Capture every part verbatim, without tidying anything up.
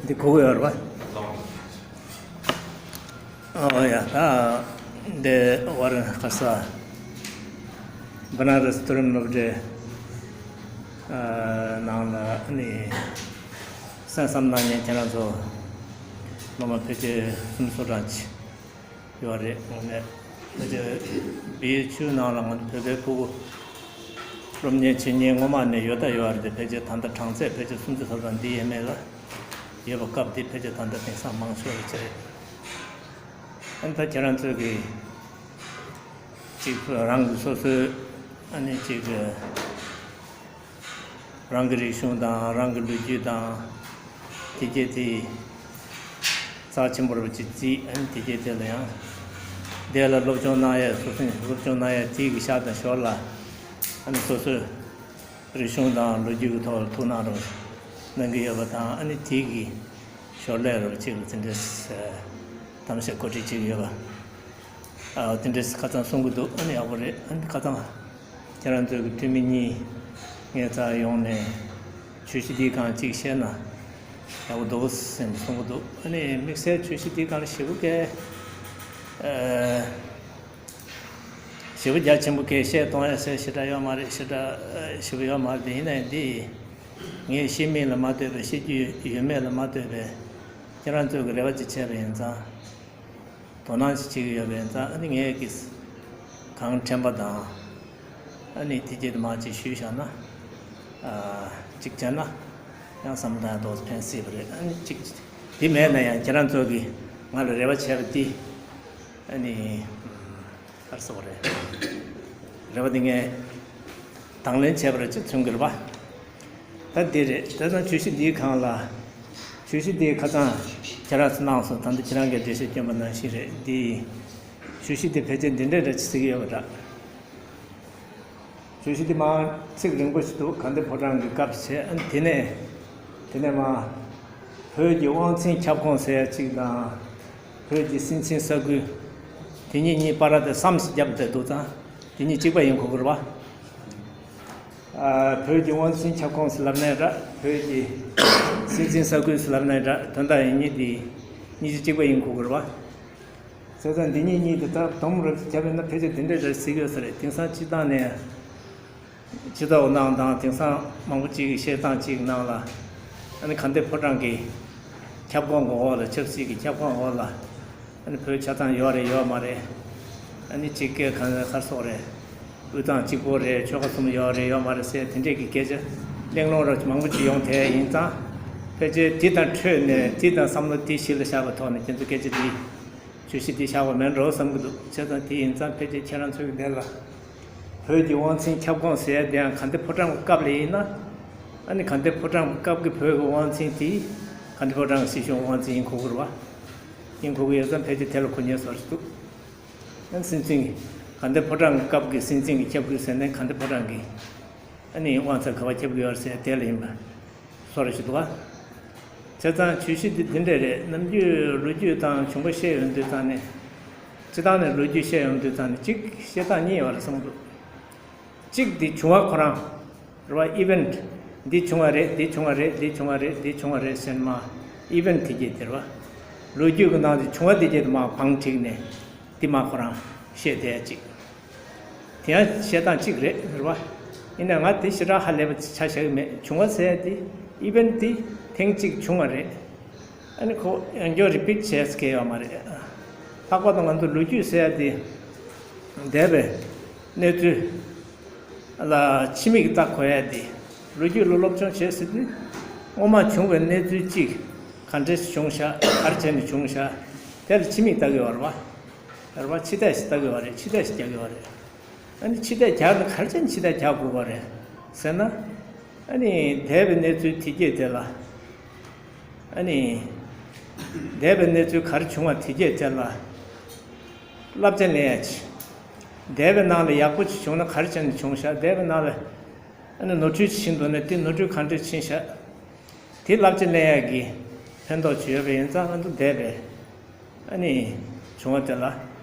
དེ་གོ་གི་ཡོད་རེད་པ། ཨོ་ཡ། ད་འདི་བར་ཁ་ས་བ་ན་ར་སི་མཐོ་རིམ་སློབ་གྲྭའི་ནང་ལ་ནི་གསན་བསམ་གནང་མཁན་ཁྱེད་རང་ཚོ་སློབ་མ་ཕལ་ཆེར་སུམ་ཅུ་སོ་གྲངས་ཅིག་ཡོད་རེད། དངོས་གནས་ཕལ་ཆེར་བལ་ཡུལ་ཆུ་ནང་ལ་ང་ཚོ་བོད་པའི་ཕྲུ་གུ་སློབ་གཉེར་བྱེད་མཁན་སྔོན་མ་ནས་ཡོད་ད་ཡོད་རེད་དེ། ཕལ་ཆེར་ད་ལྟ་གྲངས་ཚད་ཕལ་ཆེར་སུམ་ཅུ་སོ་གྲངས་འདི་ཡས་མས་ལ་ཡོད་པ་སྐབས་འདི་ཕལ་ཆེར་ད་ལྟ་དེང་སང་མང་ཤོས་རེད་ཅེས་རེད། ཨ་ནི་ད་ཁྱེད་རང་ཚོས་ཀྱི་ཅིག་རང་གི་སོ་སོའི་ཨ་ནི་ཅིག་རང་གི་རིག་གཞུང་དང་རང་གི་ལོ་རྒྱུས་དང་དེ་སྐད་དེ་རྩ་ཆེན་པོ་རུ་ཅིག་བརྩིས། ཨ་ནི་དེ་སྐད་དེ་ལ་ཡང་དེ་ལ་སློབ་སྦྱོང་གནང་ཡས་སོ་སོ་སློབ་སྦྱོང་གནང་ཡས་དེ་གི་ཤག་དང་ཞོར་ལ་ཨ་ནི་སོ་སོའི་རིག་གཞུང་དང་ལོ་རྒྱུས་ཀྱི་ཐོག་ལ་ཐུགས་སྣང་རུ་གནང་གི་ཡོད་པ་དང་། ཨ་ནི་དེ་གི་ཞོར་ལས་རུ་ཅིག་ལ་དེ་འདྲའི་གཏམ་བཤད་གོ་སྒྲིག་བྱེད་ཀྱི་ཡོད་པ། ཨ། དེ་འདྲས་ཁ་སང་གསུང་གི་འདུག་ཨ་ནི་ཡག་པོ་རེད། ཨ་ནི་ཁ་སང་ཁྱེད་རང་ཚོའི་གི་འཐུས་མི་གཉིས་ངའི་རྩར་ཡོང་ནས་བརྗོད་གཞི་འདིའི་སྒང་གཅིག་བཤད་ན་ཡག་པོ་འདུག་ཟེར་ནས་གསུང་གི་འདུག་ཨ་ནི་དམིགས་བསལ་བརྗོད་གཞི་འདིའི་སྒང་ལ་ཞེ་པོ་གས་ཨ། ཞེ་པོ་རྒྱ་ཆེན་པོ་གས་བཤད་གཏོང་ཡ་ཟེར་ཞེ་དྲག་ཡོད་མ་རེད། ཞེ་དྲག་ཨ། ཞེ་པོ་ཡོད་མ་རེད་དེ། ཡིན་ནའི་འདི་ངས་ཤེས་མིན་ལ་མ་ལྟོས་པའི་ཤེས་རྒྱུ་ཡོད་མེད་ལ་མ་ལྟོས་པའི་ཁྱེད་རང་ཚོས་གི་རེ་བ་ཅིག་བྱས་པ་ཡིན་ཙང་། དོ་སྣང་ཞིག་བྱེད་ཀྱི་ཡོད་པ་ཡིན་ཙང་། ཨ་ནི་ངས་ཀྱིས་གང་དྲན་པ་དང་། ཨ་ནི་དེ་རྗེས་དུ་མ་ཅིག་ཞུས་བཞག་ན། ཨ། ཅིག་བྱས་ན་ཡང་བསམ་བློ་བཏང་ཡག་ཏོག་ཙམ་ཕན་སྲིད་པ་རེད། ཨ་ནི་ཅིག་དེ་མེད་ན་ཡང་ཁྱེད་རང་ཚོ་གིས་ང་ལ་རེ་བ་བྱས་པ་དེ་ཨ་ནི་ག་རེ་ཟེར་དགོས་རེད། རེ་བ་དེ་ངས་དང་ལེན་བྱས་པ་རེད་ཅེས་མཚོན་གྱི་རེད་པ། ད་འདི་རེད། ད་ལྟ་བརྗོད་གཞི་འདིའི་སྒང་ལ། བརྗོད་གཞི་འདི་ཁ་སང་ཁྱེད་རང་ཚོ་གནང་སོང་། ད་ལྟ་ཁྱེད་རང་གིས་འགྲེལ་བཤད་བསྐྱོན་པ་ནང་བཞིན་རེད། འདི་བརྗོད་གཞི་འདི་ཕལ་ཆེར་འདི་འདྲ་འདྲ་ཅིག་ཟེར་གྱི་ཡོད་པ་འདྲ། བརྗོད་གཞི་འདི་མར་ཚིག་རིང་པོ་ཞིག་འདུག་དགའ་ལྡན་ཕོ་བྲང་གི་སྐབས་བྱས། ཨ། དེ་ནས་དེ་ནས་མར་བོད་ཀྱི་དབང་འཛིན་ཁྱབ་ཁོངས་ཟེར་ཡ་གཅིག་དང་། བོད་ཀྱི་སྲིད་འཛིན་ས་ཁུལ། དེ་གཉིས་གཉིས་བར་དེ་བསམ་ཞིག་བརྒྱབ་བསྡད་འདུག་ཙང་དེ་གཉིས་གཅིག་པ་ཡིན་དགོས་ཀྱི་རེད་པ། ཨ། བོད་ཀྱི་དབང་འཛིན་ཁྱབ་ཁོངས་སུ་ལབ་ནའི་འདྲ། བོད་ཀྱི་སྲིད་འཛིན་ས་ཁུལ་སུ་ལབ་ནའི་འདྲ། དོན་དག་ཡིན་གཉིས་དེ་གཉིས་ཀྱི་གཅིག་པ་ཡིན་དགོས་ཀྱི་རེད་པ། བྱས་ཙང་འདི་གཉིས་གཉིས་དེ་ལྟར་དོམ་རབ་ཅིག་བརྒྱབ་ཡོད་ན་ཕལ་ཆེར་དེ་འདྲ་རེད་ཟེར་གྱི་ཡོད་ས་རེད། དེང་སང་སྤྱིར་བཏང་ནས་སྤྱི་ཚོགས་ནང་དང་དེང་སང་མང་པོ་ཅིག་གི་བཤད་སྟངས་ཅིག་ནང་ལ། ཨ་ནི་དགའ་ལྡན་ཕོ་བྲང་གི་ཁྱབ་ཁོངས་འོག་ལ། ཆབ་སྲིད་ཀྱི་ཁྱབ་ཁོངས་འོག་ལ་ཨ་ནི་བོད་ཆ་ཚང་ཡོད་རེད་ཡོད་མ་རེད། ཨ་ནི་གཅིག་སྐད་གང་ག་སོགས་རེད། དབུས་གཙང་གཅིག་པོ་རེད། ཆོལ་ཁ་གསུམ་ཡོད་རེད་ཡོད་མ་རེད་ཟེར་དེ་འདྲས་ཀྱི་སྐད་ཆ་གླེང་སློང་རབ་མང་པོ་ཅིག་ཡོང་དེ་ཡིན་ཙང་། ཕལ་ཆེར་དེ་དང་འཕྲོས་ནས་དེ་དང་བསམ་བློ་དེ་གཞི་ལ་བཞག་པའི་ཐོག་ནས་ཁྱེད་ཚོ་སྐད་ཆ་དེ་བརྗོད་གཞི་དེ་བཞག་པ་མིན་འགྲོ་བསམ་གྱི་འདུག་བྱས་ཙང་དེ་ཡིན་ཙང་ཕལ་ཆེར་ཁྱེད་རང་ཚོའི་འདི་ལ་བོད་ཀྱི་དབང་འཛིན་ཁྱབ་ཁོངས་ཟེར་ཡ་དེའང་དགའ་ལྡན་ཕོ་བྲང་གི་སྐབས་ལ་ཡིན་ན། ཨ་ནི་དགའ་ལྡན་ཕོ་བྲང་གི་སྐབས་ཀྱི་བོད་ཀྱི་དབང་འཛིན་དེ་དགའ་ལྡན་ཕོ་བྲང་གི་སྲིད་གཞུང་དབང་འཛིན་ཡིན་དགོས་ཀྱི་རེད་པ། ཡིན་དགོས་ཀྱི་ཡོད་ཙང་ཕལ་ཆེར་དེ་ལ་གོ་མཁན་བཟོ་འདྲ་ཅིག་འདུག་ཨ་ནི་སྲིད་འཛིན་གྱི། དགའ་ལྡན་ཕོ་བྲང་གི་སྐབས་ཀྱི་སྲིད་འཛིན་གྱི་ཁྱབ་ཁོངས་ཟེར་ནས་དགའ་ལྡན་ཕོ་བྲང་གི་ཨ་ནི་དབང་ཆ་ག་པར་ཁྱབ་ཀྱི་ཡོད་རེད་ཟེར་དེ་ལ་ཡིན་པ་བཟོ་འདྲ་ཞིག་འདུག་ག་བྱས་ཙང་བརྗོད་གཞི་འདི་འདི་འདྲ་རེད། ནམ་རྒྱུན་ལོ་རྒྱུས་དང་བྱུང་བ་བཤད་ཡོང་དུས་ཙང་ནས། སྤྱིར་བཏང་ནས་ལོ་རྒྱུས་བཤད་ཡོང་དུས་ཙང་ནས་གཅིག་བཤད་སྟངས་གཉིས་ཡོད་རེད་བསམ་གྱི་འདུག་གཅིག་འདི་བྱུང་བ་ཁོ་རང་རེད་པ། ཨི་ཝེན་ཊི། འདི་བྱུང་བ་རེད། འདི་བྱུང་བ་རེད། འདི་བྱུང་བ་རེད། འདི་བྱུང་བ་རེད་ཟེར་ནས་མར་ཨི་ཝེན་ཊི་དེ་གྱད་དེ་རེད་པ། ལོ་རྒྱུས་ཀྱི་ནང་དུ་བྱུང་བ་དེ་གྱད་དེ་མར་བང་བསྒྲིགས་ནས་འདི་མར་ཁོ་རང་བཤད་བསྡད་ཅིག་དེ་ཡང་བཤད་སྟངས་གཅིག་རེད། རེད་པ། ཡིན་ནའི་ང་དེ་ཞེ་དྲག་ཧ་ལས་པ་ཆ་བཞག་གི་མེད། བྱུང་བ་ཟེར་ཡ་དེ་ཨི་ཝེན་ཊི་དེ་ཐེངས་གཅིག་བྱུང་བ་རེད། ཨ་ནི་ཁོ་ཡང་བསྐྱར་རི་པིཊ་བྱས་ཟེར་མཁན་ཡོད་མ་རེད། ལྷག་པར་དུ་ང་ཚོ་ལོ་རྒྱུས་ཟེར་ཡ་དེ་འདས་པའི་གནས་ཚུལ་ལ་ཕྱི་མིག་ལྟ་དགོས་ཡ་དེ། ལོ་རྒྱུས་ལ་སློབ་སྦྱོང་བྱས་ཟེར་དུས་སྔོན་མ་བྱུང་བའི་གནས་ཚུལ་གཅིག་ག་འདྲས་བྱུང་ཤག་ག་རེ་བྱས་ནས་བྱུང་ཤག་དེ་ལ་ཕྱི་མིག་ལྟ་གི་ཡོད་རེད་པ། རེད་པ། ཕྱི་བལྟས་ཤིག་ལྟ་གི་ཡོད་རེད། ཕྱི་བལྟས་ཤིག་རྒྱག་གི་ཡོད་རེད། ཨ་ནི་ཕྱི་བལྟས་རྒྱག་ན་ག་རེ་བྱས་ནས་ཕྱི་བལྟས་རྒྱག་དགོས་པ་རེད་ཟེར་ན། ཨ་ནི་འདས་པའི་གནས་ཚུལ་དེ་གྱད་དེ་ལ། ཨ་ནི་འདས་པའི་གནས་ཚུལ་ག་རེ་བྱུང་བ་དེ་གྱད་དེ་ལ་བསླབ་བྱ་ལེན་ཡ་ཅིག་འདས་པའི་ནང་ལ་ཡག་པོ་ཅིག་བྱུང་ན་ག་རེ་བྱས་ནས་བྱུང་ཤག་འདས་པའི་ནང་ལ་ཨ་ནི་ནོར་འཁྲུལ་ཅིག་ཕྱིན་འདུག་ན་དེ་ནོར་འཁྲུལ་ག་འདྲས་ཕྱིན་ཤག་དེ་བསླབ་བྱ་ལེན་ཡ་གི་ཕན་ཐོགས་ཅིག་ཡོད་པ་ཡིན་ཙང་། ང་ཚོ་འདས་པའི་ཨ་ནི་བྱུང་བ་དེ་ལ་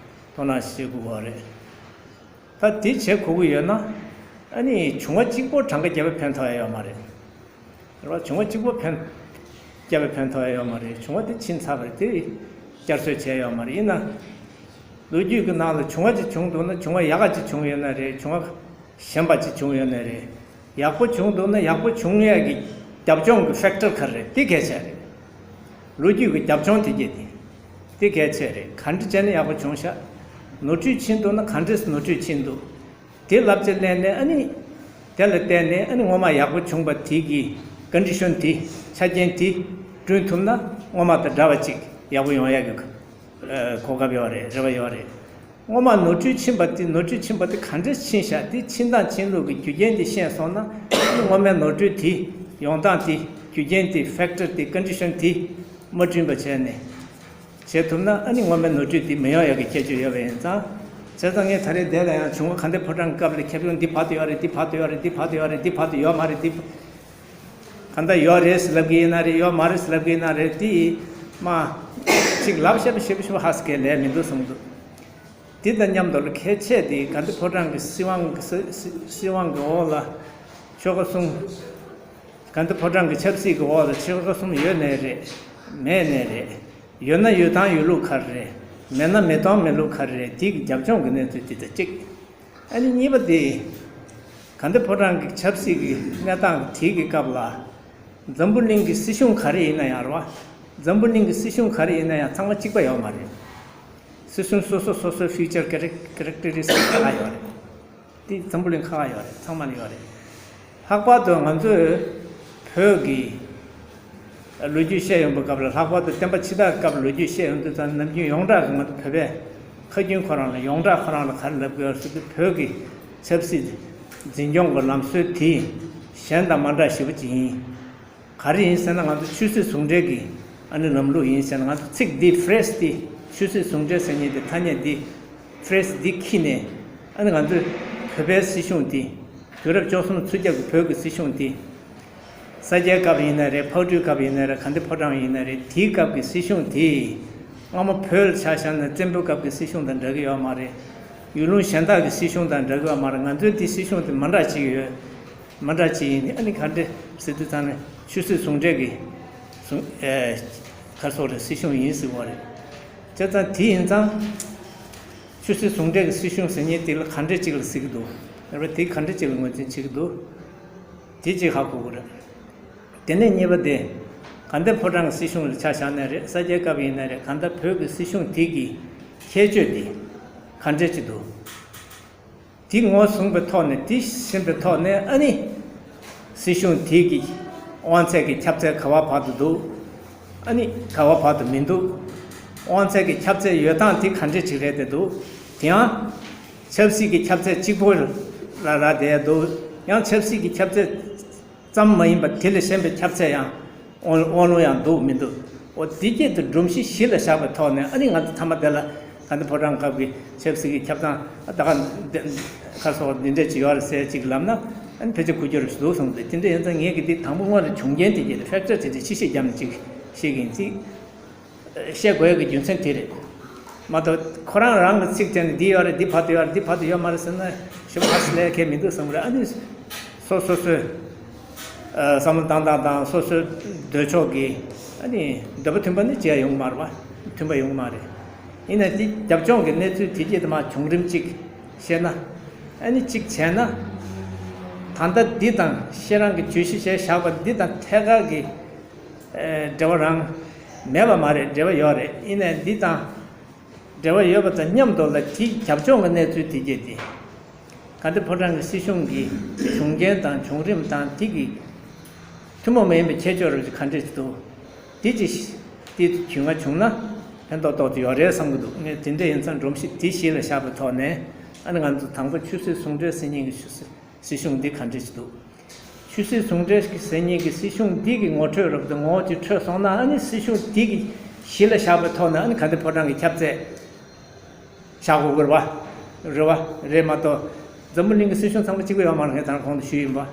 དོ་སྣང་ཞིག་བྱེད་དགོས་པ་རེད། ད་དེ་བྱེད་དགོས་ཀྱི་ཡོད་ན། ཨ་ནི་བྱུང་བ་གཅིག་པོ་གྲངས་ཀ་བརྒྱབ་པ་ཕན་ཐོགས་ཡ་ཡོད་མ་རེད། རེད་པ། བྱུང་བ་གཅིག་པོ་ཕན། སྐྱབས་པའི་ཕན་ཐོགས་ཡོད་མ་རེད། བྱུང་བ་དེ་ཕྱིན་ཚར་བ་རེད། དེ་བསྐྱར་གསོ་བྱས་ཡོད་མ་རེད། ཡིན་ན་ལོ་རྒྱུས་ཀྱི་ནང་ལ་བྱུང་བ་ཅིག་བྱུང་འདུག་ན། བྱུང་བ་ཡག་ག་ཅིག་བྱུང་ཡོད་ན་རེད། བྱུང་བ་ཞན་པ་ཅིག་བྱུང་ཡོད་ན་རེད། ཡག་པོ་བྱུང་འདུག་ན་ཡག་པོ་བྱུང་ཡས་ཀྱི་རྒྱབ་ལྗོངས་ཀྱི་ཕེག་ཊར་ག་རེ་རེད། དེ་གལ་ཆེ་རེད། ལོ་རྒྱུས་ཀྱི་རྒྱབ་ལྗོངས་དེ་གྱད་དེ་དེ་གལ་ཆེ་རེད། ག་འདྲ་བྱས་ན་ཡག་པོ་བྱུང་ཤག་ནོར་འཁྲུལ་ཕྱིན་འདུག་ན་ག་འདྲས་ནོར་འཁྲུལ་ཕྱིན་འདུག་དེ་བསླབ་བྱ་ལེན་ནས། ཨ་ནི་དེ་ལ་བརྟེན་ནས། ཨ་ནི་སྔོན་མ་ཡག་པོ་བྱུང་བ་དེ་གི་ཀོན་ཌི་ཤན་དེ། ཆ་རྐྱེན་དེ་བསྐྲུན་ཐུབ་ན། སྔོན་མ་དང་འདྲ་བ་ཅིག་ཡག་པོ་ཡོང་ཡག་གི་ཨ་གོ་སྐབས་ཡོད་རེད། རེ་བ་ཡོད་རེད། སྔོན་མ་ནོར་འཁྲུལ་ཕྱིན་པ་དེ། ནོར་འཁྲུལ་ཕྱིན་པ་དེ་ག་འདྲས་ཕྱིན་ཤག་དེ་ཕྱིན་སྟངས་ཕྱིན་ལུགས་ཀྱི་རྒྱུ་རྐྱེན་དེ་ཤེས་སོང་ན། ཨ་ནི་སྔོན་མའི་ནོར་འཁྲུལ་དེ་ཡོང་སྟངས་དེ། རྒྱུ་རྐྱེན་དེ། ཕེག་ཊར་དེ། ཀོན་ཌི་ཤན་དེ་མ་བསྐྲུན་པ་བྱས་ནས་བྱེད་ཐུབ་ན། ཨ་ནི་སྔོན་མའི་ནོར་འཁྲུལ་དེ་མི་ཡོང་ཡག་གི་ཁྱད་ཆོས་ཡོད་པ་ཡིན་ཙང་། བྱས་ཙང་ངས་ད་རེས་འདི་ལ་ཡང་བྱུང་བ་དགའ་ལྡན་ཕོ་བྲང་གི་སྐབས་ལ་ཁྱབ་ཡོང་། འདི་བར་དུ་ཡོད་རེད། འདི་བར་དུ་ཡོད་རེད། འདི་བར་དུ་ཡོད་མ་རེད། འདི་གང་ལྟར་ཡོད་རེད་ཟེར་ལབ་ཀྱི་ཡིན་ན་རེད། ཡོད་མ་རེད་ཟེར་ལབ་ཀྱི་ཡིན་ན་རེད། དེ་མ་ཅིག་ལབ་ཤེས་པ་ཤེས་པ་ཤེས་པ་ཧ་སེ་གེ་ལས་མི་འདུག་བསམ་འདུག་དེ་དང་མཉམ་དུ་ལ་གལ་ཆེ་དེ་དགའ་ལྡན་ཕོ་བྲང་གི་སྲིད་དབང་གི་སྲིད་སྲིད་དབང་གི་འོག་ལ་ཆོལ་ཁ་གསུམ། དགའ་ལྡན་ཕོ་བྲང་གི་ཆབ་སྲིད་ཀྱི་འོག་ལ་ཆོལ་ཁ་གསུམ་ཡོད་ནའི་རེད། མེད་ནའི་རེད། ཡོད་ན་ཡོད་སྟངས་ཡོད་ལུགས་ག་རེ་རེད། མེད་ན་མེད་སྟངས་མེད་ལུགས་ག་རེ་རེད། དེ་གི་རྒྱབ་ལྗོངས་ཀྱི་གནས་ཚུལ་དེ་དང་གཅིག་ཨ་ནི་གཉིས་པ་དེ། དགའ་ལྡན་ཕོ་བྲང་གི་ཆབ་སྲིད་ཀྱི་གནས་སྟངས་དེ་གི་སྐབས་ལ། འཛམ་བུ་གླིང་གི་སྲིད་གཞུང་ག་རེ་ཡིན་ན་ཡང་རེད་བ། འཛམ་བུ་གླིང་གི་སྲིད་གཞུང་ག་རེ་ཡིན་ན་ཡང་ཚང་མ་གཅིག་པ་ཡོད་མ་རེད། སྲིད་གཞུང་སོ་སོ་སོ་སོའི་ཕི་ཅར་ཀེ་རེག་ཀེ་རེག་ཊ་རི་སི་ཊིག་ཁག་ཡོད་རེད། དེ་འཛམ་བུ་གླིང་ཁག་ཁག་ཡོད་རེད། ཚང་མ་ལ་ཡོད་རེད། ལྷག་པར་དུ་ང་ཚོས་བོད་ཀྱི་ལོ་རྒྱུས་བཤད་ཡོང་པའི་སྐབས་ལ། ལྷག་པར་དུ་བསྟན་པ་ཕྱི་དར་སྐབས་ལོ་རྒྱུས་བཤད་ཡོང་དུས་ཙང་། ནམ་རྒྱུན་ཡོངས་གྲགས་ཀྱི་ང་ཚོ་བོད་པའི་ཁ་རྒྱུན་ཁོ་རང་ལ། ཡོངས་གྲགས་ཁོ་རང་ལ་ག་རེ་ལབ་དགོས་ཟེར་དུས། བོད་ཀྱི་ཆབ་སྲིད་འཛིན་སྐྱོང་གི་ལམ་སྲོལ་དེ་གཞན་དང་མ་འདྲ་ཞེ་པོ་ཅིག་ཡིན། ག་རེ་ཡིན་ཟེར་ན། ང་ཚོ་ཆོས་སྲིད་ཟུང་འབྲེལ་གྱི་ཨ་ནི་ལམ་ལུགས་ཡིན་ཟེར་ན། ང་ཚོ་ཚིག་འདི། ཕི་རེ་སི་འདི། ཆོས་སྲིད་ཟུང་འབྲེལ་ཟེར་མཁན་དེ། ཐ་སྙད་འདི། ཕི་རེ་སི་འདི་འཁྱེར་ནས། ཨ་ནི་ང་ཚོས་བོད་པའི་སྲིད་གཞུང་དེ། དུས་རབས་བཅུ་གསུམ་ཚུན་ཆད་ཀྱི་བོད་ཀྱི་སྲིད་གཞུང་དེ། ས་སྐྱའི་སྐབས་ཡིན་ན་རེད། ཕག་གྲུའི་སྐབས་ཡིན་ན་རེད། དགའ་ལྡན་ཕོ་བྲང་ཡིན་ན་རེད། དེའི་སྐབས་ཀྱི་སྲིད་གཞུང་དེ། སྔ་མོ་བོད་ལ་ཆ་བཞག་ན་བཙན་པོའི་སྐབས་ཀྱི་སྲིད་གཞུང་དང་འདྲ་གི་ཡོད་མ་རེད། ཡུལ་ལུང་གཞན་དག་གི་སྲིད་གཞུང་དང་འདྲ་གི་ཡོད་མ་རེད། ང་ཚོའི་དེ་སྲིད་གཞུང་དེ་མ་འདྲ་ཅིག་ཡོད། མ་འདྲ་ཅིག་ཡིན། ཨ་ནི་ག་འདྲ་ཟེར་དུས་ཙང་ནས། ཆོས་སྲིད་ཟུང་འབྲེལ་གྱི་ཟུང་ཨེ་ག་རེ་ཟེར་དགོས་རེད། སྲིད་གཞུང་ཡིན་ཟེར་དགོས་རེད། བྱས་ཙང་དེ་ཡིན་ཙང་། ཆོས་སྲིད་ཟུང་འབྲེལ་གྱི་སྲིད་གཞུང་ཟེར་མཁན་དེ་ལ་ག་འདྲ་ཅིག་ལ་ཟེར་གྱི་འདུག་རེད་བ། དེ་ག་འདྲ་ཅིག་ལ་ངོས་འཛིན་བྱེད་ཀྱི་འདུག་དེ་གཅིག་ཧ་གོ་དགོས་རེད། དེ་ནས་གཉིས་པ་དེ། དགའ་ལྡན་ཕོ་བྲང་གི་སྲིད་གཞུང་ལ་ཆ་བཞག་ན་རེད། ས་སྐྱའི་སྐབས་ཡིན་ན་རེད། གང་ལྟར་བོད་ཀྱི་སྲིད་གཞུང་དེ་གི་ཁྱད་ཆོས་དེ་ག་འདྲ་ཅིག་འདུག་དེ་ངོས་བཟུང་པའི་ཐོག་ནས། དེ་ཤེས་པའི་ཐོག་ནས། ཨ་ནི་སྲིད་གཞུང་དེ་གི་དབང་ཚད་ཀྱི་ཁྱབ་ཚད་ག་བ་བར་དུ་འདུག་ཨ་ནི་ག་བ་བར་དུ་མི་འདུག་དབང་ཚད་ཀྱི་ཁྱབ་ཚད་ཡོད་སྟངས་དེ་ག་འདྲ་ཅིག་རེད་དེ་འདུག་དེ་ཡང་ཆབ་སྲིད་ཀྱི་ཁྱབ་ཚད་གཅིག་པོ་ལ་རག་བསྡད་འདུག་ཡང་ཆབ་སྲིད་ཀྱི་ཁྱབ་ཚད་ཙམ་མ་ཡིན་པར་དེ་ལས་གཞན་པའི་ཁྱབ་ཚད་ཡང་དབང་དབང་ལུང་ཡང་འདུག་མི་འདུག་འོ་དེ་སྐད་དུ་སྒྲོམ་གཞི་གཞི་ལ་བཞག་པའི་ཐོག་ནས། ཨ་ནི་ང་ཚོ་མཐའ་མ་དེ་ལ་དགའ་ལྡན་ཕོ་བྲང་སྐབས་ཀྱི་ཆབ་སྲིད་ཀྱི་ཁྱབ་སྟངས་ད་ག་འདི་ག་སོགས་འདི་འདྲས་ཅིག་ཡོད་རེད་ཟེར་ཅིག་ལབ་ན། ཨ་ནི་ཕལ་ཆེར་གོ་རྒྱུ་རེད་འདུག་བསམ་སྟེ། དེ་འདྲ་ཡིན་ཙང་ངས་ཀྱི་འདི་དང་པོ་སྔོན་ལ་བྱུང་རྐྱེན་དེ་སྐད་དུ་ཕེག་ཊར་དེ་འདྲ་ཕྱི་བཤད་བརྒྱབ་ནས་ཅིག་བཤད་ཀྱི་ཡིན་ཅིག་བཤད་དགོས་ཀྱི་རྒྱུ་མཚན་དེ་རེད། མ་གཏོགས་ཁོ་རང་རང་གི་ཚིག་བྱས་ནས། འདི་ཡོད་རེད། འདི་བར་དུ་ཡོད་རེད། འདི་བར་དུ་ཡོད་མ་རེད་ཟེར་ན་ཞེ་པོ་ཧ་སི་ལས་ཁེལ་མི་འདུག་བསམ་གི་རེད། ཨ་ནི་སོ་སོ་སོའི་ཨ་བསམ་བློ་བཏང་སྟངས་དང་། སོ་སོའི་འདོད་ཕྱོགས་ཀྱི། ཨ་ནི་འདོད་པ་མཐུན་པ་ནི་བྱས་ཡོང་གི་མ་རེད་པ། མཐུན་པ་ཡོང་གི་མ་རེད། ཡིན་ན་དེ་རྒྱབ་ལྗོངས་ཀྱི་གནས་ཚུལ་དེ་སྐད་དུ་མ་བྱུང་རིམ་གཅིག་བཤད་ན། ཨ་ནི་གཅིག་བྱས་ན། ད་ལྟ་འདི་དང་ཁྱེད་རང་གིས་བརྗོད་གཞི་བྱས་བཞག་པ་འདི་དང་ཐད་ཀར་གྱི་ཨེ་འབྲེལ་བ་རང་མེད་པ་མ་རེད། འབྲེལ་བ་ཡོད་རེད། ཡིན་ནའི་འདི་དང་འབྲེལ་བ་ཡོད་པ་དང་མཉམ་དུ་ལ། དེའི་རྒྱབ་ལྗོངས་ཀྱི་གནས་ཚུལ་དེ་གྱད་དེ། དགའ་ལྡན་ཕོ་བྲང་གི་སྲིད་གཞུང་གི་བྱུང་རྐྱེན་དང་བྱུང་རིམ་དང་། དེ་གི་ཐུན་མོང་མ་ཡིན་པའི་ཁྱད་ཆོས་རབ་ཅིག་ག་འདྲས་ཅིག་འདུག་དེ་ཅིག་དེ་རྒྱུས་མངའ་བྱུང་ན་ཕན་ཐོགས་ཏོག་ཙམ་ཡོད་རེད་བསམ་གྱི་འདུག་ངས་དེ་འདྲ་ཡིན་ཙང་སྒྲོམ་གཞི་དེ་གཞི་ལ་བཞག་པའི་ཐོག་ནས། ཨ་ནི་ང་ཚོ་དང་པོ་ཆོས་སྲིད་ཟུང་འབྲེལ་ཟེར་མཁན་གྱི་ཆོས་སྲིད། སྲིད་གཞུང་འདི་ག་འདྲ་ཞིག་འདུག་ཆོས་སྲིད་ཟུང་འབྲེལ་ཟེར་མཁན་གྱི་སྲིད་གཞུང་འདི་གི་ངོ་འཕྲོད་རབ་ཏུ་ངོ་བོ་ཅིག་འཕྲོད་སོང་ན། ཨ་ནི་སྲིད་གཞུང་འདི་གི་གཞི་ལ་བཞག་པའི་ཐོག་ནས། ཨ་ནི་དགའ་ལྡན་ཕོ་བྲང་གི་ཁྱབ་ཚད་བཞག་དགོས་ཀྱི་རེད་པ། རེད་པ། རེད་མ་གཏོགས་འཛམ་བུ་གླིང་གི་སྲིད་གཞུང་ཚང་མ་གཅིག་པ་ཡོད་མ་རེད། ངས་ད་གོང་དུ་ཞུས་ཡིན་པ། བྱས་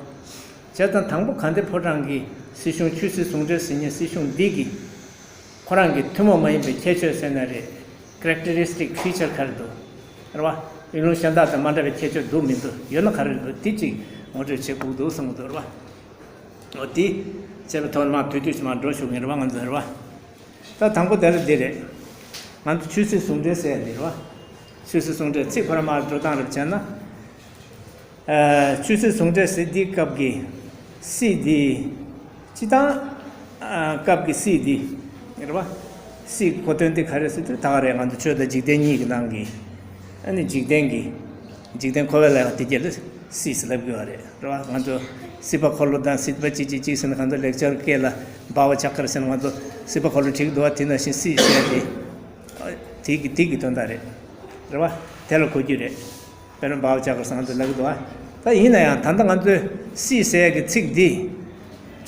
ཙང་དང་པོ་དགའ་ལྡན་ཕོ་བྲང་གི་སྲིད་གཞུང་ཆོས་སྲིད་ཟུང་འབྲེལ་ཟེར་མཁན་སྲིད་གཞུང་འདི་གི་ཁོ་རང་གི་ཐུན་མོང་མ་ཡིན་པའི་ཁྱད་ཆོས་ཟེར་ན་རེད། ཀེ་རེག་ཊ་རི་སི་ཊིག་ཕི་ཅར་ག་རེ་འདུག་རེད་པ། ཡུལ་ལུང་གཞན་དག་དང་མ་འདྲ་བའི་ཁྱད་ཆོས་འདུག་མི་འདུག་ཡོད་ན་ག་རེ་འདུག་དེ་གཅིག་ངོ་སྤྲོད་བྱེད་དགོས་འདུག་བསམ་གྱི་འདུག་རེད་པ། འོ་དེ། བྱས་པའི་ཐོག་ནས་མར་དུས་དུས་སུ་མར་འགྲོ་ཞུ་གི་ཡིན་རེད་བ། ང་ཚོ་རེད་བ། ད་དང་པོ་དེ་ལ་འདི་རེད། ང་ཚོ་ཆོས་སྲིད་ཟུང་འབྲེལ་ཟེར་ཡ་འདི་རེད་བ། ཆོས་སྲིད་ཟུང་འབྲེལ་ཚིག་ཁོ་རང་མར་འགྲོ་སྟངས་རེ་བྱས་ན། ཨ། ཆོས་སྲིད་ཟུང་འབྲེལ་ཟེར་འདིའི་སྐབས་ཀྱི་སྲིད་འདི། སྤྱི་བཏང་། ཨ། སྐབས་ཀྱི་སྲིད་འདི། རེད་བ། སྲིད་གོ་དོན་འདི་ག་རེ་ཟེར་དུས་ད་ག་རེད། ང་ཚོ་ཆོས་དང་འཇིག་རྟེན་གཉིས་ཀྱི་ནང་གི། ཨ་ནི་འཇིག་རྟེན་གྱི། འཇིག་རྟེན་འཁོར་བའི་ལས་ཀ་དེ་རྒྱུད་ལ་སྲིད་ཟེར་ལབ་དགོས་པ་རེད། རེད་བ། ང་ཚོ་སྲིད་པ་འཁོར་ལོ་དང་སྲིད་པ་གཅིག་གཅིག་གཅིག་ཟེར་ནས་ང་ཚོ་ལེགས་སྦྱར་སྐད་ལ་བྷ་བ་ཅ་ཀར་ཟེར་ནས་ང་ཚོ་སྲིད་པ་འཁོར་ལོ་བྲིས་འདུག་བ། དེ་ནང་བཞིན་སྲིད་ཟེར་ཏེ། དེ་གི་དེ་གི་དོན་དག་རེད། རེད་བ། དེ་ལ་གོ་རྒྱུ་རེད། དཔེར་ན་བྷ་བ་ཅ་ཀར་ཟེར་ནས་ང་ཚོ་ལབ་ཀྱི་འདུག་བ། ད་ཡིན་ན་ཡང་ད་ལྟ་ང་ཚོས་སྲིད་ཟེར་ཡ་གི་ཚིག་འདི།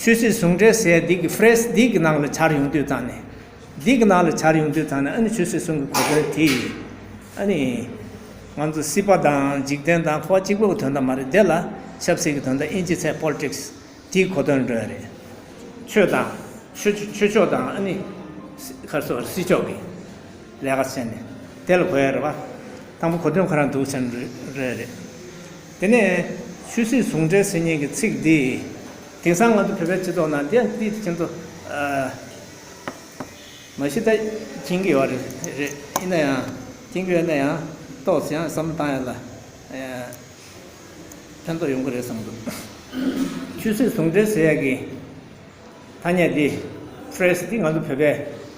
ཆོས་སྲིད་ཟུང་འབྲེལ་ཟེར་ཡ་འདི་གི་ཕི་རེ་སི་འདི་གི་ནང་ལ་འཆར་ཡོང་དུས་ཙང་ནས། འདི་གི་ནང་ལ་འཆར་ཡོང་དུས་ཙང་ནས་ཨ་ནི་ཆོས་སྲིད་ཟུང་གི་གོ་དོན་དེ། ཨ་ནི། ང་ཚོ་སྲིད་པ་དང་འཇིག་རྟེན་དང་འཁོར་བ་གཅིག་པོ་གི་དོན་དག་མ་རེད། དེ་ལ་ཆབ་སྲིད་ཀྱི་དོན་དག་དབྱིན་ཇི་ཚད་པོ་ལི་ཊིག་སི་དེའི་གོ་དོན་འགྲོ་ཡ་རེད། ཆོས་དང་། ཆོས་ཆོས་ཕྱོགས་དང་ཨ་ནི། ག་རེ་ཟེར། སྲིད་ཕྱོགས་ཀྱི་ལས་ཀ་བྱས་ནས་དེ་ལ་གོ་ཡ་རེད་བ། དང་པོ་གོ་དོན་ཁོ་རང་འདུག་ཟེར་ནས་རེད་རེད། དེ་ནས་ཆོས་སྲིད་ཟུང་འབྲེལ་ཟེར་མཁན་གྱི་ཚིག་འདི། དེང་སང་ང་ཚོ་བོད་པའི་སྤྱི་ཚོགས་ནང་འདི་ཡང་འདི་ཁྱེད་ཚོ། ཨ། མ་གཞི་ད་མཁྱེན་གྱི་ཡོད་རེད་རེད། ཡིན་ན་ཡང་མཁྱེན་གྱི་ཡོད་ན་ཡང་ཏོག་ཙམ་ཡང་བསམ་བློ་བཏང་ཡ་ལ། ཨ། ཕན་ཐོགས་ཡོང་གི་རེད་བསམ་འདུག་ཆོས་སྲིད་ཟུང་འབྲེལ་ཟེར་ཡ་གི། ཐ་སྙད་འདི། ཕི་རེ་སི་འདི་ང་ཚོ་བོད་པས་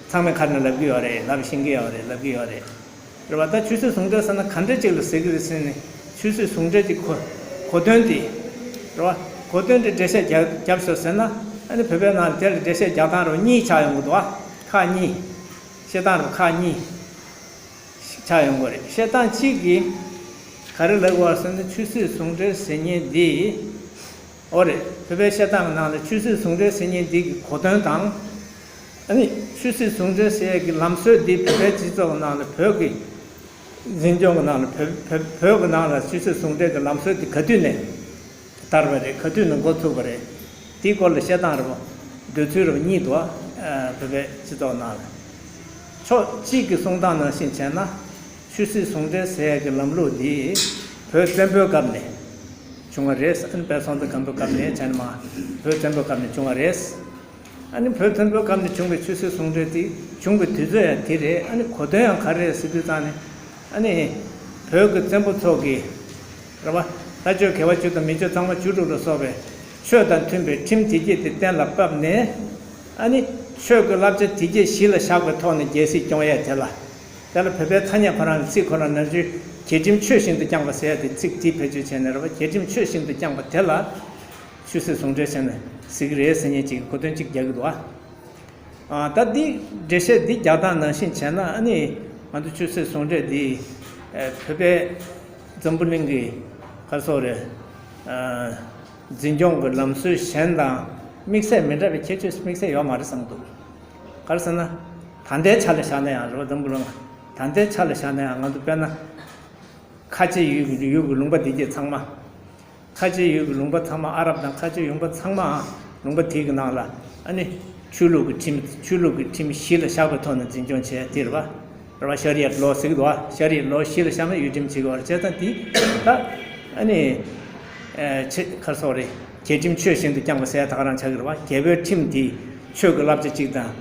ཚང་མས་ཁ་ནས་ལབ་ཀྱི་ཡོད་རེད། ལབ་ཤེས་ཀྱི་ཡོད་རེད། ལབ་ཀྱི་ཡོད་རེད། རེད་བ། ད་ཆོས་སྲིད་ཟུང་འབྲེལ་ཟེར་ན་ག་འདྲ་ཅིག་ལ་ཟེར་གྱི་རེད་ཟེར་ནས། ཆོས་སྲིད་ཟུང་འབྲེལ་གྱི་གོ་གོ་དོན་དེ། རེད་བ། གོ་དོན་དེ་འགྲེལ་བཤད་རྒྱབ་རྒྱབ་ཤོག་ཟེར་ན། ཨ་ནི་བོད་པའི་ནང་དེ་ལ་འགྲེལ་བཤད་རྒྱག་སྟངས་རུ་གཉིས་ཆགས་ཡོང་གི་འདུག་ཨ། ཁག་གཉིས། བཤད་སྟངས་རུ་ཁག་གཉིས་ཆགས་ཡོང་གི་རེད། བཤད་སྟངས་གཅིག་གིས་ག་རེ་ལབ་དགོས་ཟེར་ན། ཆོས་སྲིད་ཟུང་འབྲེལ་ཟེར་མཁན་འདི། འོ་རེད། བོད་པའི་བཤད་སྟངས་ཀྱི་ནང་ལ་ཆོས་སྲིད་ཟུང་འབྲེལ་ཟེར་མཁན་འདི་གི་གོ་དོན་དང་། ཨ་ནི་ཆོས་སྲིད་ཟུང་འབྲེལ་ཟེར་ཡས་ཀྱི་ལམ་སྲོལ་འདི་བོད་པའི་སྤྱི་ཚོགས་ཀྱི་ནང་ལ། བོད་ཀྱི་འཛིན་སྐྱོང་གི་ནང་ལ། བོད་བོད་བོད་ཀྱི་ནང་ལ་ཆོས་སྲིད་ཟུང་འབྲེལ་གྱི་ལམ་སྲོལ་འདི་ག་དུས་ནས་དར་བ་རེད། ག་དུས་ནས་འགོ་ཚུགས་པ་རེད། དེའི་སྐོར་ལ་བཤད་སྟངས་རེད་པ། འདོད་ཚུལ་རེད་པ། གཉིས་འདུག་ཨ། བོད་པའི་སྤྱི་ཚོགས་ནང་ལ། ཕྱོགས་གཅིག་གི་གསུང་སྟངས་ནང་བཞིན་བྱས་ན། ཆོས་སྲིད་ཟུང་འབྲེལ་ཟེར་ཡས་ཀྱི་ལམ་ལུགས་འདི་བོད་བཙན་པོའི་སྐབས་ནས་བྱུང་བ་རེད། ཨ་ནི་དཔལ་བཟང་པོ་སྒམ་པོའི་སྐབས་ནས་བྱས་ན་མ། བོད་བཙན་པོའི་སྐབས་ནས་བྱུང་བ་རེད། ཨ་ནི་བོད་བཙན་པོའི་སྐབས་ནས་བྱུང་བའི་ཆོས་སྲིད་ཟུང་འབྲེལ་དེ་བྱུང་བའི་དུས་ཚོད་ཡང་དེ་རེད། ཨ་ནི་གོ་དོན་ཡང་ག་རེ་རེད་ཟེར་དུས་ཙང་ནས། ཨ་ནི་བོད་ཀྱི་བཙན་པོ་ཚོ་གིས། རེད་པ། ལྷ་ཆོས་དགེ་བ་བཅུ་དང་མི་ཆོས་ཚད་མ་བཅུ་དྲུག་ལ་སོགས་པའི་ཆོས་དང་མཐུན་པའི་ཁྲིམས་དེ་གྱད་དེ་གཏན་ལ་ཕབ་ནས། ཨ་ནི་ཆོས་ཀྱི་བསླབ་བྱ་དེ་གྱད་གཞི་ལ་བཞག་པའི་ཐོག་ནས་རྒྱལ་སྲིད་སྐྱོང་ཡས་དེ་ལ། དེ་ལ་བོད་པའི་ཐ་སྙད་ཁོ་རང་གི་ཚིག་ཁོ་རང་ནམ་རྒྱུན་རྒྱལ་ཁྲིམས་ཆོས་བཞིན་དུ་བསྐྱངས་པ་ཟེར་ཡ་དེ། ཚིག་དེ་བེད་སྤྱོད་བྱས་ནས། རེད་པ། རྒྱལ་ཁྲིམས་ཆོས་བཞིན་དུ་བསྐྱངས་པ་དེ་ལ་ཆོས་སྲིད་ཟུང་འབྲེལ་བྱས་ནས་ཟེར་གྱི་རེད་ཟེར་མཁན་ཅིག་གི་གོ་དོན་ཅིག་རྒྱག་གི་འདུག་ཨ། ཨ། ད་འདི་འགྲེལ་བཤད་འདི་རྒྱག་སྟངས་ནང་བཞིན་བྱས་ན། ཨ་ནི་ང་ཚོ་ཆོས་སྲིད་ཟུང་འབྲེལ་འདི། ཨ། བོད་པའི་འཛམ་བུ་གླིང་གི་ག་རེ་ཟེར་དགོས་རེད། ཨ། འཛིན་སྐྱོང་གི་ལམ་སྲོལ་གཞན་དང་དམིགས་བསལ་མི་འདྲ་བའི་ཁྱད་ཆོས་དམིགས་བསལ་ཡོད་མ་རེད་བསམ་འདུག་ག་རེ་ཟེར་ན། ད་ལྟའི་ཆ་ལ་བཞག་ན་ཡང་རེད་པ། འཛམ་བུ་གླིང་ད་ལྟའི་ཆ་ལ་བཞག་ན་ཡང་། ང་ཚོ་དཔེར་ན་ཁ་ཆེ་ཡུལ་གྱི་ཡུལ་གྱི་ལུང་པ་འདི་གྱད་ཚང་མ། ཁ་ཆེ་ཡུལ་གྱི་ལུང་པ་ཚང་མ། ཨ་རབ་དང་ཁ་ཆེ་ཡུལ་པ་ཚང་མ། ལུང་པ་དེ་གི་ནང་ལ། ཨ་ནི་ཆོས་ལུགས་ཀྱི་ཁྲིམས། ཆོས་ལུགས་ཀྱི་ཁྲིམས་གཞི་ལ་བཞག་པའི་ཐོག་ནས་འཛིན་སྐྱོང་བྱས་དེ་རེད་པ། རེད་པ། ཤ་རི་ཡ་ལོ་ཟེར་གྱི་འདུག་པ། ཤ་རི་ཡ་ལོ་གཞི་ལ་བཞག་ནས་ཡུལ་ཁྲིམས་བྱེད་ཀྱི་ཡོད་རེད། བྱས་ཙང་དེ་ད། ཨ་ནི། ཨ། ཆེ་ག་རེ་ཟེར་དགོས་རེད། རྒྱལ་ཁྲིམས་ཆོས་བཞིན་དུ་བསྐྱངས་པ་ཟེར་ཡ་ད་ག་རང་ཆགས་ཀྱི་རེད་པ། རྒྱལ་པོའི་ཁྲིམས་དེ་ཆོས་ཀྱི་བསླབ་བྱ་གཅིག་དང་།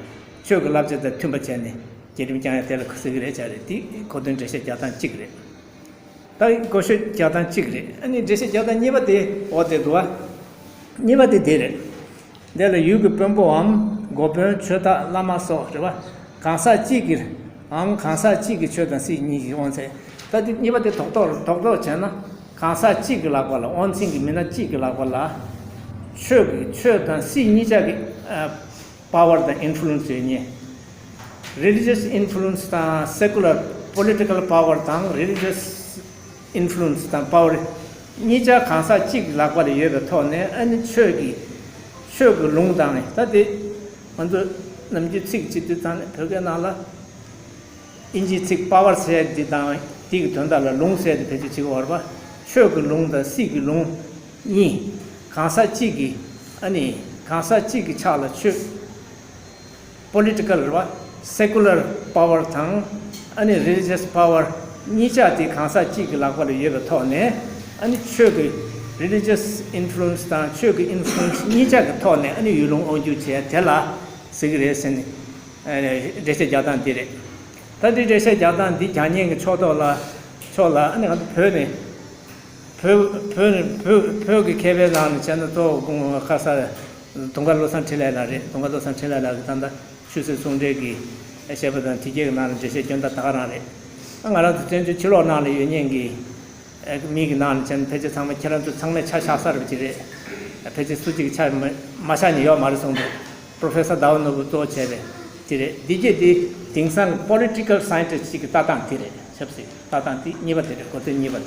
ཆོས་ཀྱི་བསླབ་བྱ་དང་མཐུན་པ་བྱས་ནས་རྒྱལ་ཁྲིམས་བསྐྱང་ཡ་དེ་ལ་ཟེར་གྱི་རེད་བྱས་རེད། དེ་གོ་དོན་འགྲེལ་བཤད་རྒྱག་སྟངས་གཅིག་རེད། ད་གོ་ཤོད་རྒྱག་སྟངས་གཅིག་རེད། ཨ་ནི་འགྲེལ་བཤད་རྒྱག་སྟངས་གཉིས་པ་དེ། འོ་དེ་འདུག་པ། གཉིས་པ་དེ་དེ་རེད། འདི་ལ་ཡུལ་གྱི་དཔོན་པོའམ་འགོ་དཔོན། ཆོས་བདག་བླ་མ་སོགས། རེད་པ། གང་ཟག་གཅིག་གིའམ་གང་ཟག་གཅིག་གི་ཆོས་དང་སྲིད་གཉིས་ཀྱི་དབང་ཚད། ད་དེ་གཉིས་པ་དེ་རྡོག་རྡོག་རྡོག་རྡོག་བྱས་ན། གང་ཟག་གཅིག་གི་ལག་པ་ལ། དབང་ཚད་ཀྱི་མི་སྣ་གཅིག་གི་ལག་པ་ལ། ཆོས་ཀྱི། ཆོས་དང་སྲིད་གཉིས་ཆ་གི། ཨ། པ་ཝར་དང་ཨིན་ཕུ་ལུ་ཨེན་སི་ཡོད་མཁན། རི་ལི་ཇི་ཡས་ཨིན་ཕུ་ལུ་ཨེན་སི་དང་སེ་ཀུ་ལར་པོ་ལི་ཊི་ཀལ་པ་ཝར་དང་། རི་ལི་ཇི་ཡས་ཨིན་ཕུ་ལུ་ཨེན་སི་དང་པ་ཝར་གཉིས་ཆ་གང་ཟག་གཅིག་གི་ལག་པ་ལ་ཡོད་པའི་ཐོག་ནས། ཨ་ནི་ཆོས་ཀྱི། ཆོས་ཀྱི་ལུང་དང་། ད་དེ་ང་ཚོ་ནམ་རྒྱུན་ཚིག་བྱེད་དུས་ཙང་ནས་བོད་སྐད་ནང་ལ། ཨིན་ཇིའི་ཚིག་པ་ཝར་ཟེར་འདི་དང་འདི་གི་དོན་དག་ལ་ལུང་ཟེར་འདི་བེད་སྤྱོད་བྱེད་ཀྱི་ཡོད་རེད་པ། ཆོས་ཀྱི་ལུང་དང་སྲིད་ཀྱི་ལུང་གཉིས། གང་ཟག་གཅིག་གི། ཨ་ནི་གང་ཟག་གཅིག་གི་ཕྱག་ལ་ཆོས། པོ་ལི་ཊི་ཀལ་རེད་པ། སེ་ཀུ་ལར་པ་ཝར་དང་། ཨ་ནི་རི་ལི་ཇི་ཡས་པ་ཝར་གཉིས་ཆ་དེ་གང་ཟག་གཅིག་གི་ལག་པ་ལ་ཡོད་པའི་ཐོག་ནས། ཨ་ནི་ཆོས་ཀྱི། རི་ལི་ཇི་ཡས་ ཨིན་ཕུ་ལུ་ཨེན་སི་དང་ཆོས་ཀྱི་ཨིན་ཕུ་ལུ་ཨེན་སི་གཉིས་ཆ་གི་ཐོག་ནས་ཨ་ནི་ཡུལ་ལུང་དབང་སྒྱུར་བྱས་དེ་ལ་ཟེར་གི་རེད་ཟེར་ནས་འགྲེལ་བཤད་རྒྱག་སྟངས་འདི་རེད། ད་འདི་འགྲེལ་བཤད་རྒྱག་སྟངས་འདི་རྒྱག་མཁན་གྱི་ཕྱོགས་གཏོགས་ལ་ཕྱོགས་ལ་ཨ་ནི་ང་ཚོ་བོད་ནས་བོད་བོད་ནས་བོད་བོད་ཀྱི་མཁས་པའི་ནང་ནས་བྱས་ན་གཙོ་བོ་ཁ་ས་དུང་དཀར་བློ་བཟང་འཕྲིན་ལས་ལགས་རེད། དུང་དཀར་བློ་བཟང་འཕྲིན་ལས་ལགས་ཀྱིས་ད་ལྟ་ཆོས་སྲིད་ཟུང་འབྲེལ་གྱི་བཤད་པ་དང་དེ་གྱད་ཀྱི་ནང་ལ་འགྲེལ་བཤད་སྐྱོན་སྟངས་ད་ག་རང་རེད། ང་རང་ཚོ་བཙན་བྱོལ་ཕྱི་ལོགས་ནང་ལ་ཡོད་མཁན་གྱི་མི་གི་ནང་ལ་བྱས་ན་ཕལ་ཆེར་ཚང་མ་ཁྱེད་རང་ཚོ་ཚང་མས་ཆ་བཞག་ས་རེད་པ་ཅིག་རེད། ཕལ་ཆེར་སུ་གཅིག་ཆ་མ་མ་བཞག་ནས་ཡོད་མ་རེད་གསུངས་འདུག Professor Dawunabu གཙོ་བོ་བྱས་པའི་དེ་རེད། འདི་གྱད་འདི་དེང་སང་political scientist གཅིག་གི་ལྟ་སྟངས་དེ་རེད། ཆབ་སྲིད་ལྟ་སྟངས་དེ་གཉིས་པ་དེ་རེད། སྒོ་དེ་གཉིས་པ་དེ།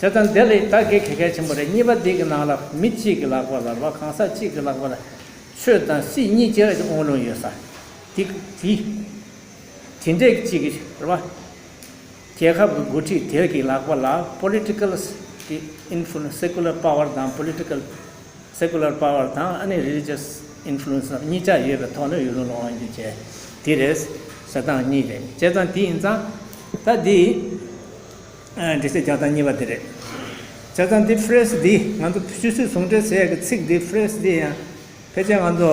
བྱས་ཙང་དེ་ལས་ད་གལ་གལ་ཆེན་པོ་རེད། གཉིས་པ་འདི་གི་ནང་ལ་མི་གཅིག་གི་ལག་པ་ལ་རེད་པ། གང་ཟག་གཅིག་གི་ལག་པ་ལ་ཆོས་དང་སྲིད་གཉིས་ཆའི་དབང་ལུང་ཡོད་ས་དེ་དེ་དེ་འདྲས་གཅིག་གི་རེད་པ། རྒྱལ་ཁབ་ཀྱི་འགོ་ཁྲིད་དེ་གི་ལག་པ་ལ་political གི་influence, secular power དང་political secular power དང་ཨ་ནི་religious influence གཉིས་ཆ་ཡོད་པའི་ཐོག་ནས་ཡུལ་ལུང་ལ་དབང་སྒྱུར་བྱས་དེ་རེད། བྱེད་སྟངས་གཉིས་རེད། བྱས་ཙང་དེ་ཡིན་ཙང་ད་འདི་འགྲེལ་བཤད་རྒྱག་སྟངས་གཉིས་པ་དེ་རེད། བྱས་ཙང་འདི་phrase འདི་ང་ཚོ་ཆོས་སྲིད་ཟུང་འབྲེལ་ཟེར་ཡག་གི་ཚིག་འདི་phrase འདི་ཡང་ཕལ་ཆེར་ང་ཚོ་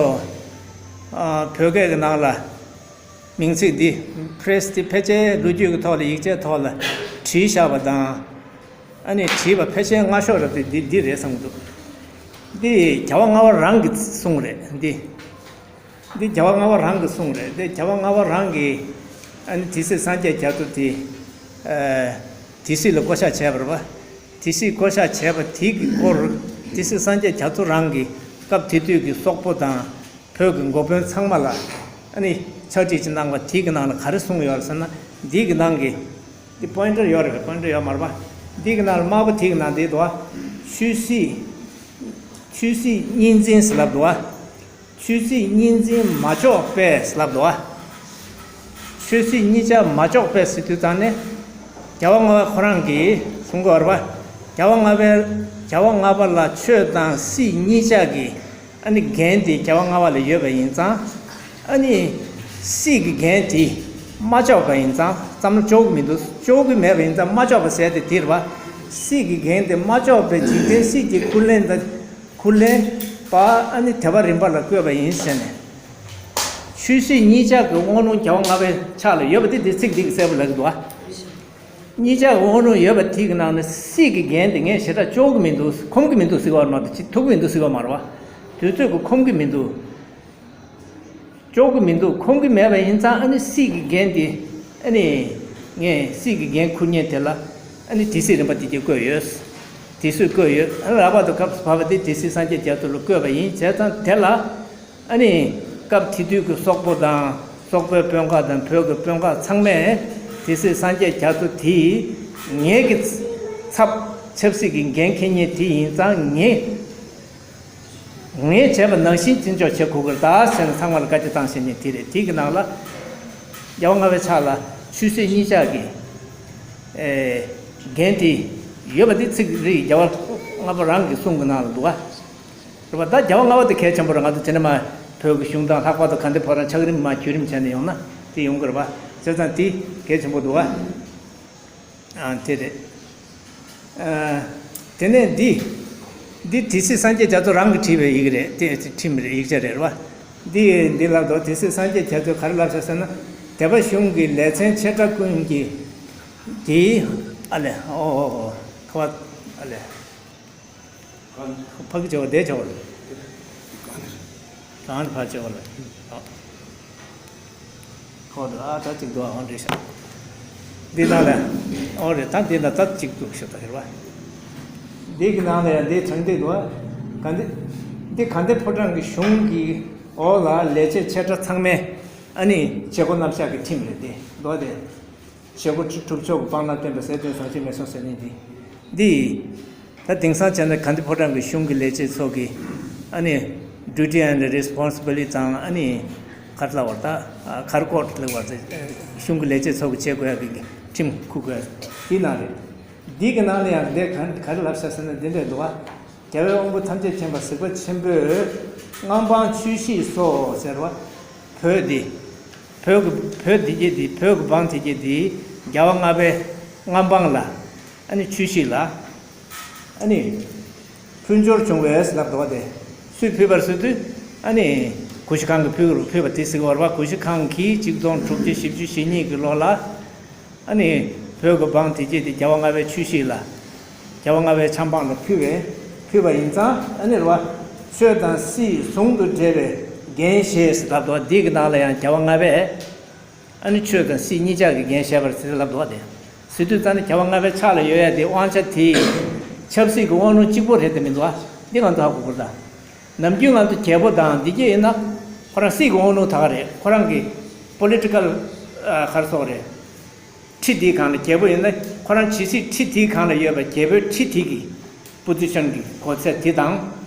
བོད་སྐད་ཀྱི་ནང་ལ་མིང་ཚིག་འདི་phrase འདི་ཕལ་ཆེར་ལོ་རྒྱུས་ཀྱི་ཐོག་ལ་ཡིག་ཆའི་ཐོག་ལ་བྲིས་བཞག་པ་དང་། ཨ་ནི་བྲིས་པ་ཕལ་ཆེར་སྔ་ཤོས་རབ་དེ་འདི་འདི་རེད་བསམ་གྱི་འདུག་འདི་རྒྱལ་བ་ལྔ་པ་རང་གི་གསུང་རེད། འདི་འདི་རྒྱལ་བ་ལྔ་པ་རང་གི་གསུང་རེད། འདི་རྒྱལ་བ་ལྔ་པ་རང་གིས་ཨ་ནི་དེ་སྲིད་སངས་རྒྱས་རྒྱ་མཚོ་དེ་ཨ་དེ་སྲིད་ལ་བསྐོ་བཞག་བྱས་པ་རེད་པ། དེ་སྲིད་བསྐོ་བཞག་བྱས་པ་དེ་གི་སྐོར་དེ་སྲིད་སངས་རྒྱས་རྒྱ་མཚོ་རང་གིས་སྐབས་དེ་དུས་ཀྱི་སོག་པོ་དང་། བོད་ཀྱི་འགོ་དཔོན་ཚང་མ་ལ་ཨ་ནི་ཕྱག་བྲིས་ཅིག་གནང་བ་དེའི་གི་ནང་ལ་ག་རེ་གསུངས་ཡོད་རེད་ཟེར་ན། འདིའི་གི་ནང་གི་འདི་pointer ཡོད་རེད་པས། pointer ཡོད་མ་རེད་པ། འདིའི་གི་ནང་ལ་དམར་པོ་དེའི་གི་ནང་འདི་འདུག་བ། ཆོས་སྲིད་ཆོས་སྲིད་གཉིས་འཛིན་ཟེར་ལབ་འདུག་བ། ཆོས་སྲིད་གཉིས་འཛིན་མ་ལྕོགས་པས་ཟེར་ལབ་འདུག་བ། ཆོས་སྲིད་གཉིས་ཆ་མ་ལྕོགས་པས་ཟེར་དུས་ཙང་ནས་རྒྱལ་བ་ལྔ་པ་ཁོ་རང་གིས་གསུང་གི་ཡོད་རེད་པ། རྒྱལ་བ་ལྔ་པའི་རྒྱལ་བ་ལྔ་པ་ལ་ཆོས་དང་སྲིད་གཉིས་ཆ་གི་ཨ་ནི་འགན་དེ་རྒྱལ་བ་ལྔ་པ་ལ་ཡོད་པ་ཡིན་ཙང་། ཨ་ནི་སྲིད་ཀྱི་འགན་དེ་མ་ལྕོགས་པ་ཡིན་ཙང་། བསམ་བློ་ལྕོགས་ཀྱི་མི་འདུག་ལྕོགས་ཀྱི་མེད་པ་ཡིན་ཙང་མ་ལྕོགས་པ་ཟེར་དེ་དེ་རེད་པ། སྲིད་ཀྱི་འགན་དེ་མ་ལྕོགས་པའི་འཇིག་རྟེན་སྲིད་ཀྱི་ཀུན་ལེན་དང་ཀུན་ལེན་པ་ཨ་ནི་དེ་བ་རིམ་པ་ལ་བཀོད་པ་ཡིན་ཟེར་ནས། ཆོས་སྲིད་གཉིས་ཆ་གི་དབང་ལུང་རྒྱལ་བ་ལྔ་པའི་ཕྱག་ལ་ཡོད་པ་དེ་དེ་ཚིག་འདི་གིས་གསལ་པོ་ལབ་ཀྱི་འདུག་ཨ། གཉིས་ཆ་དབང་ལུང་ཡོད་པ་དེ་གི་ནང་ནས་སྲིད་ཀྱི་འགན་དེ་ངས་ཞེ་དྲག་ལྕོགས་ཀྱི་མི་འདུག་ཁོམ་གྱི་མི་འདུག་ཟེར་བ་མ་གཏོགས་ཅི་ཐུབ་ཀྱི་མི་འདུག་ཟེར་བ་མ་རེད་བ། དུས་ཚོད་ཀྱི་ཁོམ་གྱི་མི་འདུག་ལྕོགས་ཀྱི་མི་འདུག་ཁོམ་གྱི་མེད་པ་ཡིན་ཙང་ཨ་ནི་སྲིད་ཀྱི་འགན་དེ་ཨ་ནི་ངས་སྲིད་ཀྱི་འགན་འཁུར་མཁན་དེ་ལ་ཨ་ནི་དེ་སྲིད་རིམ་པ་དེ་གྱད་བཀོད་ཡོད། དེ་སྲིད་བཀོད་ཡོད། ཨ་ནི་ལྷག་པར་དུ་སྐབས་སུ་བབས་པ་དེ་དེ་སྲིད་སངས་རྒྱས་རྒྱ་མཚོ་ལ་བཀོད་པ་ཡིན། བྱས་ཙང་དེ་ལ། ཨ་ནི་སྐབས་དེ་དུས་ཀྱི་སོག་པོ་དང་སོག་པོའི་དཔོན་ཁག་དང་བོད་ཀྱི་དཔོན་ཁག་ཚང་མས་དེ་སྲིད་སངས་རྒྱས་རྒྱ་མཚོ་དེ་ངེད་ཀྱི་ཚབ་ཆབ་སྲིད་ཀྱི་འགན་འཁྱེར་མཁན་དེ་ཡིན་ཙང་ངས་ངས་བྱས་པ་ནང་བཞིན་ཅི་འཇོག་བྱེད་དགོས་ཀྱི་རེད་ད་ཟེར་ནས་ཚང་མ་ལ་བཀའ་རྒྱ་བཏང་ཟེར་ནས་དེ་རེད། དེ་གི་ནང་ལ་རྒྱལ་བ་ལྔ་པའི་ཕྱག་ལ་ཆོས་སྲིད་གཉིས་ཆ་གི་ཨེ་འགན་དེ་ཡོད་པ་དེ་ཚིག་རིགས་རྒྱལ་བ་ལྔ་པ་རང་གི་གསུང་གི་ནང་ལ་འདུག་ག་རེད་པ། ད་རྒྱལ་བ་ལྔ་པ་དེ་གལ་ཆེན་པོ་རེད། ང་ཚོ་དེ་ནས་མ་བོད་ཀྱི་གཞུང་དང་ལྷག་པར་དུ་དགའ་ལྡན་ཕོ་བྲང་ཆགས་རིམ་མ་བརྒྱུད་རིམ་བྱས་ནས་ཡོང་ན་དེ་ཡོང་གི་རེད་པ། བྱས་ཙང་དེ་གལ་ཆེན་པོ་འདུག་ག་ཨ་དེ་རེད། ཨ་དེ་ནས་འདི་འདི་དེ་སྲིད་སངས་རྒྱས་རྒྱ་མཚོ་རང་གིས་བྲིས་པའི་ཡི་གེ་རེད། དེ་ཁྲིམས་རེད། ཡིག་ཆ་རེད་པ། འདི་འདི་ལབ་དོ། དེ་སྲིད་སངས་རྒྱས་རྒྱ་མཚོས་ག་རེ་ལབ་ཤག་ཟེར་ན། སྡེ་པ་གཞུང་གི་ལས་ཚན་ཆེ་ཕྲ་ཀུན་གྱི་དེའི་ཨ་ལས་ཨོ་ཨོ་ཨོ་ཁ་བ་ཨ་ལས། ཕ་གི་བྱ་བ་བསྡད་བྱ་བ་རེད། གང་ནས་ཕར་བྱ་བ་ལ། ཁོ་ལ་ཨ་ད་ཅིག་འདུག་ཨ་འདྲེ་ཤག་འདི་ནང་ལ་ཨོ་རེད། ད་འདི་ན་ད་ཅིག་འདུག་ཤག་ད་ཧེར་བ། འདི་གི་ནང་ལ་ཡང་འདི་དྲང་འདི་འདུག་ཨ། ག་འདི་འདི་ག་འདི་ཕོ་བྲང་གི་གཞུང་གི་འོག་ལ་ལས་བྱེད་ཆེ་ཕྲ་ཚང་མའི་ཨ་ནི་བྱེད་སྒོ་རྣམ་གཞག་གི་ཁྲིམས་རེད། འདི་མདོ་དེ། བྱེད་སྒོ་གྲུབ་ཆོག་གི་སྤང་བླང་བསྟན་པའི་སྲས་དོན་བཟང་ཕྱིར་མི་གསུང་ཟེར་ནི་འདི། འདི། ད་དེང་སང་བྱས་ན་ག་འདི་ཕོ་བྲང་གི་གཞུང་གི་ལས་བྱེད་ཚོ་གི་ཨ་ནི་duty and responsibility དང་ཨ་ནི་ག་རེ་ལབ་པ་ད་ག་རེ་ཀོཌ་ལབ་པ་ད་གཞུང་གི་ལས་བྱེད་ཚོ་གི་བྱེད་དགོས་ཡ་གི་ཁྲིམས་འཁུར་དགོས་ཡ་འདི་ནང་རེད། འདི་གི་ནང་ལ་ཡང་འདི་ག་ག་རེ་ལབ་ཤག་ཟེར་ན་འདི་འདྲས་འདུག་བ། རྒྱལ་བའི་དབང་པོ་ཐམས་ཅད་མཁྱེན་པ་གཟིགས་པ་ཆེན་པོས་མངའ་འབངས་ཆོས་གཞིས་སོ་ཟེར་བ། བོད་འདི། བོད་ཀྱི་བོད་འདི་གྱད་འདི་བོད་ཀྱི་འབངས་དེ་གྱད་འདི་རྒྱལ་བ་ལྔ་པའི་མངའ་འབངས་ལ་ཨ་ནི་ཆོས་གཞིས་ལ་ཨ་ནི་ ཕུལ་འབྱོར་བྱུང་བས་ལབ་འདུག་བ་དེ། སུས་ཕུལ་བར་ཟེར་དུས། ཨ་ནི། གུ་ཤྲི་ཁང་གིས་ཕུལ་ཕུལ་བ་དེ་ཟེར་གྱི་ཡོད་རེད་བ། གུ་ཤྲི་ཁང་གིས་གཅིག་སྟོང་དྲུག་བརྒྱ་བཞི་བཅུ་ཞེ་གཉིས་ཀྱི་ལོ་ལ། ཨ་ནི། བོད་ཀྱི་འབངས་དེ་གྱད་དེ་རྒྱལ་བ་ལྔ་པའི་ཆོས་གཞིས་ལ། རྒྱལ་བ་ལྔ་པའི་ཆབ་འབངས་ལ་ཕུལ་བས། ཕུལ་བ་ཡིན་ཙང་ཨ་ནི་རེད་བ། ཆོས་དང་སྲིད་ཟུང་དུ་འབྲེལ་བའི་འགན་བཞེས་ཟེར་ལབ་འདུག་བ། འདི་གི་ནང་ལ་ཡང་རྒྱལ་བ་ལྔ་པས། ཨ་ནི་ཆོས་དང་སྲིད་གཉིས་ཆ་གི་འགན་བཞེས་པར་ཟེར་ལབ་འདུག་བ་དེ། ཟེར་དུས་ཙང་ནི་རྒྱལ་བ་ལྔ་པའི་ཕྱག་ལ་ཡོད་ཡ་དེ་དབང་ཆ་དེ། ཆབ་སྲིད་ཀྱི་དབང་ལུང་གཅིག་པོ་རེད་དེ་མི་འདུག་བ། འདི་ང་ཚོ་ཧ་གོ་དགོས་ད། ནམ་རྒྱུན་ང་ཚོ་རྒྱལ་པོ་དང་འདི་གྱད་ཡིན་ན། ཁོ་རང་སྲིད་ཀྱི་དབང་ལུང་ད་ག་རེད། ཁོ་རང་གི་པོ་ལི་ཊི་ཀལ་ག་རེ་ཟེར་དགོས་རེད། ཁྲི་དེའི་སྒང་ལ་རྒྱལ་པོ་ཡིན་ན་ཁོ་རང་ཇི་སྲིད་ཁྲི་དེའི་སྒང་ལ་ཡོད་པ་རྒྱལ་པོའི་ཁྲི་དེ་གི་པོ་ཛི་ཤན་གྱི་གོ་ཚད་དེ་དང་།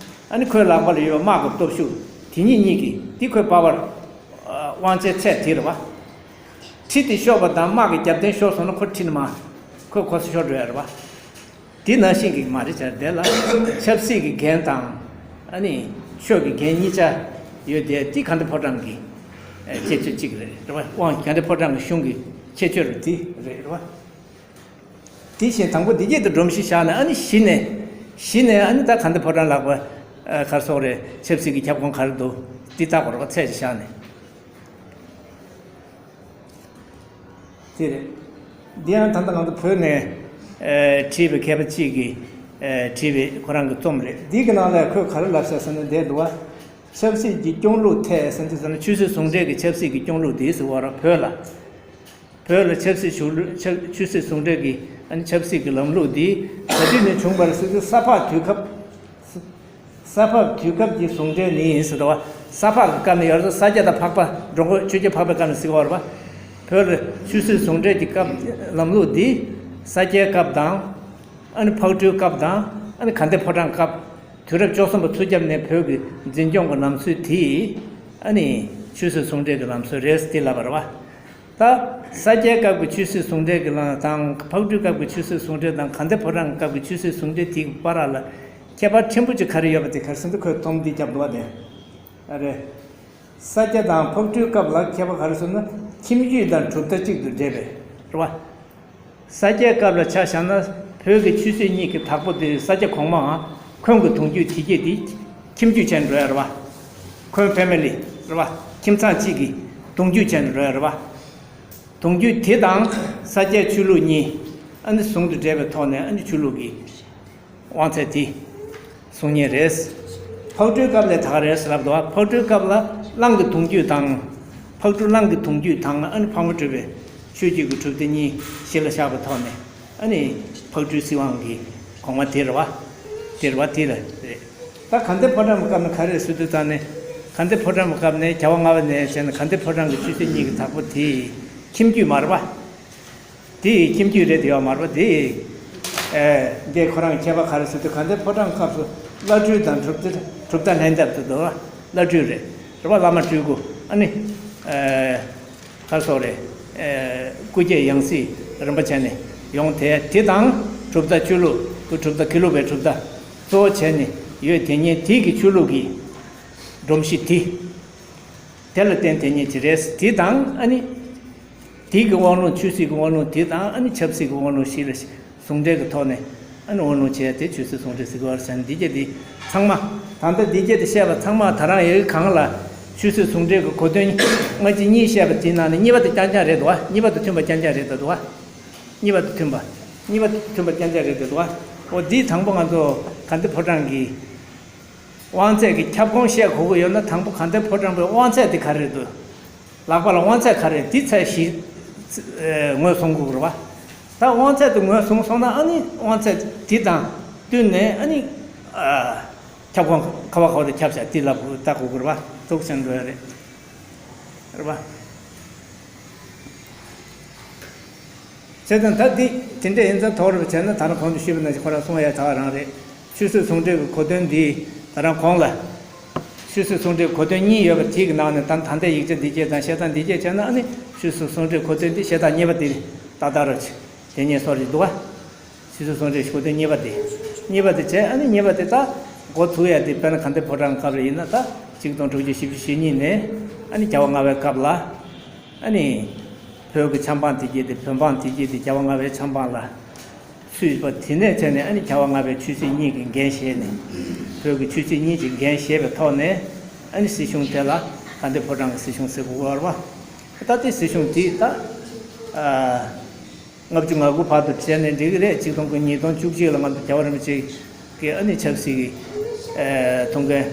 ཨ་ནི་ཁོའི་ལག་པ་ལ་ཡོད་པ་དམག་གི་སྟོབས་ཤུགས་དེ་གཉིས་གཉིས་ཀྱིས་དེ་ཁོའི་པ་ཝར། དབང་ཆའི་ཚད་དེ་རེད་བ། ཁྲི་དེ་ཤོར་བ་དང་དམག་གི་རྒྱབ་རྟེན་ཤོར་སོང་ན་ཁོ་ཁྲི་ནས་མར། ཁོའི་གོ་ས་ཤོར་འགྲོ་ཡ་རེད་བ། དེ་ནང་བཞིན་གྱི་མ་རེད་ཅེས་དེ་ལ། ཆབ་སྲིད་ཀྱི་འགན་དང་། ཨ་ནི། ཆོས་ཀྱི་འགན་གཉིས་ཆ་ཡོད་དེ་དེ་གྷན་དྷི་ཕོ་བྲང་གི་ཁྱད་ཆོས་གཅིག་རེད་རེད་བ། དབང་གྷན་དྷི་ཕོ་བྲང་གི་གཞུང་གི་ཁྱད་ཆོས་རེད་དེ་རེད་རེད་བ། དེ་བཞིན་དང་པོ་འདི་སྐད་དུ་སྒྲོམ་གཞི་བཞག་ནས་ཨ་ནི་གཞི་ནས། གཞི་ནས་ཨ་ནི་ད་གྷན་དྷི་ཕོ་བྲང་ལག་པ། ག་རེ་ཟེར་དགོས་རེད། ཆབ་སྲིད་ཀྱི་ཁྱབ་ཁོངས་ག་རེ་འདུག་འདི་ལྟ་དགོས་རེད་བ། ཚད་ཅིག་བཞག་ནས། དེ་རེད། འདི་ཡང་ད་ལྟ་ང་ཚོ་བོད་ནས་ཨེ་བྲིས་པའི་མཁས་པ་གཅིག་གིས་ཨེ་བྲིས་པའི་ཁོ་རང་གི་རྩོམ་རེད། འདི་གི་ནང་ལ་ཁོས་ག་རེ་ལབ་ཤག་ཟེར་ན་འདི་འདུག་བ། ཆབ་སྲིད་ཀྱི་སྐྱོང་ལུགས་ཐད་ཟེར་འདི་ཟེར་ན་ཆོས་སྲིད་ཟུང་འབྲེལ་གྱི་ཆབ་སྲིད་ཀྱི་སྐྱོང་ལུགས་འདི་ཟེར་བ་ར་བོད་ལ། བོད་ལ་ཆབ་སྲིད་ཆོས་ལུགས་ཆབ་ཆོས་སྲིད་ཟུང་འབྲེལ་གྱི་ཨ་ནི་ཆབ་སྲིད་ཀྱི་ལམ་ལུགས་འདི་ག་དུས་ནས་བྱུང་བ་རེད་ཟེར་དུས་ས་ཕག་དུས་སྐབས། ས་ཕག་དུས་སྐབས་ཀྱི་ཟུང་འབྲེལ་ནི་ཡིན་ཟེར་དུས། ས་ཕག་གི་སྐབས་ནས་ཡོད་རེད། ས་སྐྱ་དང་ཕག་པ་འགྲོ་མགོན་ཆོས་རྒྱལ་འཕགས་པའི་སྐབས་ནས་ཟེར་གྱི་ཡོད་རེད་པ། བོད་ལ་ཆོས་སྲིད་ཟུང་འབྲེལ་གྱི་སྐབས་ལམ་ལུགས་འདི་ས་སྐྱའི་སྐབས་དང་། ཨ་ནི་ཕག་གྲུའི་སྐབས་དང་། ཨ་ནི་གྷན་དྷི་ཕོ་བྲང་སྐབས། དུས་རབས་བཅུ་གསུམ་པ་ཚུར་རྒྱབ་ནས་བོད་ཀྱི་འཛིན་སྐྱོང་གི་ལམ་སྲོལ་དེ། ཨ་ནི་ཆོས་སྲིད་ཟུང་འབྲེལ་གྱི་ལམ་སྲོལ་རེད་ཟེར་དེ་ལབ་པ་རེད་པ། ད་ས་སྐྱའི་སྐབས་ཀྱི་ཆོས་སྲིད་ཟུང་འབྲེལ་གྱི་ལམ་དང་ཕག་གྲུའི་སྐབས་ཀྱི་ཆོས་སྲིད་ཟུང་འབྲེལ་དང་གྷན་དྷི་ཕོ་བྲང་གི་སྐབས་ཀྱི་ཆོས་སྲིད་ཟུང་འབྲེལ་དེའི་བར་ལ་ཁྱད་པར་ཕྲན་བུ་ཅིག་ག་རེ་ཡོད་པ་དེ་ག་རེ་ཟེར་ན་ཁོས་སྡོམ་འདི་བརྒྱབ་འདུག་བ་དེ། ཨ་རེད། ས་སྐྱ་དང་ཕག་གྲུའི་སྐབས་ལ་ཁྱད་པར་ག་རེ་ཟེར་ན་ཁྱིམ་རྒྱུད་དང་གྲུབ་མཐའ་གཅིག་ཏུ་འདྲེས་པས་རེད་བ། ས་སྐྱའི་སྐབས་ལ་ཆ་བཞག་ན་བོད་ཀྱི་ཆོས་སྲིད་གཉིས་ཀྱི་བདག་པོ་དེ་ས་སྐྱ་གོང་མའམ་ཁོན་གྱི་གདུང་རྒྱུད་དེ་གྱད་དེ་ཁྱིམ་རྒྱུད་ཅན་འགྲོ་ཡ་རེད་བ། ཁོན་ཕེ་མི་ལི་རེད་བ། ཁྱིམ་ཚང་གཅིག་གི་གདུང་རྒྱུད་ཅན་འགྲོ་ཡ་རེད་བ། གདུང་རྒྱུད་དེ་དང་ས་སྐྱའི་ཆོས་ལུགས་གཉིས་ཨ་ནི་ཟུང་དུ་འབྲེལ་བའི་ཐོག་ནས་ཨ་ནི་ཆོས་ལུགས་ཀྱི་དབང་ཚད་དེ་བཟུང་མཁན་རེད། ཕག་གྲུའི་སྐབས་ལ་ད་ག་རེད་ཟེར་ལབ་འདུག་བ། ཕག་གྲུའི་སྐབས་ལ་གླང་གི་གདུང་རྒྱུད་དང་། ཕག་གྲུ་གླང་གི་གདུང་རྒྱུད་དང་ཨ་ནི་འཕགས་མ་གྲུ་པའི་ཆོས་བརྒྱུད་ཀྱི་གྲུབ་མཐའ་གཉིས་གཞི་ལ་བཞག་པའི་ཐོག་ནས་ཨ་ནི་ཕག་གྲུའི་སྲིད་དབང་གི་གོང་མ་དེ་རེད་བ། དེ་རེད་བ་དེ་ལ་རེད། ད་གྷན་དྷི་ཕོ་བྲང་གི་སྐབས་ནས་ག་རེ་ཟེར་དུས་ཙང་ནས་གྷན་དྷི་ཕོ་བྲང་གི་སྐབས་ནས་རྒྱལ་བ་ལྔ་པ་ནས་བྱས་ནས་གྷན་དྷི་ཕོ་བྲང་གི་ཆོས་སྲིད་གཉིས་ཀྱི་བདག་པོ་དེ་ཁྱིམ་རྒྱུད་མ་རེད་བ། དེ་ཡི་ཁྱིམ་རྒྱུད་རེད་དེ་ཡོད་མ་རེད་པ། དེ་ཡི་ཨེ་འདི་ཁོ་རང་ཁྱད་པར་ག་རེ་ཟེར་དུས་གྷན་དྷི་ཕོ་བྲང་སྐབས་སུ་བླ་སྤྲུལ་དང་གྲུབ་མཐའ་གྲུབ་མཐའ་ལྷན་ཐབས་དུ་འདུག་བ། བླ་སྤྲུལ་རེད་རེད་བ། བླ་མ་སྤྲུལ་སྐུ་ཨ་ནི་ཨེ་ག་རེ་ཟེར་དགོས་རེད། ཨེ་སྐུ་སྐྱེ་ཡང་སྲིད་རིམ་པ་བྱས་ནས་ཡོང་དེ་དེ་དང་གྲུབ་མཐའ་ཆོས་ལུགས་ཀྱི་གྲུབ་མཐའ་དགེ་ལུགས་པའི་གྲུབ་མཐའ་གཙོ་བོ་བྱས་ནས་ཡོད། དེ་ཉིད་དེ་གི་ཆོས་ལུགས་ཀྱི་སྒྲོམ་གཞི་དེ། དེ་ལ་བརྟེན་དེ་ཉིད་ཀྱི་རེད། དེ་དང་ཨ་ནི། དེ་གི་དབང་ལུང་ཆོས་སྲིད་ཀྱི་དབང་ལུང་དེ་དང་ཨ་ནི་ཆབ་སྲིད་ཀྱི་དབང་ལུང་གཞི་ལ་ཟུང་འབྲེལ་གྱི་ཐོག་ནས་ཨ་ནི་དབང་ལུང་བྱས་ཏེ་ཆོས་སྲིད་ཟུང་འབྲེལ་ཟེར་གྱི་ཡོད་རེད་ཟེར་ན་འདི་སྐད་དེ་ཚང་མ། ད་ལྟ་འདི་སྐད་དེ་བཤད་པ་ཚང་མ་ད་རང་ཡག་གང་ལ་ཆོས་སྲིད་ཟུང་འབྲེལ་གྱི་གོ་དོན་སྔ་ཕྱི་གཉིས་བཤད་པ་དེའི་ནང་ནས་གཉིས་པ་དེ་རྐྱང་རྐྱང་རེད་འདུག་བ། གཉིས་པ་དང་མཐུན་པ་རྐྱང་རྐྱང་རེད་འདུག་བ། གཉིས་པ་དང་མཐུན་པ། གཉིས་པ་དང་མཐུན་པ་རྐྱང་རྐྱང་རེད་འདུག་བ། འོ་འདི་དང་པོ་ང་ཚོ་གྷན་དྷི་ཕོ་བྲང་གི་དབང་ཚད་ཀྱི་ཁྱབ་ཁོངས་བཤད་དགོས་ཀྱི་ཡོད་ན་དང་པོ་གྷན་དྷི་ཕོ་བྲང་པོའི་དབང་ཚད་དེ་ག་རེ་རེད་འདུག་ལག་པ་ལ་དབང་ཚད་ག་རེ་རེད་འདི་ཚད་གཞི་ངོས་བཟུང་དགོས་ཀྱི་རེད་བ། ད་དབང་ཚད་དེ་ངོས་བཟུང་སོང་ན་ཨ་ནི་དབང་ཚད་འདི་དང་བསྟུན་ནས་ཨ་ནི་ཁྱབ་ཁོངས་ག་བ་ག་བ་དེ་ཁྱབ་བྱ་འདི་ལབ་དགོས་ལྟ་དགོས་ཀྱི་རེད་བ། འདུག་ཟེར་འགྲོ་ཡ་རེད། རེད་བ། བྱས་ཙང་ད་འདི་དེ་འདྲ་ཡིན་ཙང་དོགས་རེ་བྱས་ན་ད་ནི་གོང་དུ་ཞུས་པ་ནང་བཞིན་ཁོ་རང་གསུང་ཡ་ད་ག་རང་རེད། ཆོས་སྲིད་ཟུང་འབྲེལ་གྱི་གོ་དོན་འདི་ད་རང་གོང་ལ། ཆོས་སྲིད་ཟུང་འབྲེལ་གོ་དོན་གཉིས་ཡོད་པ་དེ་གི་ནང་ནས་ད་ད་ལྟའི་ཡིག་ཆ་འདི་སྐད་དང་བཤད་སྟངས་འདི་སྐད་བྱས་ན་ཨ་ནི་ཆོས་སྲིད་ཟུང་འབྲེལ་གོ་དོན་འདི་བཤད་སྟངས་གཉིས་པ་འདི་ད་ལྟ་རུ་དེ་ཉེ་སོགས་རེད་འདུག་བ། ཆོས་སྲིད་ཟུང་འབྲེལ་གོ་དོན་གཉིས་པ་དེ། གཉིས་པ་དེ་བྱས་ཨ་ནི་གཉིས་པ་དེ་ད་འགོ་ཚུགས་ཡ་དེ་དཔེར་ན་གྷན་དྷི་ཕོ་བྲང་སྐབས་རེ་ཡིན་ན་ད་གཅིག་སྟོང་དྲུག་བརྒྱ་བཞི་བཅུ་ཞེ་གཉིས་ནས་ཨ་ནི་རྒྱལ་བ་ལྔ་པའི་སྐབས་ལ་ཨ་ནི་བོད་ཀྱི་ཆབ་འབངས་དེ་གྱད་དེ་བོད་འབངས་དེ་གྱད་དེ་རྒྱལ་བ་ལྔ་པའི་ཆབ་འབངས་ལ་ ཚུད་པ་དེ་ནས་བྱས་ནས་ཨ་ནི་རྒྱལ་བ་ལྔ་པའི་ཆོས་སྲིད་གཉིས་ཀྱི་འགན་བཞེས་ནས། བོད་ཀྱི་ཆོས་སྲིད་གཉིས་ཀྱི་འགན་བཞེས་པའི་ཐོག་ནས་ཨ་ནི་སྲིད་གཞུང་དེ་ལ་དགའ་ལྡན་ཕོ་བྲང་གི་སྲིད་གཞུང་ཟེར་དགོས་ཀྱི་ཡོད་རེད་པ། ད་ལྟའི་སྲིད་གཞུང་དེ་ད་ལྔ་བཅུ་ང་དགུ་བར་དུ་བྱས་ནས་འགྲིག་གི་རེད། ཆིག་སྟོང་དགུ་ཉིས་སྟོང་བཅུ་གཅིག་ལ་ང་ཚོ་རྒྱལ་བ་རིན་པོ་ཆེ་གི་ཨ་ནི་ཆབ་སྲིད་ཀྱི་ཐུགས་འགན་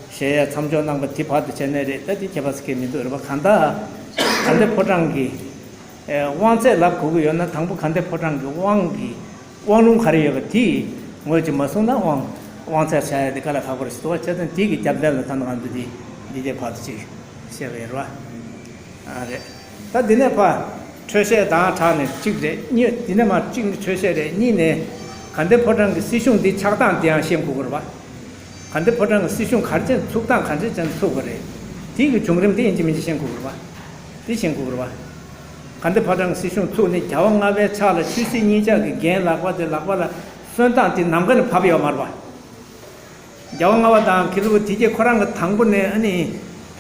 བཞེས་ཡ་མཚམས་འཇོག་གནང་པ་དེ་བར་དུ་བྱས་ནས་རེད། ད་དེ་ཁྱད་པར་ཟེར་མཁན་མི་འདུག་རེད་པ། གང་ལྟར་དགའ་ལྡན་ཕོ་བྲང་གི་དབང་ཚད་ལབ་དགོས་ཀྱི་ཡོད་ན། དང་པོ་དགའ་ལྡན་ཕོ་བྲང་གི་དབང་གི་དབང་ལུང་ག་རེ་ཡོད་པ་དེ་ངོས་ཀྱིས་མ་གསུངས་ན་དབང་དབང་ཚད་བྱ་ཡ་དེ་དཀའ་ལས་ཁག་པོ་རེད་ཟེར་འདུག་པ། བྱས་ཙང་དེ་གི་རྒྱབ་རྟེན་ལ་ད་ང་ཚོ་འདི་འདི་དེ་བར་དུ་ཅིག་བཤད་པ་ཡིན་རེད་པ། ཨ་རེད། ད་འདི་ནས་ཕར་འཕྲོས་བཤད་དང་སྦྲགས་ནས་གཅིག་རེད། གཉིས། འདི་ནས་མར་གཅིག་ནི་འཕྲོས་བཤད་རེད། གཉིས་ནས་དགའ་ལྡན་ཕོ་བྲང་གི་སྲིད་གཞུང་འདི་ཆགས་སྟངས་འདི་ཡང་ཤེས་དགོས་ཀྱི་རེད་པ། དགའ་ལྡན་ཕོ་བྲང་གི་སྲིད་གཞུང་ག་རེ་བྱས་ནས་ཚུགས་སྟངས་ག་འདྲ་བྱས་ནས་ཚུགས་པ་རེད། དེ་གི་བྱུང་རིམ་དེ་ཡིན་གཅིག་མིན་གཅིག་ཤེས་དགོས་ཀྱི་རེད་པ། དེ་ཤེས་དགོས་ཀྱི་རེད་པ། དགའ་ལྡན་ཕོ་བྲང་གི་སྲིད་གཞུང་ཚུགས་ནས་རྒྱལ་བ་ལྔ་པའི་ཕྱག་ལ་ཆོས་སྲིད་གཉིས་ཆར་གྱི་འགན་ལག་པ་དེ་ལག་པ་ལ་སོན་སྟངས་དེ་ནམ་མཁའ་ནས་བབས་ཡོད་མ་རེད་པ། རྒྱལ་བ་ལྔ་པ་དང་མཁན་སློབ་དེ་རྗེས་ཁོ་རང་གི་དང་པོ་ནས་ཨ་ནི་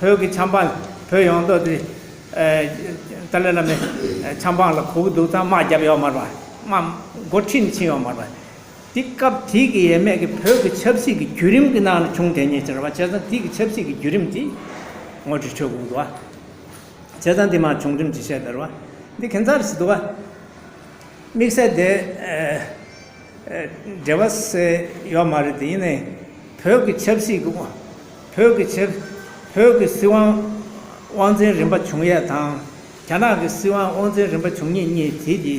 བོད་ཀྱི་ཆབ་འབངས་བོད་ཡོངས་རྫོགས་དེ་ཨ་ཏཱ་ལའི་བླ་མའི་ཆབ་འབངས་ལ་གོ་གི་འདུག་ཙང་དམག་བརྒྱབ་ཡོད་མ་རེད་པ། དམག་འགོ་ཁྲིད་ནས་ཕྱིན་ཡོད་མ་རེད་པ། དེ་སྐབས་དེ་གི་ཡས་མས་ཀྱི་བོད་ཀྱི་ཆབ་སྲིད་ཀྱི་བརྒྱུད་རིམ་གྱི་ནང་ལ་བྱུང་བསྡད་མཁན་ཅིག་རེད་པ། བྱས་ཙང་དེ་གི་ཆབ་སྲིད་ཀྱི་བརྒྱུད་རིམ་དེ་ངོ་སྤྲོད་བྱེད་དགོས་འདུག་པ། བྱས་ཙང་འདི་མར་བྱུང་རིམ་ཅིག་བཤད་དེ་རེད་པ། འདི་ཁྱད་མཚར་ཞིག་འདུག་པ། དམིགས་བསལ་དེ་ཨ་ཨ་འབྲེལ་བ་ཟེར་ཡོད་མ་རེད་དེ། ཡིན་ནའི་བོད་ཀྱི་ཆབ་སྲིད་ཀྱི་དབང་། བོད་ཀྱི་ཆབ་བོད་ཀྱི་སྲིད་དབང་དབང་འཛིན་རིམ་པ་བྱུང་ཡས་དང་། རྒྱ་ནག་གི་སྲིད་དབང་དབང་འཛིན་རིམ་པ་བྱུང་མཁན་གཉིས་དེ་དེ་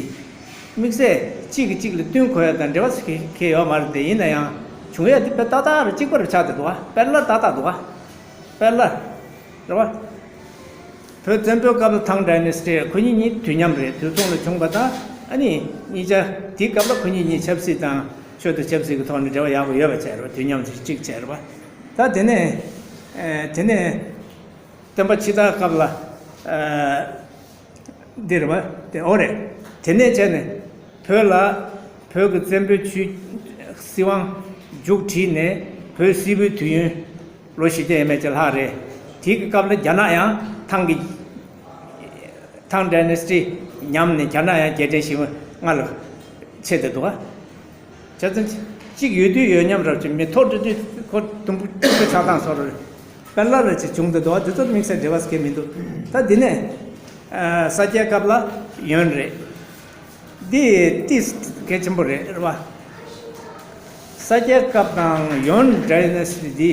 དམིགས་བསལ་གཅིག་གིས་གཅིག་ལ་བསྟུན་དགོས་ཡས་དང་འབྲེལ་བ་ཟེར་མཁན་ཡོད་མ་རེད་དེ། ཡིན་ན་ཡང་བྱུང་ཡས་དེ་དཔེ་ཏག་ཏག་རེད། གཅིག་པ་རེད་ཆགས་བསྡད་འདུག་པ། དཔེ་ལ་ཏག་ཏག་འདུག་པ། དཔེ་ལ་རེད་པ། བོད་བཙན་པོའི་སྐབས་ལ་ཐང་ཌའི་ནེ་སི་ཊི་ཁོ་གཉིས་གཉིས་དུས་མཉམ་རེད། དུས་མཚུངས་ལ་བྱུང་པ་དང་། ཨ་ནི་གཉིས་ཆ་དེའི་སྐབས་ལ་ཁོ་གཉིས་གཉིས་ཆབ་སྲིད་དང་ཆོས་དང་ཆབ་སྲིད་ཀྱི་ཐོག་ནས་འབྲེལ་བ་ཡག་པོ་ཡོད་པ་བྱས་རེད་པ། དུས་མཉམ་གཅིག་བྱས་རེད་པ། ད་དེ་ནས་ཨ་དེ་ནས་སྟོན་པ་ཕྱི་དར་སྐབས་ལ་ཨ་འདི་རེད་པ། དེ་འོ་རེད། དེ་ནས་བྱས་ནས་བོད་ལ་བོད་ཀྱི་བཙན་པོའི་ཆོས་སྲིད་དབང་མཇུག་བསྒྲིལ་ནས་བོད་སིལ་བུའི་དུས་ཡུན་ལོ་བཞི་བརྒྱ་ཡས་མས་ཅིག་ལྷག་རེད། དེའི་གི་སྐབས་ལ་རྒྱ་ནག་ཡང་ཐང་གི་ཐང་ཌའི་ནེ་སི་ཊི་ཉམས་ནས་རྒྱ་ནག་ཡང་རྒྱལ་ཕྲན་བཞི་པ་ལྔ་ལ་ཕྱེ་བསྡད་འདུག་པ། བྱས་ཙང་གཅིག་ཡོད་དུས་ཡོད་མཉམ་རབ་ཅིག་མི་ཐོག་འགྲོ་དུས་ཁོ་དུམ་བུ་དུམ་བུ་ཆགས་སྟངས་བཟོ་འདྲ་རེད། དཔེ་ལ་ལ་ཅིག་བྱུང་བསྡད་འདུག་པ། དེ་ཚོ་དམིགས་བསལ་འབྲེལ་བ་ཟེར་མཁན་མི་འདུག་ད་འདི་ནས་ཨ་ས་སྐྱའི་སྐབས་ལ་ཡོན་རེད། འདི་ཏིས་གལ་ཆེན་པོ་རེད་རེད་པ། ས་སྐྱའི་སྐབས་དང་ཡོན་ཌའི་ནེ་སི་ཊི་འདི་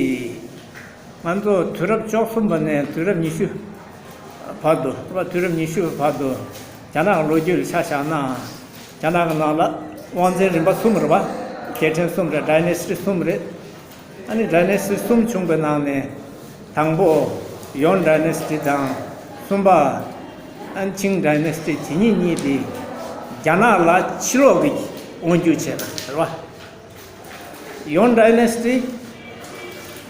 ང་ཚོ་དུས་རབས་བཅུ་གསུམ་པ་ནས་དུས་རབས་ཉི་ཤུ་བར་དུ་རེད་པ། དུས་རབས་ཉི་ཤུ་བར་དུ་རྒྱ་ནག་གི་ལོ་རྒྱུས་ལ་ཆ་བཞག་ན། རྒྱ་ནག་གི་ནང་ལ་དབང་འཛིན་རིམ་པ་གསུམ་རེད་པ། རྒྱལ་ཕྲན་གསུམ་རེད། ཌའི་ནེ་སི་ཊི་གསུམ་རེད། ཨ་ནི་ཌའི་ནེ་སི་ཊི་གསུམ་བྱུང་པའི་ནང་ནས་དང་པོ་ཡོན་ཌའི་ནེ་སི་ཊི་དང་། གསུམ་པ་ཨན་ཆིང་ཌའི་ནེ་སི་ཊི། དེ་གཉིས་གཉིས་དེ་རྒྱ་ནག་ལ་ཕྱི་ལོགས་ཀྱི་དབང་སྒྱུར་བྱས་པ་རེད་པ། ཡོན་ཌའི་ནེ་སི་ཊི།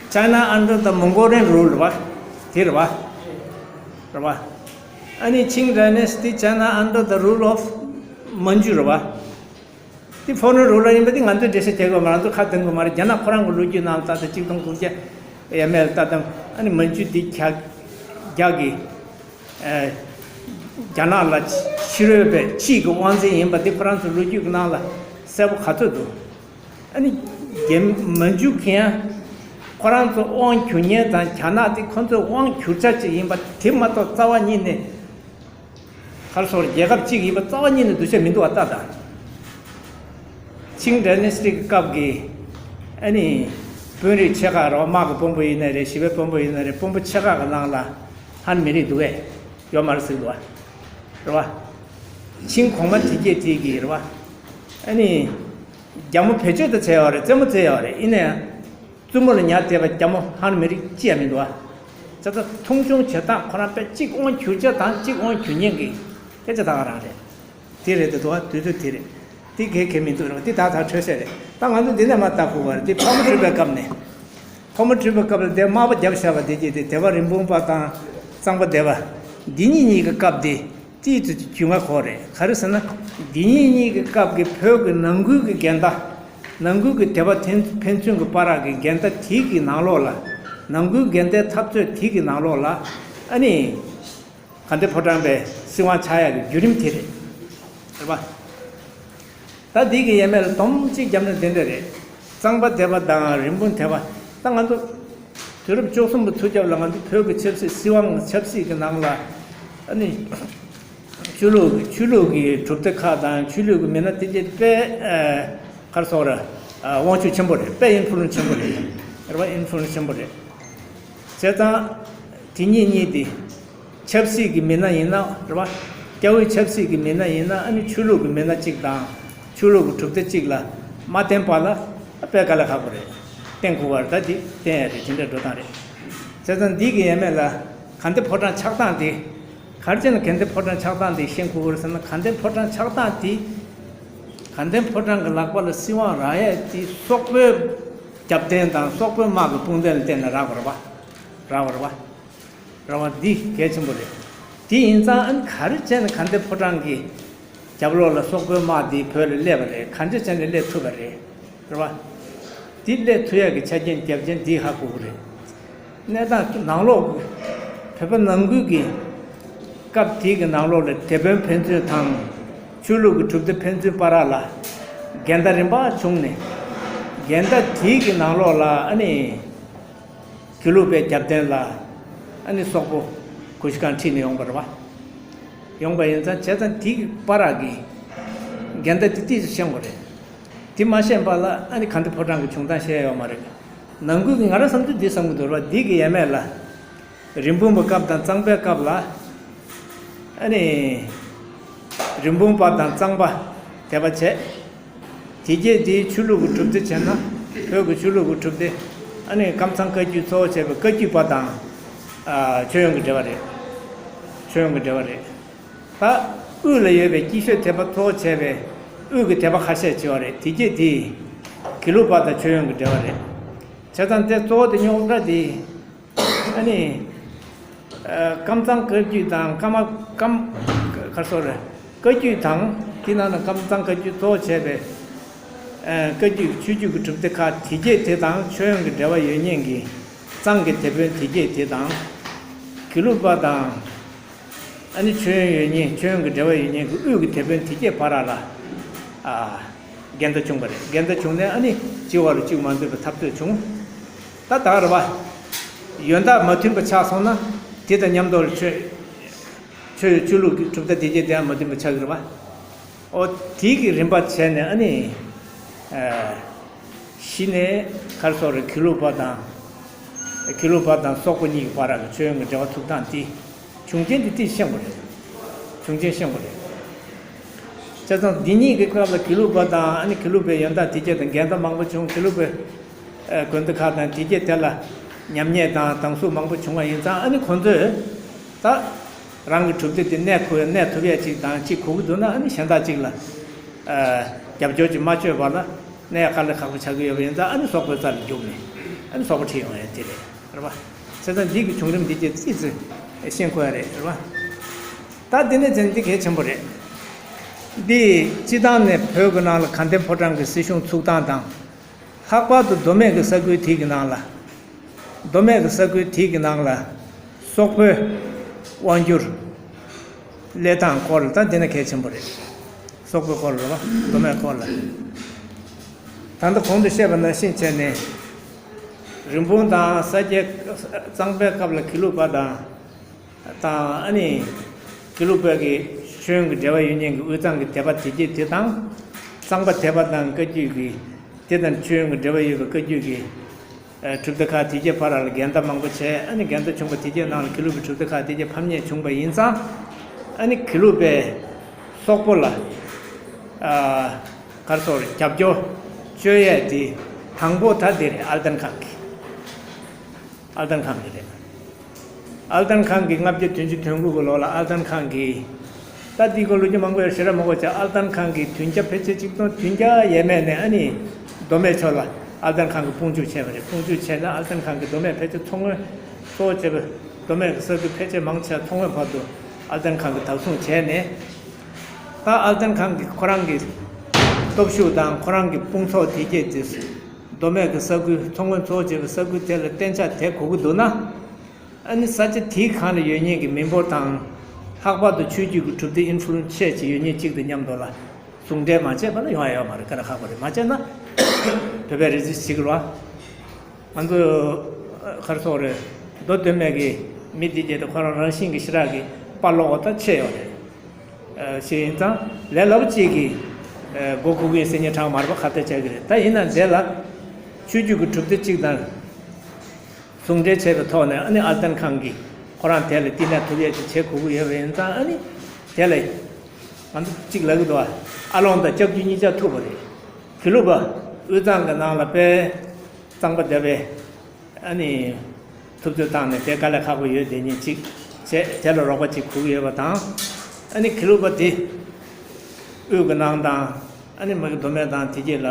China under the Mongolian rule རེད་པ། དེ་རེད་པ། རེད་པ། ཨ་ནི་ཆིང་ཌའི་ནེ་སི་ཊི། China under the rule of Manchu རེད་པ། དེ་ཕོ་རོན་རུ་ལ་ཡིན་པ་དེ་ང་ཚོས་འགྲེལ་བཤད་བྱེད་དགོས་མ་རེད། ང་ཚོ་ཁ་འདོན་དགོས་མ་རེད། རྒྱ་ནག་ཁོ་རང་གི་ལོ་རྒྱུས་ནང་ལ་ད་ལྟ་གཅིག་སྟོང་དགུ་བརྒྱ་ཡས་མས་ལ་ལྟ་དང་། ཨ་ནི་མན་ཇུ་འདི་རྒྱ་རྒྱ་གི་ཨ་རྒྱ་ནག་ལ་ཕྱི་རོལ་པའི་ཕྱིའི་གི་དབང་འཛིན་ཡིན་པ་འདི་ཁོ་རང་ཚོའི་ལོ་རྒྱུས་ཀྱི་ནང་ལ་གསལ་པོ་ག་ཚོད་འདུག་ཨ་ནི་རྒྱ་མན་ཇུ་གིས་ཡང་ཁོ་རང་ཚོ་དབང་སྒྱུར་མཁན་དང་རྒྱ་ནག་འདི་ཁོ་ཚོའི་དབང་སྒྱུར་བྱ་ཅིག་ཡིན་པ་དེ་མ་གཏོགས་རྩ་བ་ཉིད་ནས། ག་རེ་ཟེར། རྒྱལ་ཁབ་གཅིག་ཡིན་པ་རྩ་བ་ཉིད་ནས་འདུ་ཤེས་མི་འདུག་པ། ལྟ་དང་། ཆིང་ཌའི་ནེ་སི་ཊི་གི་སྐབས་ཀྱི་ཨ་ནི་དཔོན་རིགས་ཆེ་ཁག་རེད་པ། དམག་གི་དཔོན་པོ་ཡིན་ནའི་རེད། ཞི་བའི་དཔོན་པོ་ཡིན་ནའི་རེད། དཔོན་པོ་ཆེ་ཁག་གི་ནང་ལ་ཧན་མི་རིགས་འདུག་གས། ཡོད་མ་རེད་ཟེར་འདུག་པ། རེད་པ། ཆིང་གོང་མ་དེ་གྱད་དེ་གི་རེད་པ། ཨ་ནི་རྒྱ་མོ་བེད་སྤྱོད་ད་བྱས་ཡོད་རེད། རྩེད་མོ་རྩེས་ཡོད་རེད། ཡིན་ན་ཡང་། བཙུན་མོ་ལ་ཉར་བསྡད་པ་རྒྱ་མོ་ཧན་མི་རིགས་ཅི་ཡང་མི་འདུག་པ། བྱས་ཙང་མཐོང་ཆུང་བྱེད་སྟངས་ཁོ་རང་དཔེ་གཅིག་དབང་སྒྱུར་བྱ་དང་གཅིག་དབང་སྒྱུར་མཁན་གྱི་སྐད་ཆ་ད་ག་རང་རེད། དེ་རེད་དེ་འདུག་པ། དུས་ཚོད་དེ་རེད། དེ་གལ་གལ་མི་འདུག་རེད་པ། དེ་ད་ད་འཕྲོས་བཤད་རེད། ད་ང་ཚོ་འདི་ནས་མར་ལྟ་དགོས་པ་རེད། དེ་ཕག་མོ་གྲུ་པའི་སྐབས་ནས། ཕག་མོ་གྲུ་པའི་སྐབས་ལ་དེ་དམག་པ་བརྒྱབ་བཞག་པ་དེ་གྱད་དེ་སྡེ་པ་རིན་སྤུངས་པ་དང་གཙང་པ་སྡེ་པ་འདི་གཉིས་གཉིས་ཀྱི་སྐབས་དེ། དེའི་དུས་ཀྱི་རྒྱུས་མངའ་ཁོ་རེད། ག་རེ་ཟེར་ན། འདི་གཉིས་གཉིས་ཀྱི་སྐབས་ཀྱི་བོད་ཀྱི་ནང་ཁུལ་གྱི་འགལ་ཟླ། ནང་ཁུལ་གྱི་སྡེ་པ་ཕན་ཕན་ཚུན་གྱི་བར་གྱི་འགལ་ཟླ་དེ་གི་ནང་ལོགས་ལ། ནང་ཁུལ་འགལ་ཟླའི་འཐབ་རྩོད་དེ་གི་ནང་ལོགས་ལ། ཨ་ནི། དགའ་ལྡན་ཕོ་བྲང་པའི་སྲིད་དབང་ཆགས་ཡག་གི་བརྒྱུད་རིམ་དེ་རེད། རེད་པ། ད་ ད་འདི་གི་ཡས་མས་ལ་སྡོམ་གཅིག་བརྒྱབ་ན་དེ་འདྲ་རེད། གཙང་པ་དད་པ་དང་རིན་སྤུངས་དད་པ། ད་ང་ཚོ་དུས་རབས་བཅུ་གསུམ་པ་ཚུར་རྒྱབ་ལ་ང་ཚོ་བོད་ཀྱི་ཆབ་སྲིད་སྲིད་དབང་ཆབ་སྲིད་ཀྱི་ནང་ལ་ཨ་ནི་ཆོས་ལུགས་ཆོས་ལུགས་ཀྱི་གྲུབ་སྡེ་ཁག་དང་ཆོས་ལུགས་ཀྱི་མི་སྣ་དེ་གྱད་དཔེ་ཨ་ག་རེ་ཟེར་དགོས་རེད། ཨ་དབང་ཤུགས་ཆེན་པོ་རེད། དཔེ་ཨིན་ཕུ་ལུ་ཡེན་སི་ཆེན་པོ་རེད། རེད་པ། ཨིན་ཕུ་ལུ་ཡེན་སི་ཆེན་པོ་རེད། བྱས་ཙང་དེ་གཉིས་གཉིས་དེ་ཆབ་སྲིད་ཀྱི་མི་སྣ་ཡིན་ན་རེད་པ། སྐྱ་བོའི་ཆབ་སྲིད་ཀྱི་མི་སྣ་ཡིན་ན་ཨ་ནི་ཆོས་ལུགས་ཀྱི་མི་སྣ་གཅིག་དང་ཆོས་ལུགས་ཀྱི་གྲུབ་སྡེ་གཅིག་ལ་མ་བརྟེན་པ་ལ་དཔེ་དཀའ་ལས་ཁག་པོ་རེད། བརྟེན་དགོས་པ་རེད། ད་དེ་བརྟེན་ཡ་རེད། དེ་འདྲའི་འགྲོ་སྟངས་རེད། བྱས་ཙང་འདི་གི་ཡས་མས་ལ་དགའ་ལྡན་ཕོ་བྲང་ཆགས་སྟངས་དེ། ག་རེ་བྱས་ན་དགའ་ལྡན་ཕོ་བྲང་ཆགས་སྟངས་དེ་ཤེས་དགོས་ཀྱི་རེད་ཟེར་ན། དགའ་ལྡན་ཕོ་བྲང་ཆགས་སྟངས་དེ། དགའ་ལྡན་ཕོ་བྲང་གི་ལག་པ་ལ་སྲིད་དབང་རག་ཡས་དེ་སོག་པོའི་རྒྱབ་རྟེན་དང་སོག་པོའི་དམག་གི་དཔུང་སྡེ་ལ་བརྟེན་ནས་རག་པ་རེད་པ། རག་པ་རེད་པ། རེད་པ། འདི་གལ་ཆེན་པོ་རེད། དེ་ཡིན་ཙང་ཨ་ནི་ག་རེ་བྱས་ན་དགའ་ལྡན་ཕོ་བྲང་གི་རྒྱབ་ལོགས་ལ་སོག་པོའི་དམག་འདི་བོད་ལ་སླེབས་པ་རེད། ག་འདྲ་བྱས་ནས་སླེབས་ཐུབ་པ་རེད། རེད་པ། འདི་སླེབས་ཐུབ་ཡག་གི་ཆ་རྐྱེན་རྒྱབ་རྐྱེན་འདི་ཧ་གོ་གི་རེད། གནས་སྟངས་ནང་ལོགས་བོད་པ་ནང་ཁུལ་གྱི་སྐབས་དེའི་གི་ནང་ལོགས་ལ་དེད་དཔོན་ཕན་ཚུན་དང་ཆོས་ལུགས་ཀྱི་གྲུབ་སྡེ་ཕན་ཚུན་བར་ལ་འགལ་ཟླ་རིམ་པ་བྱུང་ནས། འགལ་ཟླ་དེའི་གི་ནང་ལོགས་ལ་ཨ་ནི། དགེ་ལུགས་པའི་རྒྱབ་རྟེན་ལ་ཨ་ནི་སོག་པོ་གུ་ཤྲི་ཁཱན་ཁྲིད་ནས་ཡོང་པ་རེད་པ། ཡོང་པ་ཡིན་ཙང་། བྱས་ཙང་དེའི་བར་གྱི་འགལ་ཟླ་དེ་ཏོག་ཙམ་ཤེས་དགོས་རེད། དེ་མ་ཤེས་པ་ལ་ཨ་ནི་དགའ་ལྡན་ཕོ་བྲང་གི་བྱུང་སྟངས་ཤེས་ཡོད་མ་རེད། ནང་ཁུལ་གྱི་ང་རང་བསམ་ཚུལ་འདི་བསམ་གྱི་འདུག་རེད་པ། འདི་གི་ཡས་མས་ལ་རིན་སྤུངས་པའི་སྐབས་དང་གཙང་པའི་སྐབས་ལ་ཨ་ནི་རིན་སྤུངས་པ་དང་གཙང་པ་དད་པ་བྱས། དེ་རྗེས་དེའི་ཆོས་ལུགས་ཀྱི་གྲུབ་སྡེ་བྱས་ན། བོད་ཀྱི་ཆོས་ལུགས་ཀྱི་གྲུབ་སྡེ། ཨ་ནི་ཀམ་ཚང་བཀའ་བརྒྱུད་གཙོ་བོ་བྱས་པའི་བཀའ་བརྒྱུད་པ་དང་། ཨ་མཆོད་ཡོན་གྱི་འབྲེལ་བ་རེད། མཆོད་ཡོན་གྱི་འབྲེལ་བ་རེད། ད་དབུས་ལ་ཡོད་པའི་སྐྱིད་ཤོད་དད་པ་གཙོ་བོ་བྱས་པའི་དབུས་ཀྱི་དད་པ་ཁ་ཤས་བྱས་པ་རེད། དེ་རྗེས་དེ་དགེ་ལུགས་པ་དང་མཆོད་ཡོན་གྱི་འབྲེལ་བ་རེད། བྱས་ཙང་དེ་གཙོ་བོ་དེ་རྙོག་དྲ་དེ། ཨ་ནི། ཨ་ཀམ་ཚང་བཀའ་བརྒྱུད་དང་ཀརྨ་ཀམ། ག་རེ་ཟེར་དགོས་རེད། བཀའ་བརྒྱུད་དང་། དེ་ནང་ན་ཀམ་ཚང་བཀའ་བརྒྱུད་གཙོ་བོ་བྱས་པའི་ཨ་བཀའ་བརྒྱུད་ཆོས་བརྒྱུད་ཀྱི་གྲུབ་སྡེ་ཁག་དེ་རྗེས་དེ་དང་མཆོད་ཡོན་གྱི་འབྲེལ་བ་ཡོད་མཁན་གྱི་གཙང་གི་དེད་དཔོན་དེ་རྗེས་དེ་དང་། དགེ་ལུགས་པ་དང་། ཨ་ནི་མཆོད་ཡོན་ཡོད་མཁན། མཆོད་ཡོན་གྱི་འབྲེལ་བ་ཡོད་མཁན་གྱི་དབུས་ཀྱི་དེད་དཔོན་དེ་རྗེས་བར་ལ་ཨ་འགལ་ཟླ་བྱུང་བ་རེད། འགལ་ཟླ་བྱུང་ནས་ཨ་ནི་གཅིག་བར་ལ་གཅིག་མ་འདོད་པའི་འཐབ་རྩོད་བྱུང་། ད་ད་རེད་པ། ཡོན་བདག་མ་མཐུན་པ་ཆགས་སོང་ན་དེ་དང་མཉམ་དུ་ལ་ཆོས་ཆོས་ཆོས་ལུགས་ཀྱི་གྲུབ་མཐའ་དེ་རྗེས་དེ་ཡང་མ་མཐུན་པ་ཆགས་ཀྱི་རེད་པ། ཨོ། དེ་གི་རིམ་པ་བྱས་ནས་ཨ་ནི། ཨ། གཞི་ནས་ག་རེ་ཟེར་དགོས་རེད། དགེ་ལུགས་པ་དང་། དགེ་ལུགས་པ་དང་སོག་པོ་གཉིས་ཀྱི་བར་ལ་མཆོད་ཡོན་གྱི་འབྲེལ་བ་ཚུགས་སྟངས་དེ། བྱུང་རྐྱེན་དེ་དེ་ཤེས་དགོས་རེད། བྱུང་རྐྱེན་ཤེས་དགོས་རེད། བྱས་ཙང་འདི་གཉིས་ཀྱི་སྐབས་ལ་དགེ་ལུགས་པ་དང་ཨ་ནི་དགེ་ལུགས་པའི་ཡོན་བདག་དེ་རྗེས་དང་འགལ་ཟླ་མང་པོ་བྱུང་། དགེ་ལུགས་པའི་ཨ་དགོན་སྡེ་ཁག་དང་དེ་རྗེས་དེ་ལ་ཉམས་ཉེས་དང་སྡང་ཟུག་མང་པོ་བྱུང་བ་ཡིན་ཙང་། ཨ་ནི་ཁོང་ཚོས་ད་རང་གི་གྲུབ་སྡེ་དེ་གནས་ཐུབ་ཡ། གནས་ཐུབ་ཡ་ཅིག་དང་ཅིག་དགོས་ཀྱི་འདུག་ན། ཨ་ནི་གཞན་དག་ཅིག་ལ་ཨ་རྒྱབ་སྐྱོར་ཅིག་མ་བྱས་པ་ལ་གནས་དཀའ་ལས་ཁག་པོ་ཆགས་ཀྱི་ཡོད་པ་ཡིན་ཙང་། ཨ་ནི་སོག་པོའི་རྩ་ལ་རྒྱུགས་ནས་ཨ་ནི་སོག་པོ་ཁྲིད་ཡོང་ཡ་དེ་རེད། རེད་པ། བྱས་ཙང་འདི་གི་བྱུང་རིམ་འདི་རྗེས་ཙི་ཙི་ཤེས་དགོས་ཡ་རེད། རེད་པ། ད་འདི་ནས་བྱས་ན་འདི་གལ་ཆེན་པོ་རེད། འདི་སྤྱི་བཏང་ནས་བོད་ཀྱི་ནང་ལ་དགའ་ལྡན་ཕོ་བྲང་གི་སྲིད་གཞུང་ཚུགས་སྟངས་དང་། ལྷག་པར་དུ་མདོ་སྨད་ཀྱི་ས་ཁུལ་དེ་གི་ནང་ལ། མདོ་སྨད་ཀྱི་ས་ཁུལ་དེ་གི་ནང་ལ་སོག་པོའི་དབང་སྒྱུར་སླེབས་སྟངས་སྐོར་ལ། ད་འདི་ནས་གལ་ཆེན་པོ་རེད། སོག་པོའི་སྐོར་ལ། མདོ་སྨད་སྐོར་ལ། ད་ལྟ་གོང་དུ་བཤད་པ་ནང་བཞིན་བྱས་ནས། རིན་སྤུངས་དང་ས་སྐྱའི་གཙང་པའི་སྐབས་ལ་དགེ་ལུགས་པ་དང་། དང་ཨ་ནི་དགེ་ལུགས་པ་གི་མཆོད་ཡོན་གྱི་འབྲེལ་བ་ཡོད་མཁན་གྱི་དབུས་གཙང་གི་དད་པ་དེ་རྗེས་དེ་དང་། གཙང་པ་དད་པ་དང་བཀའ་བརྒྱུད་ཀྱི་དེ་དང་མཆོད་ཡོན་གྱི་འབྲེལ་བ་ཡོད་པའི་བཀའ་བརྒྱུད་ཀྱི་ཨ་གྲུབ་སྡེ་ཁག་དེ་རྗེས་བར་ལ་འགལ་ཟླ་མང་པོ་བྱས། ཨ་ནི་འགལ་ཟླ་བྱུང་བ་དེ་རྗེས་ནང་ལ་དགེ་ལུགས་ཀྱི་གྲུབ་སྡེ་ཁག་དེ་རྗེས་ཕམ་ཉེས་བྱུང་བ་ཡིན་ཙང་། ཨ་ནི་དགེ་ལུགས་པས་སོག་པོ་ལ་ཨ་ག་རེ་ཟེར་དགོས་རེད། རྒྱབ་སྐྱོར་བྱེད་ཡས་དེ་དང་པོ་ད་དེ་རེད། ཨལ་ཏན་ཁཱན་གྱིས། ཨལ་ཏན་ཁཱན་གྱིས་རེད། ཨལ་ཏན་ཁཱན་གྱིས་ལྔ་བརྒྱ་བདུན་ཅུ་དོན་དགུ་གི་ལོ་ལ་ཨལ་ཏན་ཁཱན་གྱིས། ད་འདི་སྐོར་ལོ་རྒྱུས་མང་པོ་ཡོད། ཞེ་དྲག་མང་པོ་བྱས། ཨལ་ཏན་ཁཱན་གྱིས་བདུན་བརྒྱ་ཕལ་ཆེར་ཆིག་སྟོང་བདུན་བརྒྱ་ཡས་མས་ནས་ཨ་ནི་མདོ་སྨད་ཕྱོགས་ལ་ཨལ་ཏན་ཁཱན་གྱིས་དཔུང་འཇུག་བྱས་པ་རེད། དཔུང་འཇུག་བྱས་ནས་ཨལ་ཏན་ཁཱན་གྱིས་མདོ་སྨད་ཕལ་ཆེར་མཚོ་སྔོན་གཙོ་བོ་བྱས་པའི་མདོ་སྨད་ཀྱི་ས་ཁུལ་ཕལ་ཆེར་མང་ཆེ་མཚོ་སྔོན་བར་དུ་ཨལ་ཏན་ཁཱན་གྱིས་བདག་བཟུང་བྱས་ནས། ད་ཨལ་ཏན་ཁཱན་གྱིས་ཁོ་རང་གི་སྟོབས་ཤུགས་དང་ཁོ་རང་གི་དཔུང་ཚོགས་དེ་རྗེས་དེ། མདོ་སྨད་ཀྱི་ས་ཁུལ། མཚོ་སྔོན་གཙོ་བོ་བྱས་པའི་ས་ཁུལ་དེ་ལ་གཏན་འཇགས་བསྡད་དགོས་ཀྱི་འདུག་ན། ཨ་ནི་ས་ཆ་དེའི་སྒང་ལ་ཡོད་མཁན་གྱི་མི་འབོར་དང་། ལྷག་པར་དུ་ཆོས་བརྒྱུད་ཀྱི་གྲུབ་སྡེ་ཨིན་ཕུ་ལུ་ཡེན་སི་ཆེ་ཅིག་ཡོད་མཁན་གཅིག་དང་མཉམ་དུ་ལ། ཟུང་འབྲེལ་མ་བྱས་པ་ན་ཡོང་ཡ་ཡོད་མ་རེད། དཀའ་ལས་ཁག་པོ་རེད། མ་བྱས་ན་བོད་པའི་རེ་ཇི་ཞིག་རེད་བ། ང་ཚོ་ག་རེ་ཟེར་དགོས་རེད། མདོ་སྟོད་སྨད་ཀྱི་མི་འདི་གྱད་དེ་ཁོ་རང་རང་བཞིན་གྱི་ཞེ་དྲག་གི་དཔའ་ལོག་པ་ད་ཆེ་ཡོད་རེད། ཨ་ཞེས་ཡིན་ཙང་ལས་སླ་པོ་གཅིག་གིས་ཨ་མགོ་འཁོར་གྱི་ཡིན་ཟེར་མཁན་གྲངས་མ་རེད་པ། ཁ་གཏད་བཅག་གི་རེད། ད་ཡིན་ན་འདི་ལ་ཆོས་བརྒྱུད་ཀྱི་གྲུབ་སྡེ་གཅིག་དང་ཟུང་འབྲེལ་བྱས་པའི་ཐོག་ནས་ཨ་ནི་ཨལ་ཏན་ཁང་གིས་ཁོ་རང་དེ་ལ་བསྟི་གནས་ཐུབ་ཡས་ཅིག་བྱེད་དགོས་ཀྱི་ཡོད་པ་ཡིན་ཙང་། ཨ་ནི་དེ་ལ་ང་ཚོ་གཅིག་ལབ་ཀྱི་འདུག་བ། ཨ་ལོང་དང་ལྕགས་ཀྱུ་གཉིས་ཆ་ཐུག་པ་རེད། དགེ་ལུགས་པ་དབུས་གཙང་གི་ནང་ལ་དཔེ་གཙང་པ་བསྡད་པའི་ཨ་ནི་ཐུབ་ཚོད་བཏང་ནས་དེ་དཀའ་ལས་ཁག་པོ་ཡོད་དེ་ཉིན་གཅིག་བྱས། དེ་ལ་རོགས་པ་གཅིག་དགོས་ཀྱི་ཡོད་པ་དང་། ཨ་ནི་དགེ་ལུགས་པ་དེ་དབུས་ཀྱི་ནང་དང་ཨ་ནི་མ་གི་མདོ་སྨད་དང་དེ་གྱད་ལ་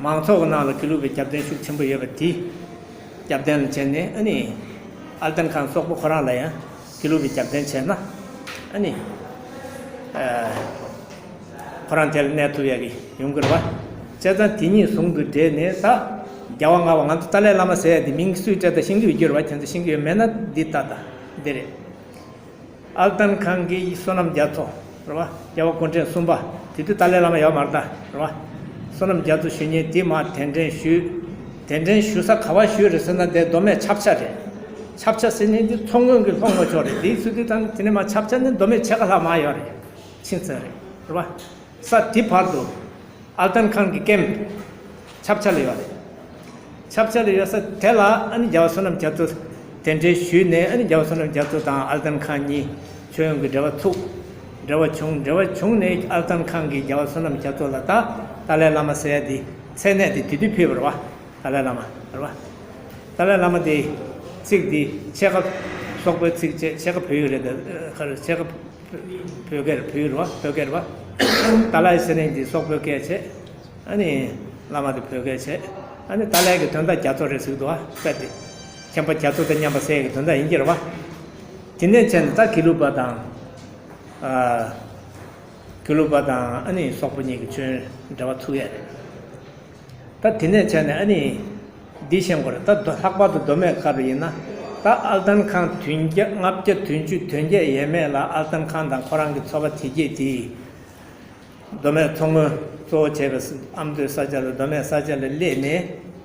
མང་ཚོགས་ཀྱི་ནང་ལ་དགེ་ལུགས་པའི་རྒྱབ་རྟེན་ཤུགས་ཆེན་པོ་ཡོད་པ་དེ་རྒྱབ་རྟེན་ལ་བྱས་ནས། ཨ་ནི་ཨལ་ཏན་ཁང་སོག་པོ་ཁོ་རང་ལ་ཡང་དགེ་ལུགས་པའི་རྒྱབ་རྟེན་བྱས་ན། ཨ་ནི་ཨ་ཁོ་རང་དེ་ལ་གནས་ཐུབ་ཡ་གི་ཡོང་གི་རེད་བ། བྱས་ཙང་དེ་གཉིས་ཟུང་དུ་འབྲེལ་ནས་ད་རྒྱལ་བ་ལྔ་པ། ང་ཚོ་ཏཱ་ལའི་བླ་མ་ཟེར་ཡ་དེ་མིང་སུས་སྤྲད་ད་ཤེས་ཀྱི་ཡོད་རྒྱུ་རེད་བ། ཁྱེད་ཚོ་ཤེས་ཀྱི་ཡོད་མེད་ན་འདི་ལྟ་ད་འདི་རེད། ཨལ་ཏན་ཁང་གི་བསོད་ནམས་རྒྱ་མཚོ་རེད་བ། རྒྱལ་བ་སྐུ་ཕྲེང་གསུམ་པ། དེ་དུས་ཏཱ་ལའི་བླ་མ་ཡོད་མ་རེད་ད་རེད་བ། བསོད་ནམས་རྒྱ་མཚོ་ཞུ་མཁན་དེ་མར་གདན་འདྲེན་ཞུས། གདན་འདྲེན་ཞུ་ས་ག་བ་ཞུས་རེད་ཟེར་ན་དེ་མདོ་སྨད་ཆབ་ཆ་རེད། ཆབ་ཆ་ཟེར་མཁན་དེ་མཚོ་སྔོན་གྱི་ལྷོ་ངོས་ཕྱོགས་རེད། དེའི་ཚུལ་དུ་དང་དེ་ནས་མར་ཆབ་ཆ་ནི་མདོ་སྨད་ཕྱེད་ཀ་ལྷག་མར་ཡོད་རེད། ཕྱིན་ཚར་རེད་རེད་བ། ས་དེ་བར་དུ་ཨལ་ཏན་ཁང་གི་ཀེམ་ཆབ་ཆ་ལ་ཡོད་རེད། ཆབ་ཆ་ལ་ཡོད་ས་དེ་ལ་ཨ་ནི་རྒྱལ་བ་བསོད་ནམས་རྒྱ་མཚོ་གདན་འདྲེན་ཞུས་ནས། ཨ་ནི་རྒྱལ་བ་བསོད་ནམས་རྒྱ་མཚོ་དང་ཨལ་ཏན་ཁང་གཉིས་མཆོད་ཡོན་གྱི་འབྲེལ་བ་ཚུགས། འབྲེལ་བ་བྱུང་། འབྲེལ་བ་བྱུང་ནས་ཨལ་ཏན་ཁང་གིས་རྒྱལ་བ་བསོད་ནམས་རྒྱ་མཚོ་ལ་ད་ཏཱ་ལའི་བླ་མ་ཟེར་ཡ་དེ་མཚན་གནས་དེ་དེ་དུས་ཕུལ་བ་རེད་བ། ཏཱ་ལའི་བླ་མ་རེད་བ། ཏཱ་ལའི་བླ་མ་དེ་ཚིག་དེ་ཕྱེད་ཀ་སོག་པོའི་ཚིག་བྱས། ཕྱེད་ཀ་བོད་ཡིག་རེད། ད་ག་རེ་ཕྱེད་ཀ་བོད་སྐད་རེད། བོད་ཡིག་རེད་བ། བོད་སྐད་རེད་བ། ཏཱ་ལའི་ཟེར་མཁན་དེ་སོག་པོའི་སྐད་བྱས། ཨ་ནི་བླ་མ་དེ་བོད་སྐད་བྱས། ཨ་ནི་ཏཱ་ལའི་གི་དོན་དག་རྒྱ་མཚོ་རེད་ཟེར་གི་འདུག་བ། དཔེ་དེ་མཁན་པོ་རྒྱ་མཚོ་དང་མཉམ་པ་ཟེར་གི་དོན་དག་ཡིན་གྱི་རེད་བ། དེ་ནས་བྱས་ནས་ད་དགེ་ལུགས་པ་དང་ཨ་དགེ་ལུགས་པ་དང་ཨ་ནི་སོག་པོ་གཉིས་ཀྱི་མཆོད་ཡོན་འབྲེལ་བ་ཚུགས་ཡ་རེད། ད་དེ་ནས་བྱས་ནས་ཨ་ནི་འདི་ཤེས་དགོས་རེད། ད་མདོ་ལྷག་པར་དུ་མདོ་སྨད་ཁག་ལ་ཡིན་ན། ད་ཨལ་ཏན་ཁང་བདུན་བརྒྱ་ལྔ་བརྒྱ་བདུན་ཅུ་དོན་བརྒྱད་ཡས་མས་ལ་ཨལ་ཏན་ཁང་དང་ཁོ་རང་གི་ཚོ་པ་དེ་གྱད་དེ་མདོ་སྨད་མཚོ་སྔོན་གཙོ་བོ་བྱས་པའི་ཨ་མདོའི་ས་ཆ་ལ། མདོ་སྨད་ས་ཆ་ལ་སླེབས་ནས།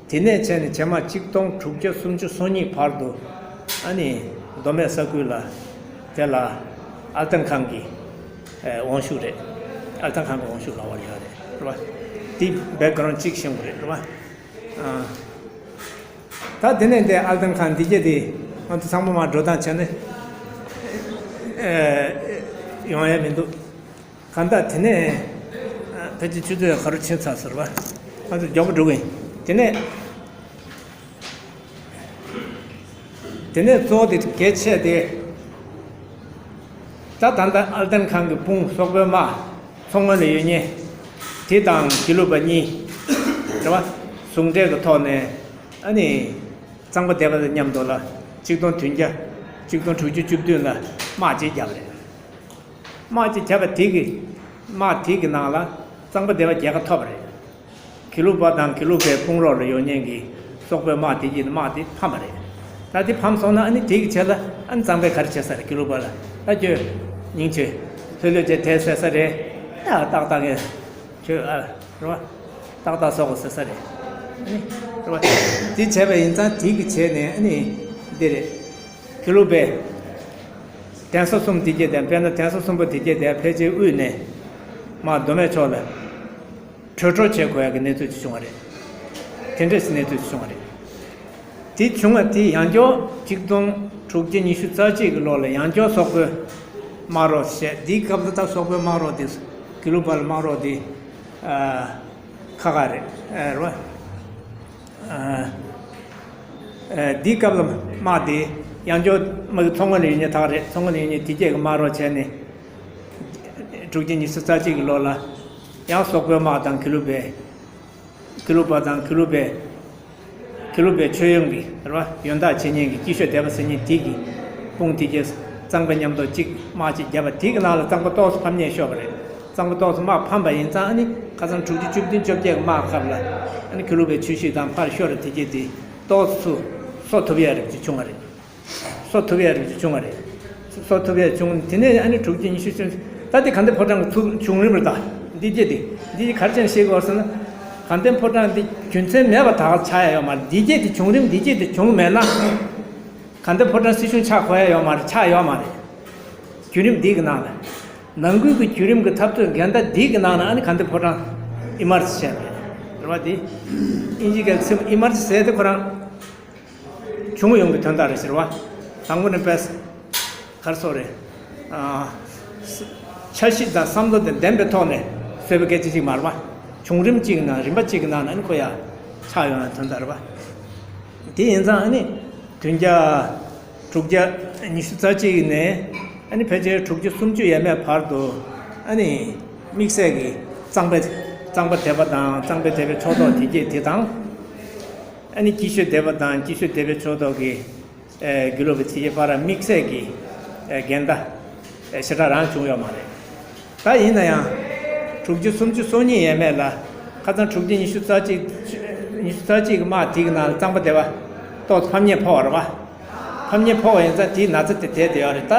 དེ་ནས་བྱས་ནས་ཕྱི་མ་ཆིག་སྟོང་དྲུག་བརྒྱ་སུམ་ཅུ་སོ་གཉིས་བར་དུ་ཨ་ནི་མདོ་སྨད་ས་ཁུལ་ལ་དེ་ལ་ཨལ་ཏན་ཁང་གི་ཨེ་དབང་ཤུགས་རེད། ཨལ་ཏན་ཁང་གི་དབང་ཤུགས་ལ་བར་ཡོད་རེད། རེད་བ། འདི་བེག་གྷ་རོན་ཌི་གཅིག་ཤེས་དགོས་རེད། རེད་བ། ཨ། ད་དེ་ནས་འདི་ཨལ་ཏན་ཁང་འདི་གྱད་དེ་ང་ཚོ་ཚང་མ་མར་འགྲོ་སྟངས་བྱས་ནས་ཨེ་ཡོང་ཡ་མི་འདུག་གང་ལྟར་དེ་ནས་ཨ་ཕལ་ཆེར་ཆུ་ཚོད་ག་རེ་ཕྱིན་ཚར་ཟེར་བ། ང་ཚོ་མགྱོགས་པོ་འགྲོ་གི་ཡིན། དེ་ནས། དེ་ནས་གཙོ་བོ་དེ་གལ་ཆེ་དེ། ད་ད་ལྟ་ཨལ་ཏན་ཁང་གི་དཔུང་སོག་པོའི་དམག་མཚོ་སྔོན་ལ་ཡོད་མཁན་དེ་དང་དགེ་ལུགས་པ་གཉིས་རེད་བ། ཟུང་འབྲེལ་གྱི་ཐོག་ནས་ཨ་ནི་གཙང་པ་སྡེ་པ་དང་མཉམ་དུ་ལ་ཆིག་སྟོང་བདུན་བརྒྱ་ཆིག་སྟོང་དྲུག་ཅུ་བཅུ་བདུན་ལ་དམག་ཅིག་བརྒྱབ་པ་རེད། དམག་ཅིག་བརྒྱབ་པ་དེ་གི་དམག་དེ་གི་ནང་ལ་གཙང་པ་སྡེ་པ་བརྒྱད་ཀ་ཐོབ་པ་རེད། དགེ་ལུགས་པ་དང་དགེ་ལུགས་པའི་དཔུང་རོགས་ལ་ཡོད་མཁན་གྱི་སོག་པོའི་དམག་དེ་གྱད་དམག་དེ་ཕམ་པ་རེད། ད་དེ་ཕམ་སོང་ན་ཨ་ནི་དེ་གི་ཆེད་ལ་ཨ་ནི་གཙང་པས་ག་རེ་བྱེད་ས་རེད། དགེ་ལུགས་པ་ལ་ད་ཁྱོད་སྙིང་རྗེ་ལྷོད་ལྷོད་བྱས་དེ་ཟེར་ས་རེད། ད་ཏག་ཏག་གི་ཁྱོད་ཨ་རེད་བ། ཏག་ཏག་བཟོ་དགོས་ཟེར་ས་རེད། ཨ་ནི་རེད་བ། དེ་བྱས་པ་ཡིན་ཙང་དེ་གི་བྱས་ནས་ཨ་ནི་འདི་རེད། དགེ་ལུགས་པས་གདན་ས་གསུམ་དེ་གྱད་དེ། དཔེར་ན་གདན་ས་གསུམ་པོ་དེ་གྱད་དེ་ཕལ་ཆེར་དབུས་ནས་མར་མདོ་སྨད་ཕྱོགས་ལ་བྲོས་བྲོས་བྱེད་དགོས་ཡག་གི་གནས་ཚུལ་ཅིག་བྱུང་བ་རེད། དེ་འདྲ་ཞིག་གནས་ཚུལ་ཅིག་བྱུང་བ་རེད། དེ་བྱུང་བ་དེ་ཡང་བསྐྱར་ཆིག་སྟོང་དྲུག་བརྒྱ་ཉི་ཤུ་རྩ་གཅིག་གི་ལོ་ལ་ཡང་བསྐྱར་སོག་པོའི་དམག་རོགས་བྱས། དེའི་སྐབས་ལ་ད་སོག་པོའི་དམག་རོགས་དེ་དགེ་ལུགས་པ་ལ་དམག་རོགས་དེ་ཨ་ཁག་ཁག་རེད། ཨ་རེད་བ། ཨ་ཨ་འདིའི་སྐབས་ལ་དམག་དེ་ཡང་བསྐྱར་མ་གི་མཚོ་སྔོན་ལ་ཡོད་མཁན་ད་ག་རེད། མཚོ་སྔོན་ལ་ཡོད་མཁན་དེ་གྱད་ཀྱི་དམག་རོགས་བྱས་ནས་དྲུག་བརྒྱ་ཉི་ཤུ་རྩ་གཅིག་གི་ལོ་ལ་ཡང་སོག་པོའི་དམག་དང་དགེ་ལུགས་པའི་དགེ་ལུགས་པ་དང་དགེ་ལུགས་པའི་དགེ་ལུགས་པའི་མཆོད་ཡོན་གྱི་རེད་བ། ཡོན་བདག་བྱེད་མཁན་གྱི་སྐྱིད་ཤོད་སྡེ་པ་ཟེར་མཁན་དེ་གི་དཔུང་དེ་གྱད་གཙང་པ་མཉམ་དུ་གཅིག་དམག་ཅིག་བརྒྱབ་པ་དེ་གི་ནང་ལ་གཙང་པ་ཏོག་ཙམ་ཕམ་ཉེས་ཤོར་བ་རེད། གཙང་པ་ཏོག་ཙམ་དམག་ཕམ་པ་ཡིན་ཙང་ཨ་ནི་ཁ་སང་དྲུག་ཅུ་བཅུ་བདུན་བཅོ་བརྒྱད་ཀྱི་དམག་སྐབས་ལ་ཨ་ནི་དགེ་ལུགས་པའི་ཆོས་གཞིས་དང་ཕར་ཤོར་བ་དེ་གྱད་དེ་ཏོག་ཙམ་གསོ་ཐུབ་ཡ་རིགས་ཅིག་བྱུང་བ་རེད། གསོ་ཐུབ་ཡ་རིགས་ཅིག་བྱུང་བ་རེད། གསོ་ཐུབ་ཡ་བྱུང་། དེ་ནས་ཨ་ནི་དྲུག་ཅུ་ཉི་ཤུ་ཅན་ད་དེ་ག་འདི་ཕོ་བྲང་གི་ཚུགས་བྱུང་རིམ་རེད། ད་ འདི་སྐད་དེ། འདི་ག་རེ་བྱས་ནས་ཤེས་དགོས་ཟེར་ན། དགའ་ལྡན་ཕོ་བྲང་འདི་རྒྱུ་མཚན་མེད་པ་ད་ག་ཆགས་ཡ་ཡོད་མ་རེད། འདི་སྐད་དེ་བྱུང་རིམ་འདི་སྐད་དེ་བྱུང་མེད་ན། དགའ་ལྡན་ཕོ་བྲང་སྲིད་གཞུང་ཆགས་དགོས་ཡ་ཡོད་མ་རེད། ཆགས་ཡོད་མ་རེད། བརྒྱུད་རིམ་འདི་གི་ནང་ལ། ནང་ཁུལ་གྱི་བརྒྱུད་རིམ་གྱི་འཐབ་རྩོད་འགལ་ཟླ་འདི་གི་ནང་ལ་ཨ་ནི་དགའ་ལྡན་ཕོ་བྲང་ཨི་མར་ཇི་བྱས་པ་རེད། རེད་བ། འདི་ཨིན་ཇི་སྐད་ཚིག་ཨི་མར་ཇི་ཟེར་དེ་ཁོ་རང་བྱུང་ཡོང་གི་དོན་དག་རེད་ཟེར་བ། དང་པོ་ནས་དཔེ་ག་རེ་ཟེར་དགོས་རེད། ཨ། འཆར་གཞི་དང་བསམ་བློ་དང་ལྡན་པའི་ཐོག་ནས་བཟོས་པའི་སྐད་ཆ་ཅིག་མ་རེད་བ། བྱུང་རིམ་གཅིག་ནང་རིམ་པ་གཅིག་གི་ནང་ནས་ཨ་ནི་ཁོ་ཡ་ཆགས་ཡོང་ཡ་དོན་དག་རེད་བ། དེ་ཡིན་ཙང་ཨ་ནི་བདུན་བརྒྱ། དྲུག་བརྒྱ་ཉི་ཤུ་རྩ་གཅིག་ནས་ཨ་ནི་ཕལ་ཆེར་དྲུག་ཅུ་སུམ་ཅུ་ཡས་མས་བར་དུ་ཨ་ནི་དམིགས་བསལ་གྱི་གཙང་པ། གཙང་པ་སྡེ་པ་དང་གཙང་པ་སྡེ་པའི་ཕྱོགས་གཏོགས་དེ་སྐད་དེ་དང་། ཨ་ནི་སྐྱིད་ཤོད་སྡེ་པ་དང་སྐྱིད་ཤོད་སྡེ་པའི་ཕྱོགས་གཏོགས་ཀྱི་ཨེ་དགེ་ལུགས་པའི་དེ་སྐད་བར་དམིགས་བསལ་གྱི་ཨེ་འགལ་ཟླ་ཨེ་ཞེ་དྲག་རང་བྱུང་ཡོད་མ་རེད། ད་ཡིན་ན་ཡང་། དྲུག་ཅུ་སུམ་ཅུ་སོ་གཉིས་ཡས་མས་ལ། ཁ་སང་དྲུག་ཅུ་ཉི་ཤུ་རྩ་གཅིག་ཉི་ཤུ་རྩ་གཅིག་གི་དམག་དེ་གི་ནང་ལ་གཙང་པ་སྡེ་པ་ཏོག་ཙམ་ཕམ་ཉེས་ཕོག་པ་རེད་བ། ཕམ་ཉེས་ཕོག་པ་ཡིན་ཙང་དེའི་ན་ཚ་དེ་དེ་དེ་ཡོད་རེད། ད་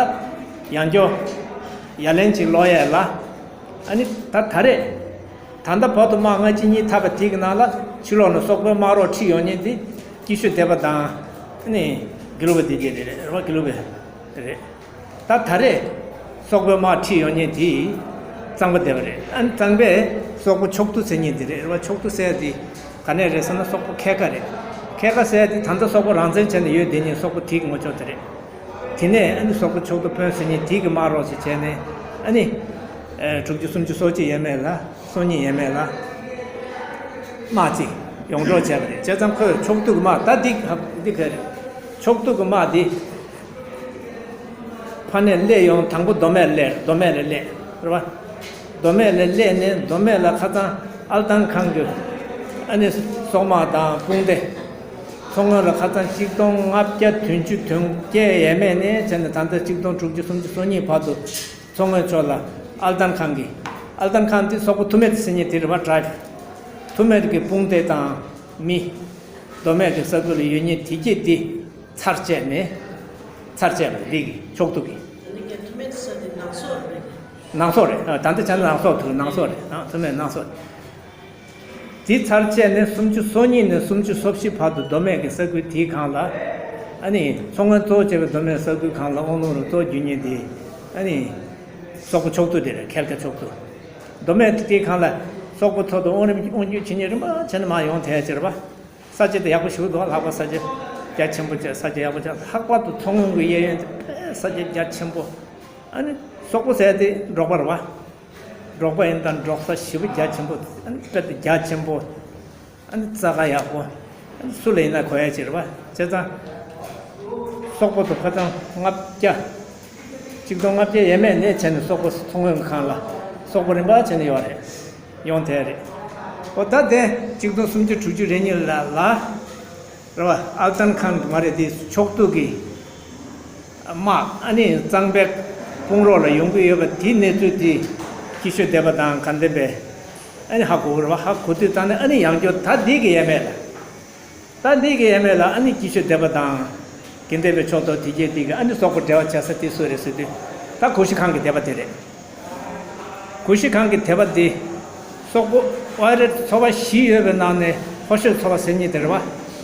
ཡང་སྐྱར་ཡ་ལན་ཅིག་སློག་ཡས་ལ། ཨ་ནི་ད་ད་རེས་ད་ལྟ་བར་དུ་དམག་སྔ་ཕྱི་གཉིས་འཐབ་པ་དེ་གི་ནང་ལ་ཕྱི་ལོགས་ནས་སོག་པོའི་དམག་རོགས་ཁྲིད་ཡོང་མཁན་དེ་སྐྱིད་ཤོད་སྡེ་པ་དང་ཨ་ནི་དགེ་ལུགས་པ་དེ་གི་རེད་རེད་བ། དགེ་ལུགས་པ་རེད། ད་ད་རེས་སོག་པོའི་དམག་ཁྲིད་ཡོང་མཁན་དེ་གཙང་པ་སྡེ་པ་རེད། ཨ་ནི་གཙང་པས་སོག་པོ་ཕྱོགས་བསྡུ་ཟེར་མཁན་དེ་རེད་རེད་བ། ཕྱོགས་བསྡུ་ཟེར་དེ་ག་ནས་རེད་ཟེར་ན་སོག་པོ་ཁལ་ཁ་རེད། ཁལ་ཁ་ཟེར་དེ་ད་ལྟ་སོག་པོ་རང་བཙན་བྱས་ནས་ཡོད་དེ་ཉིད་སོག་པོ་དེ་གི་ངོ་ཕྱོགས་དེ་རེད། དེ་ནས་ཨ་ནི་སོག་པོ་ཕྱོགས་བསྡུ་ཕོན་ཟེར་མཁན་དེ་གི་དམག་རོགས་ཤིག་བྱས་ནས་ཨ་ནི་ཨེ་དྲུག་ཅུ་སུམ་ཅུ་སོ་གཅིག་ཡས་མས་ལ། སོ་གཉིས་ཡས་མས་ལ་དམག་ཅིག་ཡོངས་གྲགས་བྱས་པ་རེད། བྱས་ཙང་ཁོས་ཕྱོགས་བསྡུ་གི་དམག་ད་འདི་འདི་ག་རེད། ཕྱོགས་བསྡུ་གི་དམག་འདི་ཕ་ནས་སླེབས་ཡོང་། དང་པོ་མདོ་སྨད་སླེབས། མདོ་སྨད་ལ་སླེབས་རེད་བ། མདོ་སྨད་ལ་སླེབས་ནས་མདོ་སྨད་ལ་ཁ་སང་ཨལ་ཏན་ཁང་གི་ཨ་ནི་སོག་དམག་དང་དཔུང་སྡེ། མཚོ་སྔོན་ལ་ཁ་སང་གཅིག་སྟོང་ལྔ་བརྒྱ་བདུན་ཅུ་དོན་བརྒྱད་ཡས་མས་ནས་བྱས་ནས་ད་ལྟ་གཅིག་སྟོང་དྲུག་ཅུ་སུམ་ཅུ་སོ་གཉིས་བར་དུ། མཚོ་སྔོན་ཕྱོགས་ལ་ཨལ་ཏན་ཁང་གི། ཨལ་ཏན་ཁང་དེ་སོག་པོ་ཐུ་མེད་ཟེར་མཁན་དེ་རེད་བ། ཊའིབ། ཐུ་མེད་ཀྱི་དཔུང་སྡེ་དང་མི། མདོ་སྨད་ཀྱི་ས་ཁུལ་ལ་ཡོད་མཁན་དེ་སྐད་དེ་ཚར་བཅད་ནས། ཚར་བཅད་པ་རེད། འདི་གི་ཕྱོགས་བསྡུ་གི། ཨ་ནི་ཐུ་མེད་ཟེར་དེ་ནང་སོག་རེད། ནང་སོག་རེད། ཨ། ད་ལྟ་བྱས་ན་ནང་སོག་ཐུག་ནང་སོག་རེད། ཨ། ཐུ་མེད་ནང་སོག་རེད། དེ་ཚར་བཅད་ནས་སུམ་ཅུ་སོ་གཉིས་ནས་སུམ་ཅུ་སོ་བཞི་བར་དུ་མདོ་སྨད་ཀྱི་ས་ཁུལ་དེའི་སྒང་ལ། ཨ་ནི་མཚོ་སྔོན་གཙོ་བོ་བྱས་པའི་མདོ་སྨད་ས་ཁུལ་སྒང་ལ་དབང་ལུང་རུ་གཙོ་བོ་བརྒྱུད་མཁན་དེ། ཨ་ནི་སོག་པོ་ཕྱོགས་བསྡུ་དེ་རེད། ཁལ་ཁ་ཕྱོགས་བསྡུ། མདོ་སྨད་དེའི་སྒང་ལ་སོག་པོ་ཚོ་དང་དབང་རིམ་དབང་སྒྱུར་བྱེད་མཁན་རིམ་པ་བྱས་ནས་མར་ཡོང་དེ་ཟེར་བ། ས་ཆ་དེ་ཡག་པོ་ཞིག་འདུག་ལྷག་པར་ས་ཆ་རྒྱ་ཆེན་པོ་བྱས། ས་ཆ་ཡག་པོ་བྱས། ལྷག་པར་དུ་མཚོ་སྔོན་གྱི་གཡས་གཡོན་དེ་དཔེ་ས་ཆ་རྒྱ་ཆེན་པོ། ཨ་ནི་སོག་པོ་ཟེར་དེ་འབྲོག་པ་རེད་བ། འབྲོག་པ་ཡིན་དང་འབྲོག་ས་ཞེ་པོ་རྒྱ་ཆེན་པོ། ཨ་ནི་དཔེ་དེ་རྒྱ་ཆེན་པོ། ཨ་ནི་རྩྭ་ཁ་ཡག་པོ། ཨ་ནི་སུ་ལ་ཡིན་ན་གོ་ཡ་ཅིག་རེད་བ། བྱས་ཙང་སོག་པོ་དང་ཁ་སང་ལྔ་བརྒྱ། གཅིག་སྟོང་ལྔ་བརྒྱ་ཡས་མས་ནས་བྱས་ནས་སོག་པོ་མཚོ་སྔོན་གྱི་སྒང་ལ་སོག་པོ་རིམ་པ་བྱས་ནས་ཡོད་རེད། ཡོང་དེ་རེད། འོ་ད་དེ་གཅིག་སྟོང་སུམ་ཅུ་དྲུག་ཅུ་རེ་གཉིས་ལ་ལ། རེད་བ། ཨལ་ཏན་ཁང་མ་རེད། དེ་ཕྱོགས་བསྡུ་གི་དམག་ཨ་ནི་གཙང་པའི་དཔུང་རོགས་ལ་ཡོང་གི་ཡོད་པ་དེའི་གནས་ཚུལ་དེ་སྐྱིད་ཤོད་སྡེ་པ་དང་དགའ་ལྡན་པས་ཨ་ནི་ཧ་གོ་གི་རེད་བ། ཧ་གོ་དུས་ད་ནི་ཨ་ནི་ཡང་བསྐྱར་ད་འདི་གི་ཡས་མས་ལ། ད་འདི་གི་ཡས་མས་ལ་ཨ་ནི་སྐྱིད་ཤོད་སྡེ་པ་དང་དགའ་ལྡན་པའི་ཕྱོགས་གཏོགས་དེ་གྱད་དེ་གི་ཨ་ནི་སོག་པོ་འབྲེལ་བ་བྱ་ས་དེ་སུ་རེད་ཟེར་དུས། ད་གུ་ཤྲི་ཁང་གི་སྡེ་པ་དེ་རེད། གུ་ཤྲི་ཁང་གི་སྡེ་པ་འདི་སོག་པོ་ཨོ་ཨར་ཨེལ་ཚོ་པ་བཞི་ཡོད་པའི་ནང་ནས་ཧོ་ཤོད་ཚོ་པ་ཟེར་མཁན་དེ་རེད་བ།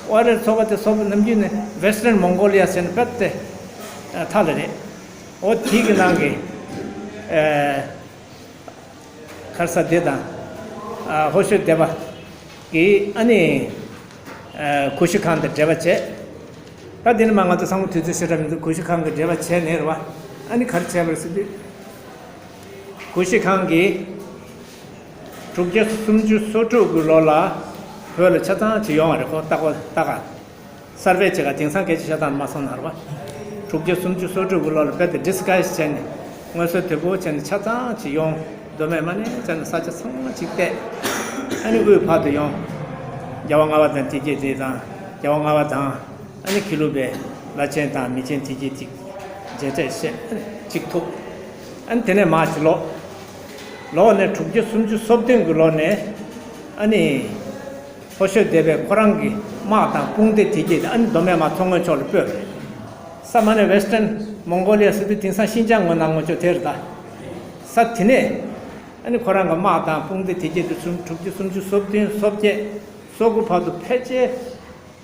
ཨོ་ཨར་ཨེལ་ཚོ་པ་དེ་སོག་པོ་ནམ་རྒྱུན་ནས་Western Mongolia ཟེར་ནས་དཔེ་དེ་མཐའ་ལ་རེད། འོ་དེ་གི་ནང་གི་ཨེ་ག་རེ་ཟེར་དེ་དང་ཨ་ཧོ་ཤོད་སྡེ་པ་གིས་ཨ་ནི་ཨ་གུ་ཤྲི་ཁང་དང་འབྲེལ་བ་བྱས། ད་འདི་ནི་མ་ང་ཚོ་ཚང་མ་དུས་ཚོད་ཞེ་དྲག་མི་འདུག་གུ་ཤྲི་ཁང་གི་འབྲེལ་བ་བྱས་ནས་རེད་བ། ཨ་ནི་ག་རེ་བྱས་པ་རེད་ཟེར་དུས། གུ་ཤྲི་ཁང་གིས་དྲུག་བརྒྱ་སུམ་ཅུ་སོ་དྲུག་གི་ལོ་ལ་བོད་ལ་ཆ་ཚང་ཅིག་ཡོང་བ་རེད། ཁོ་ལྟ་གོ་ལྟ་ག་སར་བེ་བྱེད་ག་དེང་སང་སྐད་ཆ་བཤད་སྟངས་མ་སོང་ན་རེད་བ། དྲུག་བརྒྱ་སུམ་ཅུ་སོ་དྲུག་གི་ལོ་ལ་རྦད་དེ་ཌི་སི་ཀ་ཡེ་སི་བྱས་ནས་སྔོན་བཟོ་དོད་པོ་བྱས་ནས་ཆ་ཚང་ཅིག་ཡོང་། མདོ་སྨད་མ་ནས་བྱས་ནས་ས་ཆ་ཚང་མ་ཅིག་བལྟས། ཨ་ནི་དབུས་བར་དུ་ཡོང་། རྒྱལ་བ་ལྔ་པ་དང་དེ་གྱད་དེ་དང་རྒྱལ་བ་ལྔ་པ་དང་། ཨ་ནི་ཁྱི་ལུ་པའི་བླ་ཆེན་དང་མི་ཆེན་དེ་གྱད་ཅིག་མཇལ་འཕྲད་བྱས་ཅིག་ཐུག་ཨ་ནི་དེ་ནས་མར་ཅིག་ལོག་ལོག་ནས་དྲུག་བརྒྱ་སུམ་ཅུ་སོ་བདུན་གྱི་ལོ་ནས་ཨ་ནི་ཧོ་ཤོད་སྡེ་པས་ཁོ་རང་གི་དམག་དང་དཔུང་སྡེ་དེ་གྱད་ཨ་ནི་མདོ་སྨད་མར་མཚོ་སྔོན་ཕྱོགས་ལ་སྤོས་པ་རེད། ས་མ་ནས་Western Mongolia ཟེར་དུས་དེང་སང་ཤིན་ཅང་ངོས་ནང་ངོས་ཕྱོགས་དེ་རེད་ད། ས་དེ་ནས་ ཨ་ནི་ཁོ་རང་གི་དམག་དང་དཔུང་སྡེ་དེ་གྱད་དེ་གསུམ་དྲུག་ཅུ་སུམ་ཅུ་སོ་བདུན་སོ་བརྒྱད་སོ་དགུ་བར་དུ་ཕལ་ཆེར་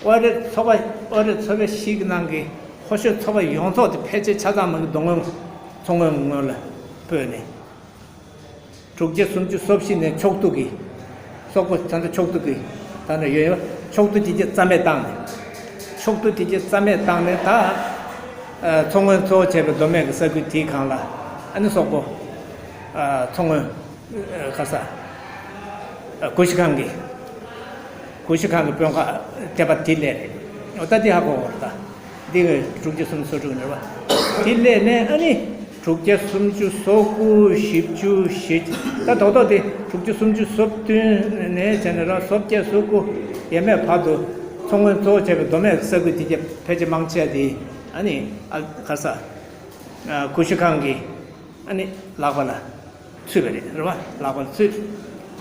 ཨོ་རེད་ཚོ་པ་ཨོ་རེད་ཚོ་པ་བཞི་གི་ནང་གི་ཁོ་ཤོད་ཚོ་པ་ཡོངས་རྫོགས་དེ་ཕལ་ཆེར་ཆ་ཚང་མ་གི་མདོ་སྔོན་མཚོ་སྔོན་ངོས་ལ་སྤོས་ནས། དྲུག་བརྒྱ་སུམ་ཅུ་སོ་བཞི་ནས་ཕྱོགས་གཏུག་གི། སོག་པོ་ད་ལྟ་ཕྱོགས་གཏུག་གི། ད་ལྟ་ཡོད་ཡོད་ཕྱོགས་གཏུག་དེ་གྱད་རྩ་མེད་བཏང་ནས། ཕྱོགས་གཏུག་དེ་གྱད་རྩ་མེད་བཏང་ནས་ད། ཨ། མཚོ་སྔོན་གཙོ་བོ་བྱས་པའི་མདོ་སྨད་ཀྱི་ས་ཁུལ་དེའི་སྒང་ལ། ཨ་ནི་སོག་པོ། ཨ། མཚོ་སྔོན། ཨ། ག་ས། ཨ། གུ་ཤྲི་ཁང་གི། གུ་ཤྲི་ཁང་གི་དཔོན་ཁག་དེ་པ་དེ་ལས་རེད། འོ་ད་དེ་ཧ་གོ་བར་ད། འདི་གི་དྲུག་བརྒྱ་སུམ་ཅུ་སོ་དྲུག་ནས་རེད་བ། དེ་ལས་ནས་ཨ་ནི། དྲུག་བརྒྱ་སུམ་ཅུ་སོ་དགུ་བཞི་བཅུ་ཞེ་གཅིག་ད་རྡོག་རྡོག་དེ་དྲུག་བརྒྱ་སུམ་ཅུ་སོ་བདུན་ནས་བྱས་ནས་ར་སོ་བརྒྱད་སོ་དགུ་ཡས་མས་བར་དུ་མཚོ་སྔོན་གཙོ་བོ་བྱས་པའི་མདོ་སྨད་ས་ཁུལ་དེ་གྱད་ཕལ་ཆེར་མང་ཆེ་བ་དེ་ཨ་ནི་ཨ་ག་ས་ཨ་གུ་ཤྲི་ཁང་གི་ཨ་ནི་ལག་པ་ལ་ཚུད་པ་རེད་རེད་བ། ལག་པ་ལ་ཚུད།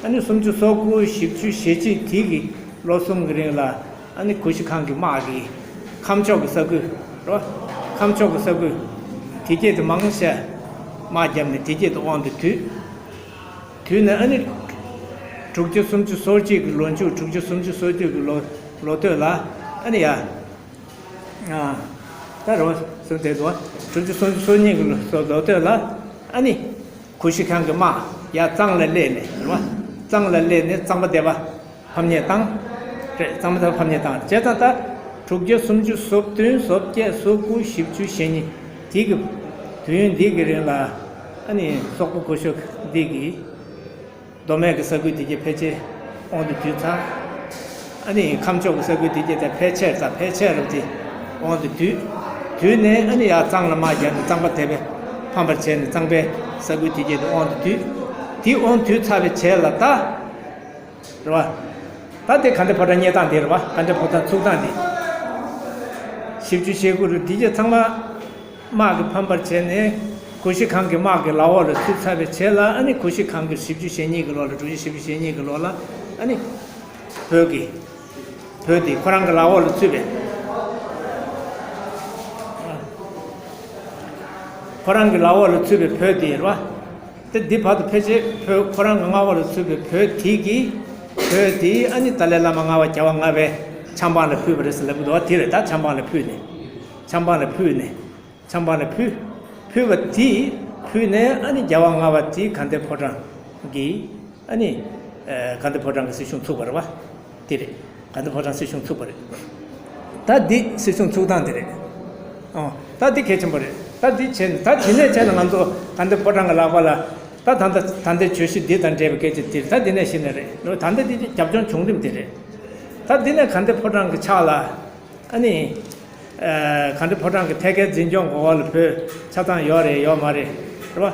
ཨ་ནི་སུམ་ཅུ་སོ་དགུ་བཞི་བཅུ་ཞེ་གཅིག་དེ་གི་ལོ་གསུམ་གྱི་རིང་ལ་ཨ་ནི་གུ་ཤྲི་ཁང་གི་དམག་གིས་ཁམས་ཕྱོགས་ཀྱི་ས་ཁུལ་རོ། ཁམས་ཕྱོགས་ཀྱི་ས་ཁུལ་དེ་གྱད་དེ་མང་ཆེ་དམག་བརྒྱབ་ནས་དེ་གྱད་དེ་དབང་དུ་བསྡུས། བསྡུས་ནས་ཨ་ནི་དྲུག་བརྒྱ་སུམ་ཅུ་སོ་གཅིག་གི་ལོ་མཇུག་དྲུག་བརྒྱ་སུམ་ཅུ་སོ་བཅུ་གི་ལོ་ལོ་སྟོད་ལ་ཨ་ནི་ཡ། ཨ། ད་རོ་སུམ་དེ་དོ། དྲུག་ཅུ་སུམ་ཅུ་སོ་གཉིས་ཀྱི་ལོ་ལོ་སྟོད་ལ་ཨ་ནི་གུ་ཤྲི་ཁང་གི་དམག་ཡར་གཙང་ལ་སླེབས་ནས་རེད་བ། གཙང་ལ་སླེབས་ནས་གཙང་པ་སྡེ་པ་ཕམ་ཉེས་བཏང་། རེད། གཙང་པ་སྡེ་པ་ཕམ་ཉེས་བཏང་བྱས་ཙང་ད་དྲུག་བརྒྱ་སུམ་ཅུ་སོ་བདུན་སོ་བརྒྱད་སོ་དགུ་བཞི་བཅུ་ཞེ་གཉིས་དེ་གི་དུས་ཡུན་འདི་གི་རིང་ལ་ཨ་ནི་སོག་པོ་གུ་ཤྲི་འདི་གི་མདོ་སྨད་ཀྱི་ས་ཁུལ་དེ་གྱད་ཕལ་ཆེར་དབང་དུ་བསྡུས་ཚར། ཨ་ནི་ཁམས་ཕྱོགས་ཀྱི་ས་ཁུལ་དེ་གྱད་དེ་ཕལ་ཆེར་ཙམ་ཕལ་ཆེར་རབ་ཅིག་དབང་དུ་བསྡུས། བསྡུས་ནས་ཨ་ནི་ཡར་གཙང་ལ་དམག་བརྒྱབ་ནས་གཙང་པ་དེ་བས་ཕམ་པར་བྱས་ནས་གཙང་པའི་ས་ཁུལ་དེ་གྱད་དེ་དབང་དུ་བསྡུས། དེ་དབང་དུ་བསྡུས་ཚར་བའི་རྗེས་ལ་ད། རེད་བ། ད་དེ་དགའ་ལྡན་ཕོ་བྲང་རྙེད་སྟངས་དེ་རེད་བ། དགའ་ལྡན་ཕོ་བྲང་ཚུགས་སྟངས་དེ། བཞི་བཅུ་ཞེ་དགུ་རུ་དེ་གྱད་ཚང་མ། དམག་གིས་ཕམ་པར་བྱས་ནས་གུ་ཤྲི་ཁང་གི་དམག་གི་ལག་འོག་ལ་ཚུད་ཚར་བའི་རྗེས་ལ་ཨ་ནི་གུ་ཤྲི་ཁང་གི་བཞི་བཅུ་ཞེ་གཉིས་ཀྱི་ལོ་ལ་དྲུག་བརྒྱ་བཞི་བཅུ་ཞེ་གཉིས་ཀྱི་ལོ་ལ་ཨ་ནི་བོད་ཀྱི་བོད་དེ་ཁོ་རང་གི་ལག་འོག་ལ་ཚུད་པའི་ཁོ་རང་གི་ལག་འོག་ལ་ཚུད་པའི་བོད་དེ་རེད་བ། དེ་འདི་བར་དུ་ཕལ་ཆེར་བོད་ཁོ་རང་གི་མངའ་འོག་ལ་ཚུད་པའི་བོད་དེ་གི་བོད་དེ་ཨ་ནི་ཏཱ་ལའི་བླ་མ་ལྔ་པ་རྒྱལ་བ་ལྔ་པའི་ཆབ་འབངས་ལ་ཕུལ་བ་རེད་ཟེར་ལབ་ཀྱི་འདུག་བ། དེ་རེད། ད་ཆབ་འབངས་ལ་ཕུལ་ནས་ཆབ་འབངས་ལ་ཕུལ་ནས། ཆབ་འབངས་ལ་ཕུལ། ཕུལ་བ་དེ་ཕུལ་ནས་ཨ་ནི་རྒྱལ་བ་ལྔ་པ་དེ་དགའ་ལྡན་ཕོ་བྲང་གི་ཨ་ནི་ཨ་དགའ་ལྡན་ཕོ་བྲང་གི་སྲིད་གཞུང་ཚུགས་པ་རེད་བ། དེ་རེད། དགའ་ལྡན་ཕོ་བྲང་སྲིད་གཞུང་ཚུགས་པ་རེད། ད་འདི་སྲིད་གཞུང་ཚུགས་སྟངས་དེ་རེད། ཨོ། ད་འདི་གལ་ཆེན་པོ་རེད། ད་འདི་བྱས་ནས་ད་དེ་ནས་བྱས་ནས་ང་ཚོ་དགའ་ལྡན་ཕོ་བྲང་གི་ལག་པ་ལ་ད་ད་ལྟ་ད་ལྟའི་བརྗོད་གཞི་འདི་དང་འབྲེལ་བའི་སྐད་ཆ་དེ་རེད། ད་འདི་ནས་གཞི་ནས་རེད། ད་འདི་འདི་རྒྱབ་ལྗོངས་བྱུང་རིམ་དེ་རེད། ད་འདི་ནས་དགའ་ལྡན་ཕོ་བྲང་གི་ཕྱག་ལ། ཨ་ནི། ཨ། དགའ་ལྡན་ཕོ་བྲང་གི་ཐད་ཀའི་འཛིན་སྐྱོང་གི་འོག་ལ་བོད་ཆ་ཚང་ཡོད་རེད་ཡོད་མ་རེད། རེད་བ།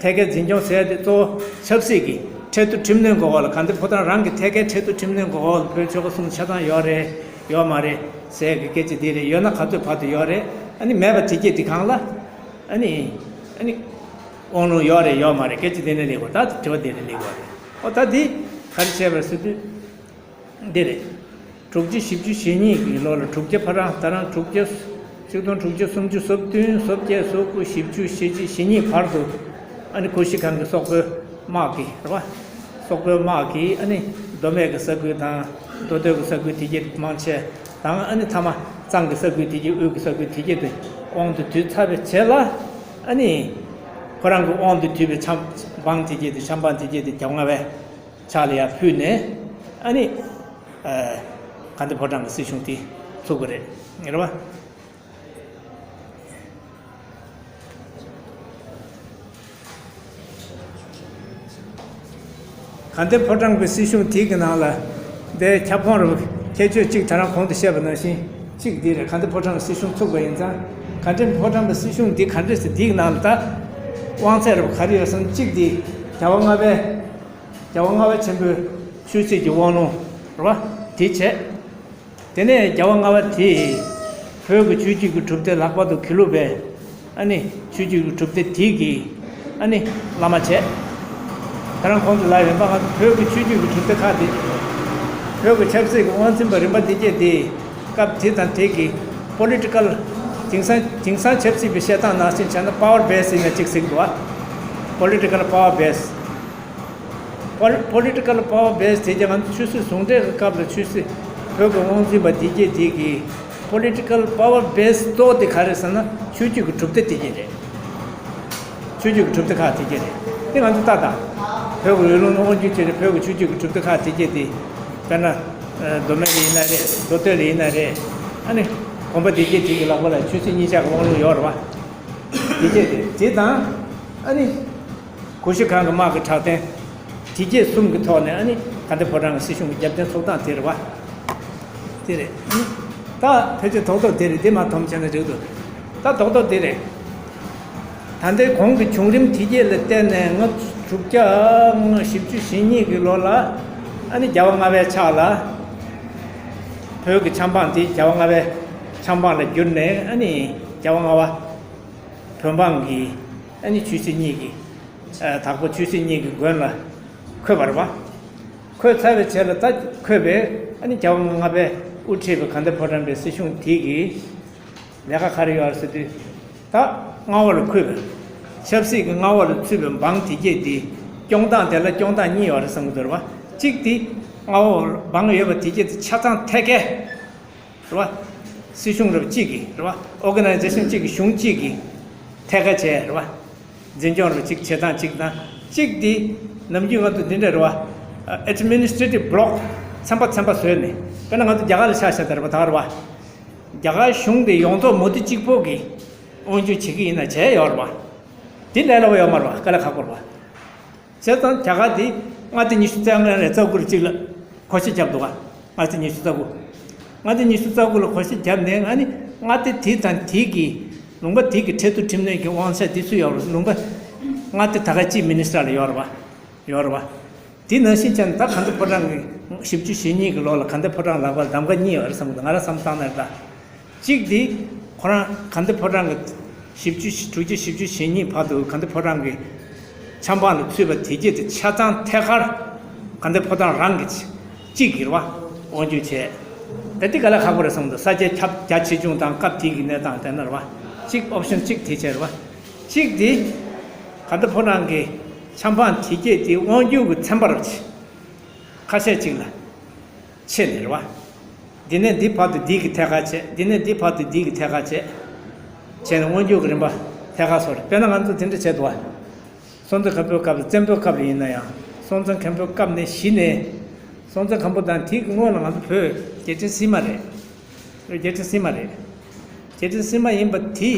ཐད་ཀའི་འཛིན་སྐྱོང་ཟེར་དེ་གཙོ་བོ་ཆབ་སྲིད་ཀྱི་ཁྲིམས་ཐོག་ཁྲིམས་གནོན་གྱི་འོག་ལ་དགའ་ལྡན་ཕོ་བྲང་རང་གི་ཐད་ཀའི་ཁྲིམས་ཐོག་ཁྲིམས་གནོན་གྱི་འོག་ལ་བོད་ཆོལ་ཁ་གསུམ་ཆ་ཚང་ཡོད་རེད་ཡོད་མ་རེད་ཟེར་གྱི་སྐད་ཆ་འདི་རེད། ཡོད་ན་ག་ཚོད་བར་དུ་ཡོད་རེད། ཨ་ནི་མེད་པ་དེ་སྐད་དེ་གང་ལ། ཨ་ནི། ཨ་ནི། དབང་ལུང་ཡོད་རེད་ཡོད་མ་རེད་སྐད་ཆ་འདི་ནས་སླེབས་དགོས། ད་དྲི་བ་འདི་ནས་སླེབས་དགོས་རེད། ཨོ་ད་འདི་ག་རེ་བྱས་པ་རེད་ཟེར་དུས། འདི་རེད། དྲུག་བརྒྱ་བཞི་བཅུ་ཞེ་གཉིས་ཀྱི་ལོ་ལ་དྲུག་བརྒྱ་ཕོ་བྲང་ད་རང་དྲུག་བརྒྱ། ཆིག་སྟོང་དྲུག་བརྒྱ་སུམ་ཅུ་སོ་བདུན་སོ་བརྒྱད་སོ་དགུ་བཞི་བཅུ་ཞེ་གཅིག་ཞེ་གཉིས་བར་དུ་ཨ་ནི་གུ་ཤྲི་ཁང་གི་སོག་པོའི་དམག་གིས་རེད་བ། སོག་པོའི་དམག་གིས་ཨ་ནི་མདོ་སྨད་ཀྱི་ས་ཁུལ་དང་མདོ་སྟོད་ཀྱི་ས་ཁུལ་དེ་གྱད་མང་ཆེ་དང་ཨ་ནི་མཐའ་མ་གཙང་གི་ས་ཁུལ་དེ་གྱད་དབུས་ཀྱི་ས་ཁུལ་དེ་གྱད་དེ་དབང་དུ་བསྡུས་ཚར་བའི་རྗེས་ལ་ཨ་ནི་ཁོ་རང་གི་དབང་དུ་བསྡུས་པའི་ཆབ་འབངས་དེ་གྱད་དེ་ཆབ་འབངས་དེ་གྱད་དེ་རྒྱལ་བ་ལྔ་པའི་ཕྱག་ལ་ཡར་ཕུལ་ནས་ཨ་ནི། ཨ། དགའ་ལྡན་ཕོ་བྲང་གི་སྲིད་གཞུང་དེ་ཚུགས་པ་རེད། རེད་བ། དགའ་ལྡན་ཕོ་བྲང་གི་སྲིད་གཞུང་དེ་གི་ནང་ལ་དེ་ཁྱབ་ཁོངས་རུ་ཁྱད་ཆོས་གཅིག་ད་རང་གོང་དུ་བཤད་པ་ནང་བཞིན་གཅིག་འདི་རེད། དགའ་ལྡན་ཕོ་བྲང་གི་སྲིད་གཞུང་ཚུགས་པ་ཡིན་ཙང་དགའ་ལྡན་ཕོ་བྲང་གི་སྲིད་གཞུང་འདི་ག་འདྲས་སེ་འདི་གི་ནང་ལ་ད་དབང་ཚད་རུ་ག་རེ་ཡོད་སོང་གཅིག་འདི་རྒྱལ་བ་ལྔ་པའི། རྒྱལ་བ་ལྔ་པ་ཆེན་པོའི་ཆོས་སྲིད་ཀྱི་དབང་ལུང་རེད་བ། དེ་བྱས། དེ་ནས་རྒྱལ་བ་ལྔ་པ་དེས་བོད་ཀྱི་ཆོས་བརྒྱུད་ཀྱི་གྲུབ་སྡེ་ལྷག་པར་དུ་དགེ་ལུགས་པའི་ཨ་ནི་ཆོས་བརྒྱུད་ཀྱི་གྲུབ་སྡེ་དེ་གི་ཨ་ནི་བླ་མ་བྱས། ད་རང་གོང་དུ་ལབ་ཡོད་པ་ང་ཚོ་བོད་ཀྱི་ཆོས་བརྒྱུད་ཀྱི་གྲུབ་སྡེ་ཁག་དེ་བོད་ཀྱི་ཆབ་སྲིད་ཀྱི་དབང་འཛིན་པ་རིམ་པ་དེ་བརྒྱད་དེ་སྐབས་དེ་དང་དེ་གི་པོ་ལི་ཊི་ཀལ་དེང་སང་དེང་སང་ཆབ་སྲིད་པའི་བཤད་སྟངས་ནང་བཞིན་བྱས་ན་པ་ཝར་བེ་སི་ཡིན་ན་གཅིག་ཟེར་གི་འདུག་བ། པོ་ལི་ཊི་ཀལ་པ་ཝར་བེ་སི། པོ་ལི་ཊི་ཀལ་པ་ཝར་བེ་སི་དེ་རྗེས་ང་ཚོ་ཆོས་སྲིད་ཟུང་འབྲེལ་གྱི་སྐབས་ལ་ཆོས་སྲིད་བོད་ཀྱི་དབང་འཛིན་པ་དེ་རྗེས་དེ་གི་པོ་ལི་ཊི་ཀལ་པ་ཝར་བེ་སི་གཙོ་བོ་དེ་ག་རེ་ཟེར་ན་ཆོས་བརྒྱུད་ཀྱི་གྲུབ་མཐའ་དེ་རྗེས་རེད། ཆོས་བརྒྱུད་ཀྱི་གྲུབ་མཐའ་ཁག་དེ་རྗེས་རེད། དེ་ང་ཚོ་ལྟ་དང་། བོད་ཀྱི་ཡུལ་ལུང་ནི་དབང་སྒྱུར་བྱས་ཏེ་བོད་ཀྱི་ཆོས་བརྒྱུད་ཀྱི་གྲུབ་མཐའ་ཁག་དེ་རྗེས་དེ། དཔེར་ན། མདོ་སྨད་ལ་ཡིན་ན་རེད། མདོ་སྟོད་ལ་ཡིན་ན་རེད། ཨ་ནི། དགོན་པ་དེ་རྗེས་དེ་གི་ལག་པ་ལ་ཆོས་སྲིད་གཉིས་ཆར་གྱི་དབང་ལུང་ཡོད་རེད་བ། དེ་རྗེས་དེ་དེ་དང་། ཨ་ནི། གུ་ཤྲི་ཁང་གི་དམག་གི་དྲག་དོན། དེ་རྗེས་གསུམ་གྱི་ཐོག་ནས་ཨ་ནི་དགའ་ལྡན་ཕོ་བྲང་གི་སྲིད་གཞུང་གི་རྒྱབ་རྟེན་ཚུགས་སྟངས་དེ་རེད་བ། དེ་རེད། ད་ཕལ་ཆེར་རྡོག་རྡོག་དེ་རེད། དེ་མ་མཐོང་བྱས་ན་འགྲིག་འདུག་ད་རྡོག་རྡོག་དེ་རེད། ད་ལྟའི་གོང་གི་བྱུང་རིམ་དེ་རྗེས་ལ་བལྟས་ནས་ལྔ་བཅུ་དྲུག་བརྒྱ་བཞི་བཅུ་ཞེ་གཉིས་ཀྱི་ལོ་ལ་ཨ་ནི་རྒྱལ་བ་ལྔ་པའི་ཕྱག་ལ་བོད་ཀྱི་ཆབ་འབངས་དེ་རྒྱལ་བ་ལྔ་པའི་ཆབ་འབངས་ལ་གྱུར་ནས་ཨ་ནི་རྒྱལ་བ་ལྔ་པ། བོད་འབངས་ཀྱི་ཨ་ནི་ཆོས་སྲིད་གཉིས་ཀྱི། ཨ། དྭགས་པོ་ཆོས་སྲིད་གཉིས་ཀྱི་མགོན་ལ་འཁོད་པ་རེད་བ། འཁོད་ཚར་བའི་རྗེས་ལ་ད་འཁོད་པའི་ཨ་ནི་རྒྱལ་བ་ལྔ་པས་དབུ་ཁྲིད་པའི་དགའ་ལྡན་ཕོ་བྲང་པའི་སྲིད་གཞུང་དེ་གི་ལས་ཀ་ག་རེ་ཡོད་རེད་ཟེར་དུས། ད་མངའ་འོག་ལ་འཁོད་པའི་ཆབ་སྲིད་ཀྱི་མངའ་འོག་ལ་ཚུད་པའི་འབངས་དེ་གྱད་དེ་སྐྱོང་སྟངས་དེ་ལ་སྐྱོང་སྟངས་གཉིས་ཡོད་རེད་བསམ་གྱི་འདུག་རེད་བ། གཅིག་དེ་མངའ་འོག་འབངས་ཡོད་པ་དེ་གྱད་དེ་ཆ་ཚང་ཐད་ཀའི། རེད་བ། སྲིད་གཞུང་རབ་གཅིག་གི་རེད་བ། ཨོ་ག་ནའི་ཛེ་ཤན་གཅིག་གི་གཞུང་གཅིག་གི་ཐད་ཀ་བྱས་རེད་བ། འཛིན་སྐྱོང་རབ་གཅིག་བྱེད་སྟངས་གཅིག་དང་གཅིག་དེ་ནམ་རྒྱུན་ང་ཚོ་འདི་འདྲ་རེད་བ། ཨ་ཨེ་ཌི་མི་ནི་སི་ཊྲེ་ཊིབ་བྷི་ལོག་ཚན་པ་ཚན་པ་བཟོས་ནས་དཔེར་ན་ང་ཚོ་རྒྱ་གར་ལ་ཆ་བཞག་ད་རེད་བ། ད་རེད་བ། རྒྱ་གར་གཞུང་དེ་ཡོངས་རྫོགས་མུ་ཏིག་གཅིག་པོ་གི་དབང་སྒྱུར་བྱེད་ཀྱི་ཡིན་ན་བྱས་ཡོད་རེད་བ། དེ་ལས་སླ་པོ་ཡོད་མ་རེད་བ། དཀའ་ལས་ཁག་པོ་རེད་བ། བྱས་ཙང་རྒྱ་གར་དེ་མངའ་སྡེ་ཉི་ཤུ་རྩ་ལྔ་ནས་རྩ་དགུ་རེ་གཅིག་ལ་གོ་ཤེས་བརྒྱབ་འདུག་ག་མངའ་སྡེ་ཉི་ཤུ་རྩ་དགུ། མངའ་སྡེ་ཉི་ཤུ་རྩ་དགུ་ལ་གོ་ཤེས་བརྒྱབ་ནས་ཨ་ནི་མངའ་སྡེ་དེ་དང་དེ་གི་ལུང་པ་དེ་གི་ཁྲལ་བསྡུ་ཁྲིམས་ལུགས་ཀྱི་དབང་ཆ་དེ་སུ་ཡོད་རེད། ལུང་པ་མངའ་སྡེ་ད་ག་གཅིག་མི་ནི་སི་ཊར་ལ་ཡོད་རེད་བ། ཡོད་རེད་བ། དེ་ནང་བཞིན་བྱས་ན་ད་དགའ་ལྡན་ཕོ་བྲང་གི་བཞི་བཅུ་ཞེ་གཉིས་ཀྱི་ལོ་ལ་དགའ་ལྡན་ཕོ་བྲང་ལག་པར་གདམ་ག་གཉིས་ཡོད་རེད་བསམ་གི་འདུག་ང་རང་བསམ་བཏང་ན་རེད་ད། གཅིག་དེ་ཁོ་རང་དགའ་ལྡན་ཕོ་བྲང་གི་བཞི་བཅུ་དྲུག་ཅུ་བཞི་བཅུ་ཞེ་གཉིས་བར་དུ་དགའ་ལྡན་ཕོ་བྲང་གི་ཆབ་འབངས་ལ་ཚུད་པ་དེ་གྱད་དེ་ཆ་ཚང་ཐད་ཀར་དགའ་ལྡན་ཕོ་བྲང་རང་གི་གཅིག་གི་རེད་བ། དབང་སྒྱུར་བྱས། ད་དེ་དཀའ་ལས་ཁག་པོ་རེད་བསམ་གི་འདུག་ས་ཆའི་ཁྱབ་རྒྱ་ཆེ་ཆུང་དང་སྐབས་དེ་གི་གནས་སྟངས་བལྟས་ན་རེད་བ། གཅིག་ཨོབ་ཤན་གཅིག་དེ་བྱས་རེད་བ། གཅིག་དེ་དགའ་ལྡན་ཕོ་བྲང་གི་ཆབ་འབངས་དེ་གྱད་དེ་དབང་སྒྱུར་གྱི་ཚན་པ་རེད་བ། ཁ་ཤས་གཅིག་ལ་ཕྱེ་ནས་རེད་བ། འདི་ནས་འདི་བར་དུ་འདི་གི་ཐད་ཀར་བྱས། འདི་ནས་འདི་བར་དུ་འདི་གི་ཐད་ཀར་བྱས། བྱས་ནས་དབང་སྒྱུར་གྱི་རིམ་པ་ཐད་ཀར་བཟོ་རེད། དཔེར་ན་ང་ཚོ་དེ་འདྲ་བྱས་འདུག་བ། སྲོང་བཙན་སྒམ་པོའི་སྐབས་ལ་བཙན་པོའི་སྐབས་ལ་ཡིན་ན་ཡང་སྲོང་བཙན་སྒམ་པོའི་སྐབས་ནས་གཞི་ནས་སྲོང་བཙན་སྒམ་པོ་དང་དེའི་སྔོན་ལ་ང་ཚོ་བོད་རྒྱལ་ཕྲན་སིལ་མ་རེད། རྒྱལ་ཕྲན་སིལ་མ་རེད། རྒྱལ་ཕྲན་སིལ་མ་ཡིན་པ་དེ།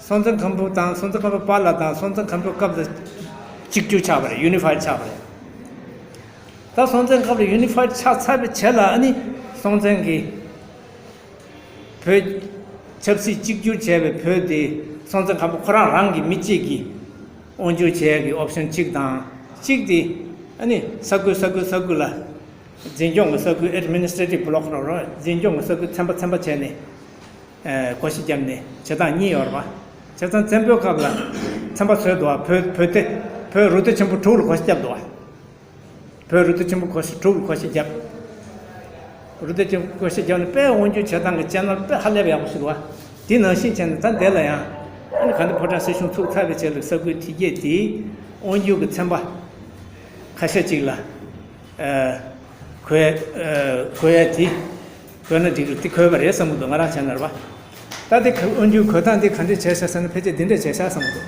སྲོང་བཙན་སྒམ་པོ་དང་སྲོང་བཙན་སྒམ་པོའི་བར་ལ་དང་སྲོང་བཙན་སྒམ་པོའི་སྐབས་ལ་གཅིག་གྱུར་ཆགས་པ་རེད། ཡུ་ནི་ཕའིཌ་ཆགས་པ་རེད། ད་སྲོང་བཙན་སྐབས་ལ་ཡུ་ནི་ཕའིཌ་ཆགས་ཚར་བའི་རྗེས་ལ་ཨ་ནི་སྲོང་བཙན་གྱིས་བོད་ཆབ་སྲིད་གཅིག་གྱུར་བྱས་པའི་བོད་དེ་སྲོང་བཙན་སྒམ་པོ་ཁོ་རང་རང་གི་མི་གཅིག་གིས་དབང་སྒྱུར་བྱས་ཀྱི་ཨོབ་ཤན་གཅིག་དང་གཅིག་དེ་ཨ་ནི་ས་ཁུལ་ས་ཁུལ་ས་ཁུལ་ལ་འཛིན་སྐྱོང་གི་ས་ཁུལ་ཨེ་ཌི་མི་ནི་སི་ཊྲེ་ཊིབ་བྷི་ལོག་རོ་རོ་འཛིན་སྐྱོང་གི་ས་ཁུལ་ཚན་པ་ཚན་པ་བྱས་ནས། ཨ། བགོ་བཤའ་བརྒྱབ་ནས་བྱེད་སྟངས་གཉིས་ཡོད་རེད་བ། བྱས་ཙང་བཙན་པོའི་སྐབས་ལ་ཚན་པ་བཟོས་འདུག་བ། བོད་བོད་སྡེ་བོད་རུ་སྡེ་ཆེན་པོ་དྲུག་ལ་བགོ་བཤའ་བརྒྱབ་འདུག་བ། བོད་རུ་སྡེ་ཆེན་པོ་བགོ་བཤའ་དྲུག་ལ་བགོ་བཤའ་བརྒྱབ། རུ་སྡེ་ཆེན་པོ་བགོ་བཤའ་བརྒྱབ་ནས་དཔེ་དབང་སྒྱུར་བྱེད་སྟངས་ཀྱི་ཅེ་ནལ་དཔེ་ཧ་ལས་པ་ཡག་པོ་ཞིག་འདུག་བ། དེ་ནང་བཞིན་བྱས་ནས་ད་འདི་ལ་ཡང་ཨ་ནི་དགའ་ལྡན་ཕོ་བྲང་སྲིད་གཞུང་ཚུགས་ཚར་བའི་རྗེས་ལ་ས་ཁུལ་དེ་གྱད་དེ་དབང་སྒྱུར་གྱི་ཚན་པ་ཁ་ཤས་ཅིག་ལ། ཨ། བགོས། ཨ། བགོས་ཡ་དེ། བགོས་ན་འགྲིག་གི་རེད། དེ་བགོས་པ་རེད་བསམ་གྱི་འདུག་ང་རང་བྱས་ན་རེད་བ། ད་དེ་ག་དབང་སྒྱུར་བགོས་སྟངས་དེ་ག་འདྲས་བྱས་ཤག་ཟེར་ན་ཕལ་ཆེར་འདི་འདྲས་བྱས་ཤག་བསམ་གྱི་འདུག་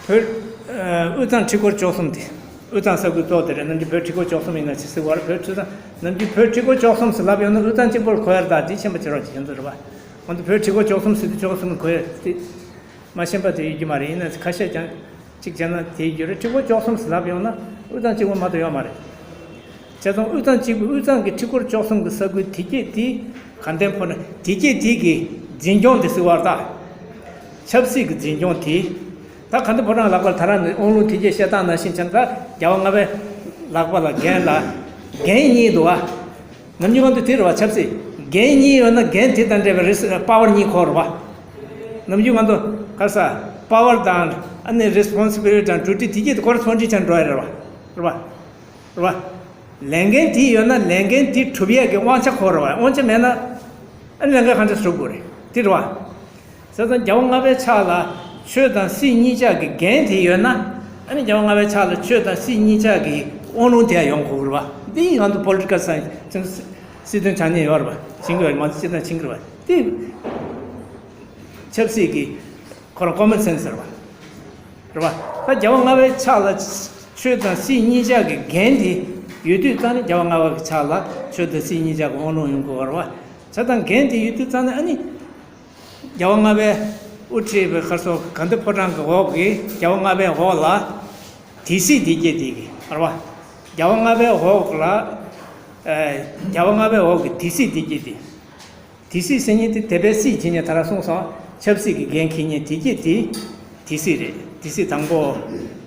བོད། ཨ། དབུས་གཙང་ཁྲི་སྐོར་བཅུ་གསུམ་དེ། དབུས་གཙང་ས་ཁུལ་གཙོ་བོ་དེ་རེད། ནམ་རྒྱུན་བོད་ཁྲི་སྐོར་བཅུ་གསུམ་ཡིན་ན་ཅི་ཟེར་བ་རེད། བོད་ཁྲི་གཙང་ནམ་རྒྱུན་བོད་ཁྲི་སྐོར་བཅུ་གསུམ་ཟེར་ལབ་ཡོང་ན་དབུས་གཙང་གཅིག་པོར་གོ་ཡ་རེད། ད་དེ་ཤེས་པ་བྱེད་རོགས་བྱེད། ཁྱེད་ཚོ་རེད་བ། ང་ཚོ་བོད་ཁྲི་སྐོར་བཅུ་གསུམ་ཟེར་དུས་བཅུ་གསུམ་གོ་ཡ་དེ། མ་ཤེས་པ་དེ་ཡོད་ཀྱི་མ་རེད། ཡིན་ན་ཁ་ཤས་ཀྱང་གཅིག་བྱས་ན་དེ་ཡོད་རེད། ཁྲི་སྐོར་བཅུ་གསུམ་ཟེར་ལབ་ཡོང་ན་དབུས་གཙང་གཅིག་པོ་མ་གཏོགས་ཡོད་མ་རེད། བྱས་ཙང་དབུས་གཙང་གཅིག་པུ་དབུས་གཙང་གི་ཁྲི་སྐོར་བཅུ་གསུམ་གྱི་ས་ཁུལ་དེ་གྱད་དེ་དགའ་ལྡན་ཕོ་བྲང་དེ་གྱད་དེ་གི་འཛིན་སྐྱོང་དེ་ཟེར་བ་རེད་ད། ཆབ་སྲིད་ཀྱི་འཛིན་སྐྱོང་དེ། ད་དགའ་ལྡན་ཕོ་བྲང་ལག་པར་ད་རང་ནས་དབང་ལུང་དེ་གྱད་བཤད་སྟངས་ནང་བཞིན་བྱས་ན་ད་རྒྱལ་བ་ལྔ་པའི་ལག་པ་ལ་འགན་ལ་འགན་གཉིས་འདུག་བ། ནམ་རྒྱུན་ང་ཚོ་དེ་རེད་བ། ཆབ་སྲིད་འགན་གཉིས་ཡོད་ན་འགན་དེ་དང་འབྲེལ་བའི་རིས་པ་ཝར་གཉིས་འཁོར་རེད་བ། ནམ་རྒྱུན་ང་ཚོ་ག་རེ་ཟ་པ་ཝར་དང་ཨ་ནི་རི་སི་པོན་སི་བི་ལི་ཊི་དང་ཌིའུ་ཊི་དེ་གྱད་དེ་ཀོ་རེ་སི་པོན་ཌིང་བྱས་འགྲོ་ཡ་རེད་བ། རེད་བ། རེད་བ། ལས་འགན་དེ་ཡོད་ན་ལས་འགན་དེ་སྒྲུབ་ཡས་ཀྱི་དབང་ཆ་འཁོར་རེད་བ། དབང་ཆ་མེད་ན་ཨ་ནི་ལས་འགན་ག་འདྲ་སྒྲུབ་དགོས་རེད། དེ་རེད་བ། བྱས་ཙང་རྒྱལ་བ་ལྔ་པའི་ཕྱག་ལ་ཆོས་དང་སྲིད་གཉིས་ཆར་གྱི་འགན་དེ་ཡོད་ན། ཨ་ནི་རྒྱལ་བ་ལྔ་པའི་ཕྱག་ལ་ཆོས་དང་སྲིད་གཉིས་ཆར་གྱི་དབང་ལུང་དེ་ཡང་ཡོང་དགོས་རེད་བ། འདི་ང་ཚོ་པོ་ལི་ཊི་ཀལ་སའེན་སི་སྲིད་དོན་སྦྱང་མཁན་ཡོད་རེད་བ། ཤེས་ཀྱི་ཡོད་རེད། མང་ཚོགས་སྤྱིར་བཏང་ཤེས་ཀྱི་རེད་བ། འདི་ཆབ་སྲིད་ཀྱི་ཁོ་རང་ཀོ་མོན་སེན་སི་རེད་བ། རེད་བ། ད་རྒྱལ་བ་ལྔ་པའི་ཕྱག་ལ་ཆོས་དང་སྲིད་གཉིས་ཆར་གྱི་འགན་དེ་ཡོད་དུས་ཙང་ནས། རྒྱལ་བ་ལྔ་པའི་ཕྱག་ལ་ཆོས་དང་སྲིད་གཉིས་ཆར་གྱི་དབང་ལུང་ཡོང་དགོས་རེད་བ། བྱས་ཙང་འགན་དེ་ཡོད་དུས་ཙང་ནས། ཨ་ནི་རྒྱལ་བ་ལྔ་པས་དབུ་ཁྲིད་པའི་ཁར་སོ་དགའ་ལྡན་ཕོ་བྲང་གི་འོག་གི་རྒྱལ་བ་ལྔ་པའི་འོག་ལ་དེ་སྲིད་དེ་སྐྱེས་དེ་གི་རེད་བ། རྒྱལ་བ་ལྔ་པའི་འོག་ལ། ཨ། རྒྱལ་བ་ལྔ་པའི་འོག་གི་དེ་སྲིད་དེ་སྐྱེས་དེ། དེ་སྲིད་ཟེར་མཁན་དེ་དེ་བས་སྲིད་ཅེས་ནས་ད་ར་གསུངས་སོང་། ཆབ་སྲིད་ཀྱི་འགན་འཁྱེར་མཁན་དེ་སྐྱེས་དེ། དེ་སྲིད་རེད། དེ་སྲིད་དང་པོ།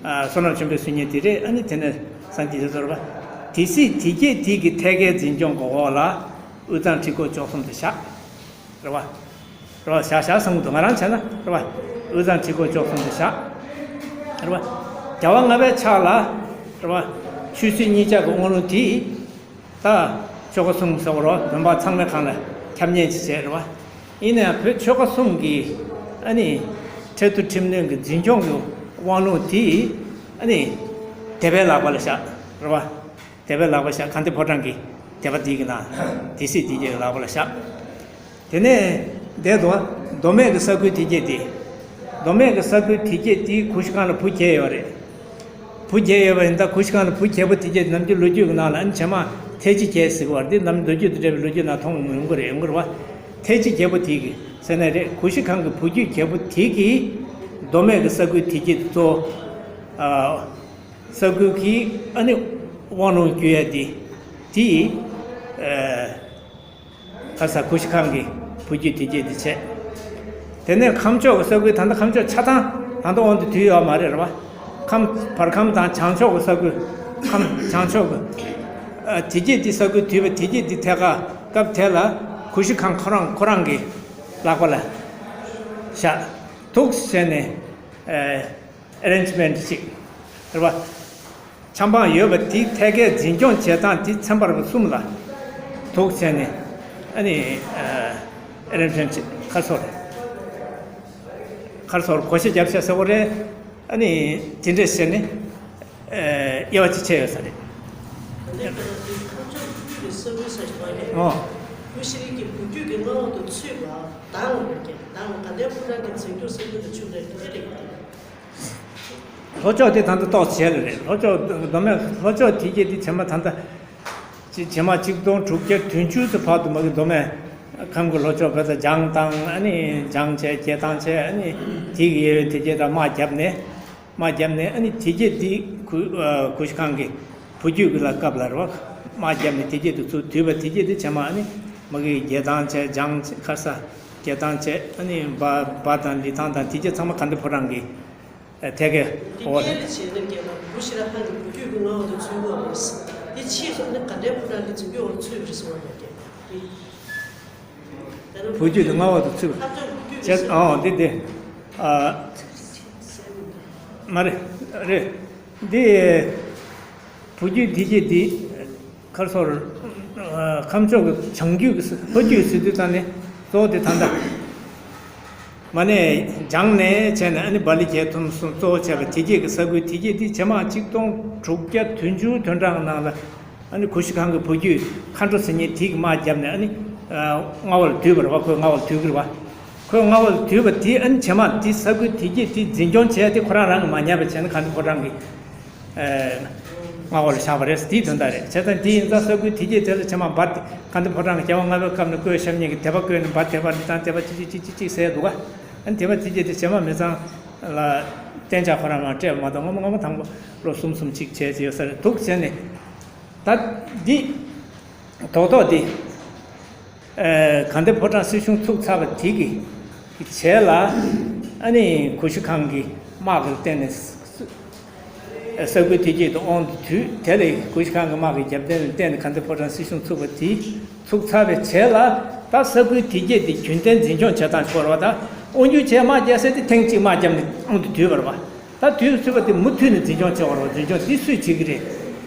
ཨ། བསོད་ནམས་ཆེན་པོས་གསུང་མཁན་དེ་རེད། ཨ་ནི་དེ་ནས་སངས་རྒྱས་དེ་ཚོ་རེད་བ། དེ་སྲིད་དེ་སྐྱེས་དེ་གི་ཐད་ཀའི་འཛིན་སྐྱོང་གི་འོག་ལ་དབུས་གཙང་ཁྲི་སྐོར་བཅུ་གསུམ་དེ་བཞག་རེད་བ། རེད་བ། བཞག་བཞག་བསམ་གྱི་འདུག་ང་རང་བྱས་ན་རེད་བ། དབུས་གཙང་ཁྲི་སྐོར་བཅུ་གསུམ་དེ་བཞག་རེད་བ། རྒྱལ་བ་ལྔ་པའི་ཕྱག་ལ་རེད་བ། ཆོས་སྲིད་གཉིས་ཆར་གྱི་དབང་ལུང་དེ། ད་ཆོལ་ཁ་གསུམ་ཟེར་བ་རེད་བ། བོད་འབངས་ཚང་མའི་སྒང་ལ་ཁྱབ་མཁན་ཅིག་བྱས་རེད་བ། ཡིན་ནའང་བོད་ཆོལ་ཁ་གསུམ་གྱི་ཨ་ནི་ཁྲི་ཐོག་ཁྲིམས་གནོན་གྱི་འཛིན་སྐྱོང་གི་དབང་ལུང་དེ་ཨ་ནི་སྡེ་པའི་ལག་པ་ལ་བཞག་རེད་བ། སྡེ་པའི་ལག་པ་བཞག་དགའ་ལྡན་ཕོ་བྲང་གི་སྡེ་པ་དེ་གི་ནང་། དེ་སྲིད་དེ་གི་ལག་པ་ལ་བཞག་དེ་ནས་འདས་དོ། མདོ་སྨད་ཀྱི་ས་ཁུལ་དེ་སྐྱེས་དེ། མདོ་སྨད་ཀྱི་ས་ཁུལ་དེ་སྐྱེས་དེ་གུ་ཤྲི་ཁང་ལ་བུ་བརྒྱད་ཡོད་རེད། བུ་བརྒྱད་ཡོད་པ་ཡིན་ད། གུ་ཤྲི་ཁང་ལ་བུ་བརྒྱད་པོ་དེ་སྐྱེས་ནམ་རྒྱུན་ལོ་རྒྱུས་ཀྱི་ནང་ལ། ཨ་ནི་བྱེ་མ་ཐལ་ཆེ་བརྒྱད་ཟེར་གྱི་ཡོད་རེད། འདི་ནམ་ལོ་རྒྱུས་དང་འབྲེལ་བའི་ལོ་རྒྱུས་ནང་མཐོང་ཡོང་གི་རེད། ཡོང་གི་རེད་བ། ཐལ་ཆེ་བརྒྱད་པོ་དེ་གི་ཟེར་ན་རེད། གུ་ཤྲི་ཁང་གི་བུ་རྒྱུད་བརྒྱད་པོ་དེ་གིས་མདོ་སྨད་ཀྱི་ས་ཁུལ་དེ་སྐྱེས་དེ་གཙོ་བོ། ཨ། ས་ཁུལ་གྱི་ཨ་ནི་དབང་ལུང་བསྐྱོན་ཡ་དེ། དེ། ཨ། ཁ་ས་གུ་ཤྲི་ཁང་གི་བུ་རྒྱུད་དེ་སྐྱེས་དེ་བྱས། དེ་ནས་ཁམས་ཕྱོགས་ཀྱི་ས་ཁུལ། ད་ལྟ་ཁམས་ཕྱོགས་ཆ་ཚང་ད་ལྟ་དབང་དུ་བསྡུས་ཡོད་མ་རེད་རེད་བ། ཁམས། བར་ཁམས་དང་བྱང་ཕྱོགས་ཀྱི་ས་ཁུལ། ཁམས་བྱང་ཕྱོགས་ཀྱི། ཨ། དེ་སྐྱེས་དེ་ས་ཁུལ་བསྡུས་པ་དེ་སྐྱེས་དེ་ཐད་ཀ་སྐབས་དེ་ལ་གུ་ཤྲི་ཁང་ཁོ་རང་ཁོ་རང་གི་ལག་པ་ལ་བཞག་འདུག་བྱས་ནས། ཨ། ཨེ་རེན་ཇི་མེན་ཊི་ཅིག་རེད་བ། ཆབ་འབངས་ཡོད་པ་དེའི་ཐད་ཀའི་འཛིན་སྐྱོང་བྱེད་སྟངས་དེ་ཚན་པ་རེ་བ་གསུམ་ལ་འདུག་བྱས་ནས། ཨ་ནི། ཨ། ཨེ་རེན་ཇི་མེན་ཊི་ཅིག་ཁ་སོར། ཁ་སོར་བགོ་བཤའ་རྒྱབ་བྱས་ཟེར་བ་རེད། ཨ་ནི་དེ་འདྲས་བྱས་ནས། ཨ། དབྱེ་བ་ཅིག་ཕྱེ་ཡོད་ས་རེད། ཨོ། བུ་ཤྲི་ཁང་གི་བུ་རྒྱུད་ཀྱི་མངའ་འོག་ཏུ་ཚུད་པ་དང་། དང་དགའ་ལྡན་ཕོ་བྲང་གི་འཛིན་སྐྱོང་ས་ཁུལ་དུ་ཆུད་ལས་དེ་རེད། ལྷོ་ཕྱོགས་དེ་ད་ལྟ་ཏོག་ཙམ་ལ་རེད། ལྷོ་ཕྱོགས་མདོ་སྨད་ལྷོ་ཕྱོགས་དེ་སྐྱེས་དེ་བྱེ་མ་ད་ལྟ་ཅི་བྱེ་མ་ཆིག་སྟོང་དྲུག་བརྒྱ་བདུན་ཅུ་ཙམ་བར་དུ་མ་གི་མདོ་སྨད་ཁམས་ཀྱི་ལྷོ་ཕྱོགས་བོད་དང་འཇང་དང་། ཨ་ནི་འཇང་བྱས། རྒྱལ་ཐང་བྱས། ཨ་ནི་དེ་གི་གཡས་གཡོན་དེ་སྐྱེས་ད་དམག་བརྒྱབ་ནས། དམག་བརྒྱབ་ནས། ཨ་ནི་དེ་སྐྱེས་དེ་གུ། ཨ། གུ་ཤྲི་ཁང་གི་བུ་རྒྱུད་ཀྱི་ལ་སྐབས་ལ་རེད་བ། དམག་བརྒྱབ་ནས་དེ་སྐྱེས་དེ་ཚུར་བསྡུས་པ། དེ་སྐྱེས་དེ་བྱེ་མ་ཨ་ནི་མ་གི་རྒྱལ་ཐང་བྱས། འཇང་བྱས། ཁ་ས་རྒྱལ་ཐང་བྱས། ཨ་ནི་འབའ་འབའ་དང་ལི་ཐང་དང་དེ་སྐྱེས་ཚང་མ་དགའ་ལྡན་ཕོ་བྲང་གི་ཐད་ཀའི་འོག་ལ། དེ་སྐྱེས་ལ་བྱས་ན་རྒྱལ་བ་གུ་ཤྲི་ཁང་གི་བུ་རྒྱུད་ཀྱི་མངའ་འོག་ཏུ་ཚུད་དགོས་པ་རེད། དེ་ཕྱིས་སུ་ཨ་ནི་དགའ་ལྡན་ཕོ་བྲང་གི་འཛིན་སྐྱོང་འོག་ཚུད་པ་རེད་ཟེར་བ་ཡོད་ཀྱི། བུ་རྒྱུད་དེ་མངའ་འོག་ཏུ་ཚུད་པ་བྱས། ཨོ། འདི་དེ། ཨ། མ་རེད། རེད། འདི་བུ་རྒྱུད་དེ་སྐྱེས་དེ་ཁ་སོར། ཨ། ཁམས་ཕྱོགས་ཀྱི་བྱང་རྒྱུད་ཀྱི་ལྷོ་རྒྱུད་ཟེར་དུས་ཙང་ནས་གཙོ་བོ་དེ་ད་ལྟ་མ་ནས་འཇང་ནས་བྱས་ནས། ཨ་ནི་འབའ་ལི་རྒྱལ་ཐང་སོགས་གཙོ་བོ་བྱས་པ་དེ་སྐྱེས་ཀྱི་ས་ཁུལ་དེ་སྐྱེས་དེ་བྱེ་མ་ཆིག་སྟོང་དྲུག་བརྒྱ་བདུན་ཅུ་དོན་གྲངས་ནང་ལ། ཨ་ནི་གུ་ཤྲི་ཁང་གི་བུ་རྒྱུད་མཁའ་འགྲོ་ཟེར་མཁན་དེ་གིས་དམག་བརྒྱབ་ནས། ཨ་ནི། ཨ། མངའ་འོག་ལ་བསྡུས་པ་རེད་བ། ཁོས་མངའ་འོག་ལ་བསྡུས་ཀྱི་རེད་བ། ཁོས་མངའ་འོག་ལ་བསྡུས་པ་དེ། ཨ་ནི་བྱེ་མ་དེ་ས་ཁུལ་དེ་སྐྱེས་དེ་འཛིན་སྐྱོང་བྱས་ཏེ་ཁོ་རང་རང་གིས་མ་ཉར་བ་བྱས་ན། དགའ་ལྡན་ཕོ་བྲང་གི། ཨ། མངའ་འོག་ལ་བཞག་པ་རེད། དེའི་དོན་དག་རེད། བྱས་ཙང་དེ་ཡིན་ཙང་ས་ཁུལ་དེ་སྐྱེས་དེ་ལ་བྱེ་མ་འབའ། དགའ་ལྡན་ཕོ་བྲང་གི་རྒྱལ་བ་ལྔ་པའི་སྐབས་ནས་བསྐོས་བཞག་མཁན་གྱི་སྡེ་པ་བསྐོས་ནས། འབའ་སྡེ་པ། ལི་ཐང་སྡེ་པ། ཅིག་ཅིག་ཅིག་ཅིག་ཟེར་འདུག་ག་ཨ་ནི་སྡེ་པ་དེ་སྐྱེས་དེ་བྱེ་མ་མི་ཚང་ལ་གཏན་འཇགས་ཁོ་རང་རང་སྤྲད་པ་མ་གཏོགས། སྔོན་མ་སྔོན་མ་དང་པོ་ལོ་གསུམ་གསུམ་ཅིག་བྱས་ཡོད་ས་རེད། འདུག་བྱས་ནས། ད་འདི་རྡོག་རྡོག་འདི། ཨ། དགའ་ལྡན་ཕོ་བྲང་སྲིད་གཞུང་ཚུགས་ཚར་བ་དེ་གི་རྗེས་ལ། ཨ་ནི་གུ་ཤྲི་ཁང་གི་དམག་གིས་བརྟེན་ནས་ས་ཁུལ་དེ་སྐྱེས་དེ་དབང་དུ་བསྡུས། དེ་ལས་གུ་ཤྲི་ཁང་གི་དམག་གི་རྒྱབ་རྟེན་ལ་བརྟེན་ནས་དགའ་ལྡན་ཕོ་བྲང་སྲིད་གཞུང་ཚུགས་པ་དེ། ཚུགས་ཚར་བའི་རྗེས་ལ་ད་ས་ཁུལ་དེ་སྐྱེས་དེ་རྒྱུན་གཏན་འཛིན་སྐྱོང་བྱེད་སྟངས་སྐོར་བ། ད་དབང་སྒྱུར་བྱས་དམག་རྒྱག་ས་དེ་ཐེངས་གཅིག་དམག་བརྒྱབ་ནས་དབང་དུ་བསྡུས་པ་རེད་བ། ད་དུས་ཚོད་པ་དེ་མུ་མཐུད་ནས་འཛིན་སྐྱོང་བྱེད་དགོས་རེད་བ། འཛིན་སྐྱོང་དེ་སུས་བྱེད་ཀྱི་རེད།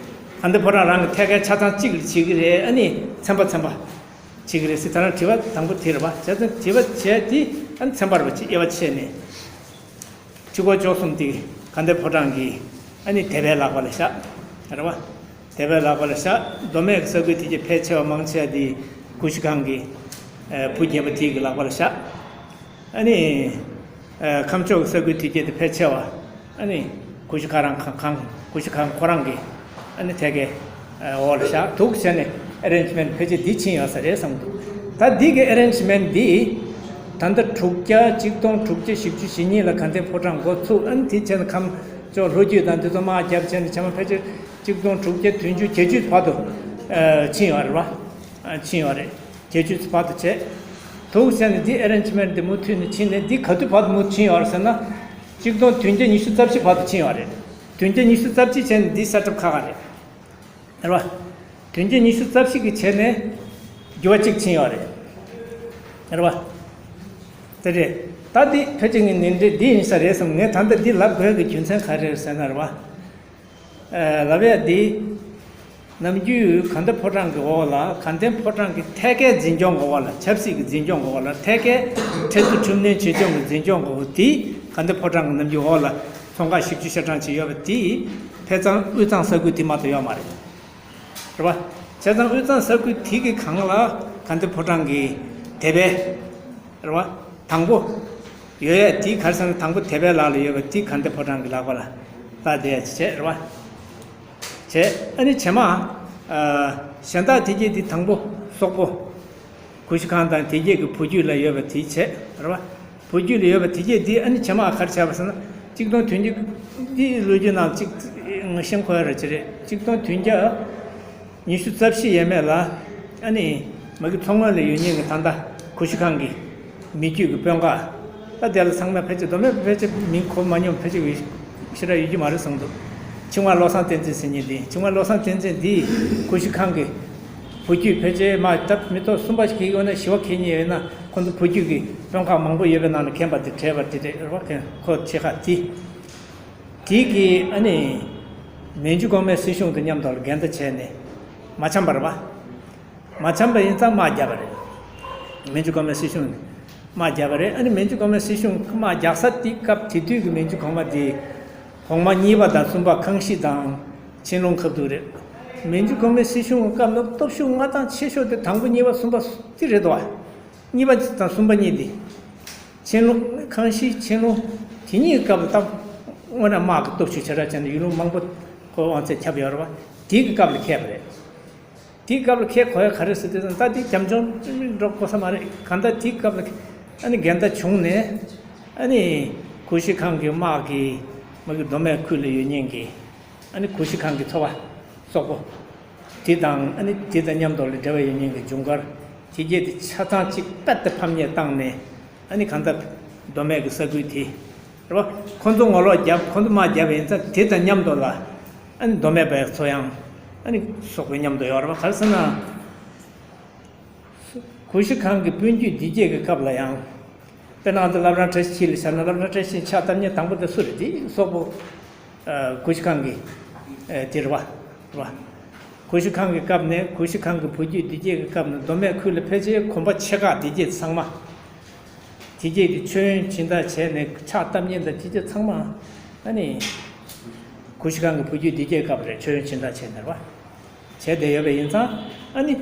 དགའ་ལྡན་ཕོ་བྲང་རང་གི་ཐད་ཀའི་ཆ་ཚང་གཅིག་ལ་བྱེད་ཀྱི་རེད། ཨ་ནི་ཚན་པ་ཚན་པ་བྱེད་ཀྱི་རེད་ཟེར། ད་རང་དྲི་བ་དང་པོ་དེ་རེད་བ། བྱས་ཙང་དྲི་བ་བྱས་དེ། ཨ་ནི་ཚན་པ་རེད་བ། ཅིག་དབྱེ་བ་ཕྱེ་ནས། ཁྲི་སྐོར་བཅུ་གསུམ་དེ་དགའ་ལྡན་ཕོ་བྲང་གི་ ཨ་ནི་དད་པའི་ལག་པ་ལ་བཞག་རེད་བ། དད་པའི་ལག་པ་ལ་བཞག་མདོ་སྨད་ཀྱི་ས་ཁུལ་དེ་གའི་ཕལ་ཆེ་བ་མང་ཆེ་བ་དེ་ཀུ་ཤུ་ཁང་གི་ཨ་བུ་རྒྱལ་པོ་དེ་གི་ལག་པ་ལ་བཞག་ཨ་ནི། ཨ་ཁམས་ཕྱོགས་ཀྱི་ས་ཁུལ་དེ་གའི་དེ་ཕལ་ཆེ་བ། ཨ་ནི། ཀུ་ཤུ་ཁ་རང་ཁང་ཁང་ཀུ་ཤུ་ཁང་ཁོ་རང་གི། ཨ་ནི་ཐད་ཀའི། ཨ་འོག་ལ་བཞག་འདུག་བྱས་ནས་ཨེ་རེན་ཇི་མེན་ཊི་ཕལ་ཆེར་འདི་ཕྱིན་ཡོད་ས་རེད་བསམ་འདུག་ད་འདི་གི་ཨེ་རེན་ཇི་མེན་ཊི་འདི། ད་ལྟ་དྲུག་བརྒྱ་གཅིག་སྟོང་དྲུག་བརྒྱ་བཞི་བཅུ་ཞེ་གཉིས་ལ་དགའ་ལྡན་ཕོ་བྲང་འགོ་ཚུགས། ཨ་ནི་དེ་བྱས་ན་ཁམས་ཕྱོགས་ལྷོ་རྒྱུད་དང་འདི་ཚོ་དམག་བརྒྱབ་བྱས་ནས་བྱས་ན་ཕལ་ཆེར་གཅིག་སྟོང་དྲུག་བརྒྱ་བདུན་ཅུ་བརྒྱད་ཅུ་བར་དུ། ཨ་ཕྱིན་ཡོད་རེད་བ། ཨ་ཕྱིན་ཡོད་རེད། བརྒྱད་ཅུ་ཙམ་བར་དུ་བྱས། དུག་ཟེར་ནས་འདི་ཨེ་རེན་ཇི་མེན་ཊི་འདི་མུ་མཐུད་ནས་ཕྱིན་ནས་འདི་ག་དུས་བར་དུ་མུ་མཐུད་ཕྱིན་ཡོད་རེད་ཟེར་ན། གཅིག་སྟོང་བདུན་བརྒྱ་ཉི་ཤུ་རྩ་བཞི་བར་དུ་ཕྱིན་ཡོད་རེད། བདུན་བརྒྱ་ཉི་ཤུ་རྩ་གཅིག་བྱས་ནས་འདི་གསར་འཁྲབ་ཁག་ཁག་རེད། རེད་བ། བདུན་བརྒྱ་ཉི་ཤུ་རྩ་བཞི་གི་བྱས་ནས་འགྱུར་བ་གཅིག་ཕྱིན་ཡོད་རེད། རེད་བ། དེ་རེད། ད་འདི་ཕལ་ཆེར་ངས་ནན་ཏན་འདི་ཡིན་ས་རེད་བསམ། ངས་ད་ལྟ་འདི་ལབ་དགོས་ཀྱི་རྒྱུ་མཚན་ག་རེ་རེད་ཟེར་ན་རེད་བ། ལབ་ཡ་འདི། ནམ་རྒྱུན་དགའ་ལྡན་ཕོ་བྲང་གི་འོག་ལ་དགའ་ལྡན་ཕོ་བྲང་གི་ཐད་ཀའི་འཛིན་སྐྱོང་གི་འོག་ལ་ཆབ་སྲིད་ཀྱི་འཛིན་སྐྱོང་གི་འོག་ལ་ཐད་ཀའི་ཁྲལ་བསྡུ་ཁྲིམས་གནོན་བྱེད་སྐྱོང་གི་འཛིན་སྐྱོང་གི་འོག་དེ་དགའ་ལྡན་ཕོ་བྲང་གི་ནམ་རྒྱུན་འོག་ལ་ཚོང་ཁང་བཞི་བཅུ་ཞེ་གྲངས་ཅིག་ཡོད་པ་དེ་དཔེ་མཚོན་དབུས་གཙང་ས་ཁུལ་དེ་མ་གཏོགས་ཡོད་མ་རེད། རེད་བ། བྱས་ཙང་དབུས་གཙང་ས་ཁུལ་དེ་གི་སྒང་ལ་དགའ་ལྡན་ཕོ་བྲང་གི་དད་པའི། རེད་བ། དང་པོ། ཡོད་ཡ་དེ་ག་རེ་ཟེར་ན་དང་པོ་དད་པའི་ལག་ལ་ཡོད་པ་དེ་དགའ་ལྡན་ཕོ་བྲང་གི་ལག་པ་ལ་བཏགས་བསྡད་ཡ་ཅིག་བྱས་རེད་བ། བྱས་ཨ་ནི་བྱེ་མ། ཨ་གཞན་དག་དེ་གྱད་དེ་དང་པོ་སོག་པོ། ཀུ་ཤུ་ཁང་དང་དེ་གྱད་ཀྱི་བུ་རྒྱུད་ལ་ཡོད་པ་དེ་བྱས་རེད་བ། བུ་རྒྱུད་ལ་ཡོད་པ་དེ་གྱད་དེ་ཨ་ནི་བྱེ་མ་ག་རེ་བྱས་པ་ཟེར་ན་གཅིག་སྟོང་བདུན་བརྒྱ། འདི་ལོ་རྒྱུས་ནང་གཅིག་ང་ཤེས་ཁོ་ཡ་ར་ཅི་རེད། གཅིག་སྟོང་བདུན་བརྒྱ། ཉི་ཤུ་རྩ་བཞི་ཡས་མས་ལ། ཨ་ནི། མ་གི་མཚོ་སྔོན་ལ་ཡོད་མཁན་གྱི་ད་ལྟ་ཀུ་ཤུ་ཁང་གི་མི་རྒྱུད་ཀྱི་དཔོན་ཁག་ད་དེ་ལ་ཚང་མ་ཕལ་ཆེར་མདོ་སྨད་ཕལ་ཆེར་མིང་གོ་མ་མྱོང་ཕལ་ཆེར་ཡོད་ཞེ་དྲག་ཡོད་ཀྱི་མ་རེད་བསམ་འདུག་ཆིང་ཝ་བློ་བཟང་བསྟན་འཛིན་ཟེར་མཁན་དེ་ཆིང་ཝ་བློ་བཟང་བསྟན་འཛིན་འདིས་ཀུ་ཤུ་ཁང་གི་བུ་རྒྱུད་ཕལ་ཆེར་མ་ད་མི་ཐོག་གསུམ་པ་ཞིག་གི་ཡོད་ན་བཞི་བ་གལ་གཉིས་ཡོད་ན་ཁོང་ཚོ་བུ་རྒྱུད་ཀྱི་དཔོན་ཁག་མང་པོ་ཡོད་པའི་ནང་ནས་མཁན་པ་དེ་གྲས་པ་དེ་རེད་བ། མཁན་ཁོ་ཆེ་ཁག་དེ། དེ་གིས་ཨ་ནི། མན་ཇུ་གོང་མའི་སྲིད་གཞུང་དང་མཉམ་དུ་འགལ་ཟླ་བྱས་ནས་མ་འཆམ་པ་རེད་བ། མ་འཆམ་པ་ཡིན་ཙང་དམག་བརྒྱབ་པ་རེད། མན་ཇུ་གོང་མའི་སྲིད་གཞུང་ནས་དམག་བརྒྱབ་པ་རེད། ཨ་ནི་མན་ཇུ་གོང་མའི་སྲིད་གཞུང་དམག་རྒྱག་ས་དེ་སྐབས་དེ་དུས་ཀྱི་མན་ཇུ་གོང་མ་དེ་གོང་མ་གཉིས་པ་དང་གསུམ་པ་ཁང་ཤིས་དང་ཆན་ལུང་ཁ་ཐུག་རེད། མན་ཇུ་གོང་མའི་སྲིད་གཞུང་གི་སྐབས་ནང་སྟོབས་ཤུགས་མངའ་ཐང་ཆེ་ཤོས་དེ་དང་པོ་གཉིས་པ་གསུམ་པ་དེ་རེད་དོ། གཉིས་པ་དང་གསུམ་པ་གཉིས་དེ། ཆན་ལུང་ཁང་ཤིས་ཆན་ལུང་དེ་གཉིས་སྐབས་ལ་ད་དངོས་གནས་དམག་གི་སྟོབས་ཤུགས་ཆེ་ར་བྱས་ནས་ཡུལ་ལུང་མང་པོ་ཁོ་དབང་ཚད་ཁྱབ་ཡོད་རེད་བ། དེ་གི་སྐབས་ལ་ཁེལ་བ་རེད། དེའི་སྐབས་ལ་ཁེལ་དགོས་ཡ་ག་རེ་ཟེར་དུས་ཙང་ད་དེ་རྒྱབ་ལྗོངས་འགྲོ་དགོས་ས་མ་རེད། གང་ལྟར་དེའི་སྐབས་ལ་ཨ་ནི་འགལ་ཟླ་བྱུང་ནས་ཨ་ནི་ཀུ་ཤུ་ཁང་གི་དམག་གིས་མ་གི་མདོ་སྨད་ཁུལ་ལ་ཡོད་མཁན་གྱི་ཨ་ནི་ཀུ་ཤུ་ཁང་གི་ཚོ་བ་སོག་པོ་དེ་དང་ཨ་ནི་དེ་དང་མཉམ་དུ་ལ་འབྲེལ་བ་ཡོད་མཁན་གྱི་ཇུང་གར་དེ་གྱད་དེ་ཆ་ཚང་གཅིག་པད་དེ་ཕམ་ཉེས་བཏང་ནས། ཨ་ནི་གང་ལྟར་མདོ་སྨད་ཀྱི་ས་ཁུལ་དེ་རེད་བ། ཁོ་ཚོ་ངོ་ལོག་བརྒྱབ། ཁོ་ཚོ་དམག་བརྒྱབ་པ་ཡིན་ཙང་དེ་དང་མཉམ་དུ་ལ་ཨ་ནི་མདོ་སྨད་པའི་ཚོ་ཡང་ཨ་ནི་སོག་པོའི་མཉམ་དུ་ཡོད་རེད་བ། ག་རེ་ཟེར་ན་ཀུ་ཤུ་ཁང་གི་སྤུན་བརྒྱུད་འདི་གྱད་ཀྱི་སྐབས་ལ་ཡང་། དཔེར་ན་ང་ཚོ་བླ་བྲང་བཀྲ་ཤིས་འཁྱིལ་ལ་བཞག་ན་བླ་བྲང་བཀྲ་ཤིས་འཁྱིལ་ཕྱག་བཏབ་མཁན་དང་པོ་དེ་སུ་རེད། དེ་སོག་པོ། ཨ་ཀུ་ཤུ་ཁང་གི་ཨ་དེ་རེད་བ། རེད་བ། ཀུ་ཤུ་ཁང་གི་སྐབས་ནས་ཀུ་ཤུ་ཁང་གི་བུ་རྒྱུད་འདི་གྱད་ཀྱི་སྐབས་ནས་མདོ་སྨད་ཁུལ་ལ་ཕལ་ཆེར་གོམ་པ་ཕྱེད་ཀ་འདི་གྱད་ཚང་མ། དེ་གྱད་ཀྱི་མཆོད་ཡོན་སྦྱིན་བདག་བྱས་ནས་ཕྱག་བཏབ་མཁན་དང་དེ་གྱད་ཚང་མ་ཨ་ནི། ཀུ་ཤུ་ཁང་གི་བུ་རྒྱུད་འདི་གྱད་སྐབས་རེད། མཆོད་ཡོན་སྦྱིན་བདག་བྱས་ནས་རེད་བ། བྱས་བསྡད་ཡོད་པ་ཡིན་ཙང་ཨ་ནི།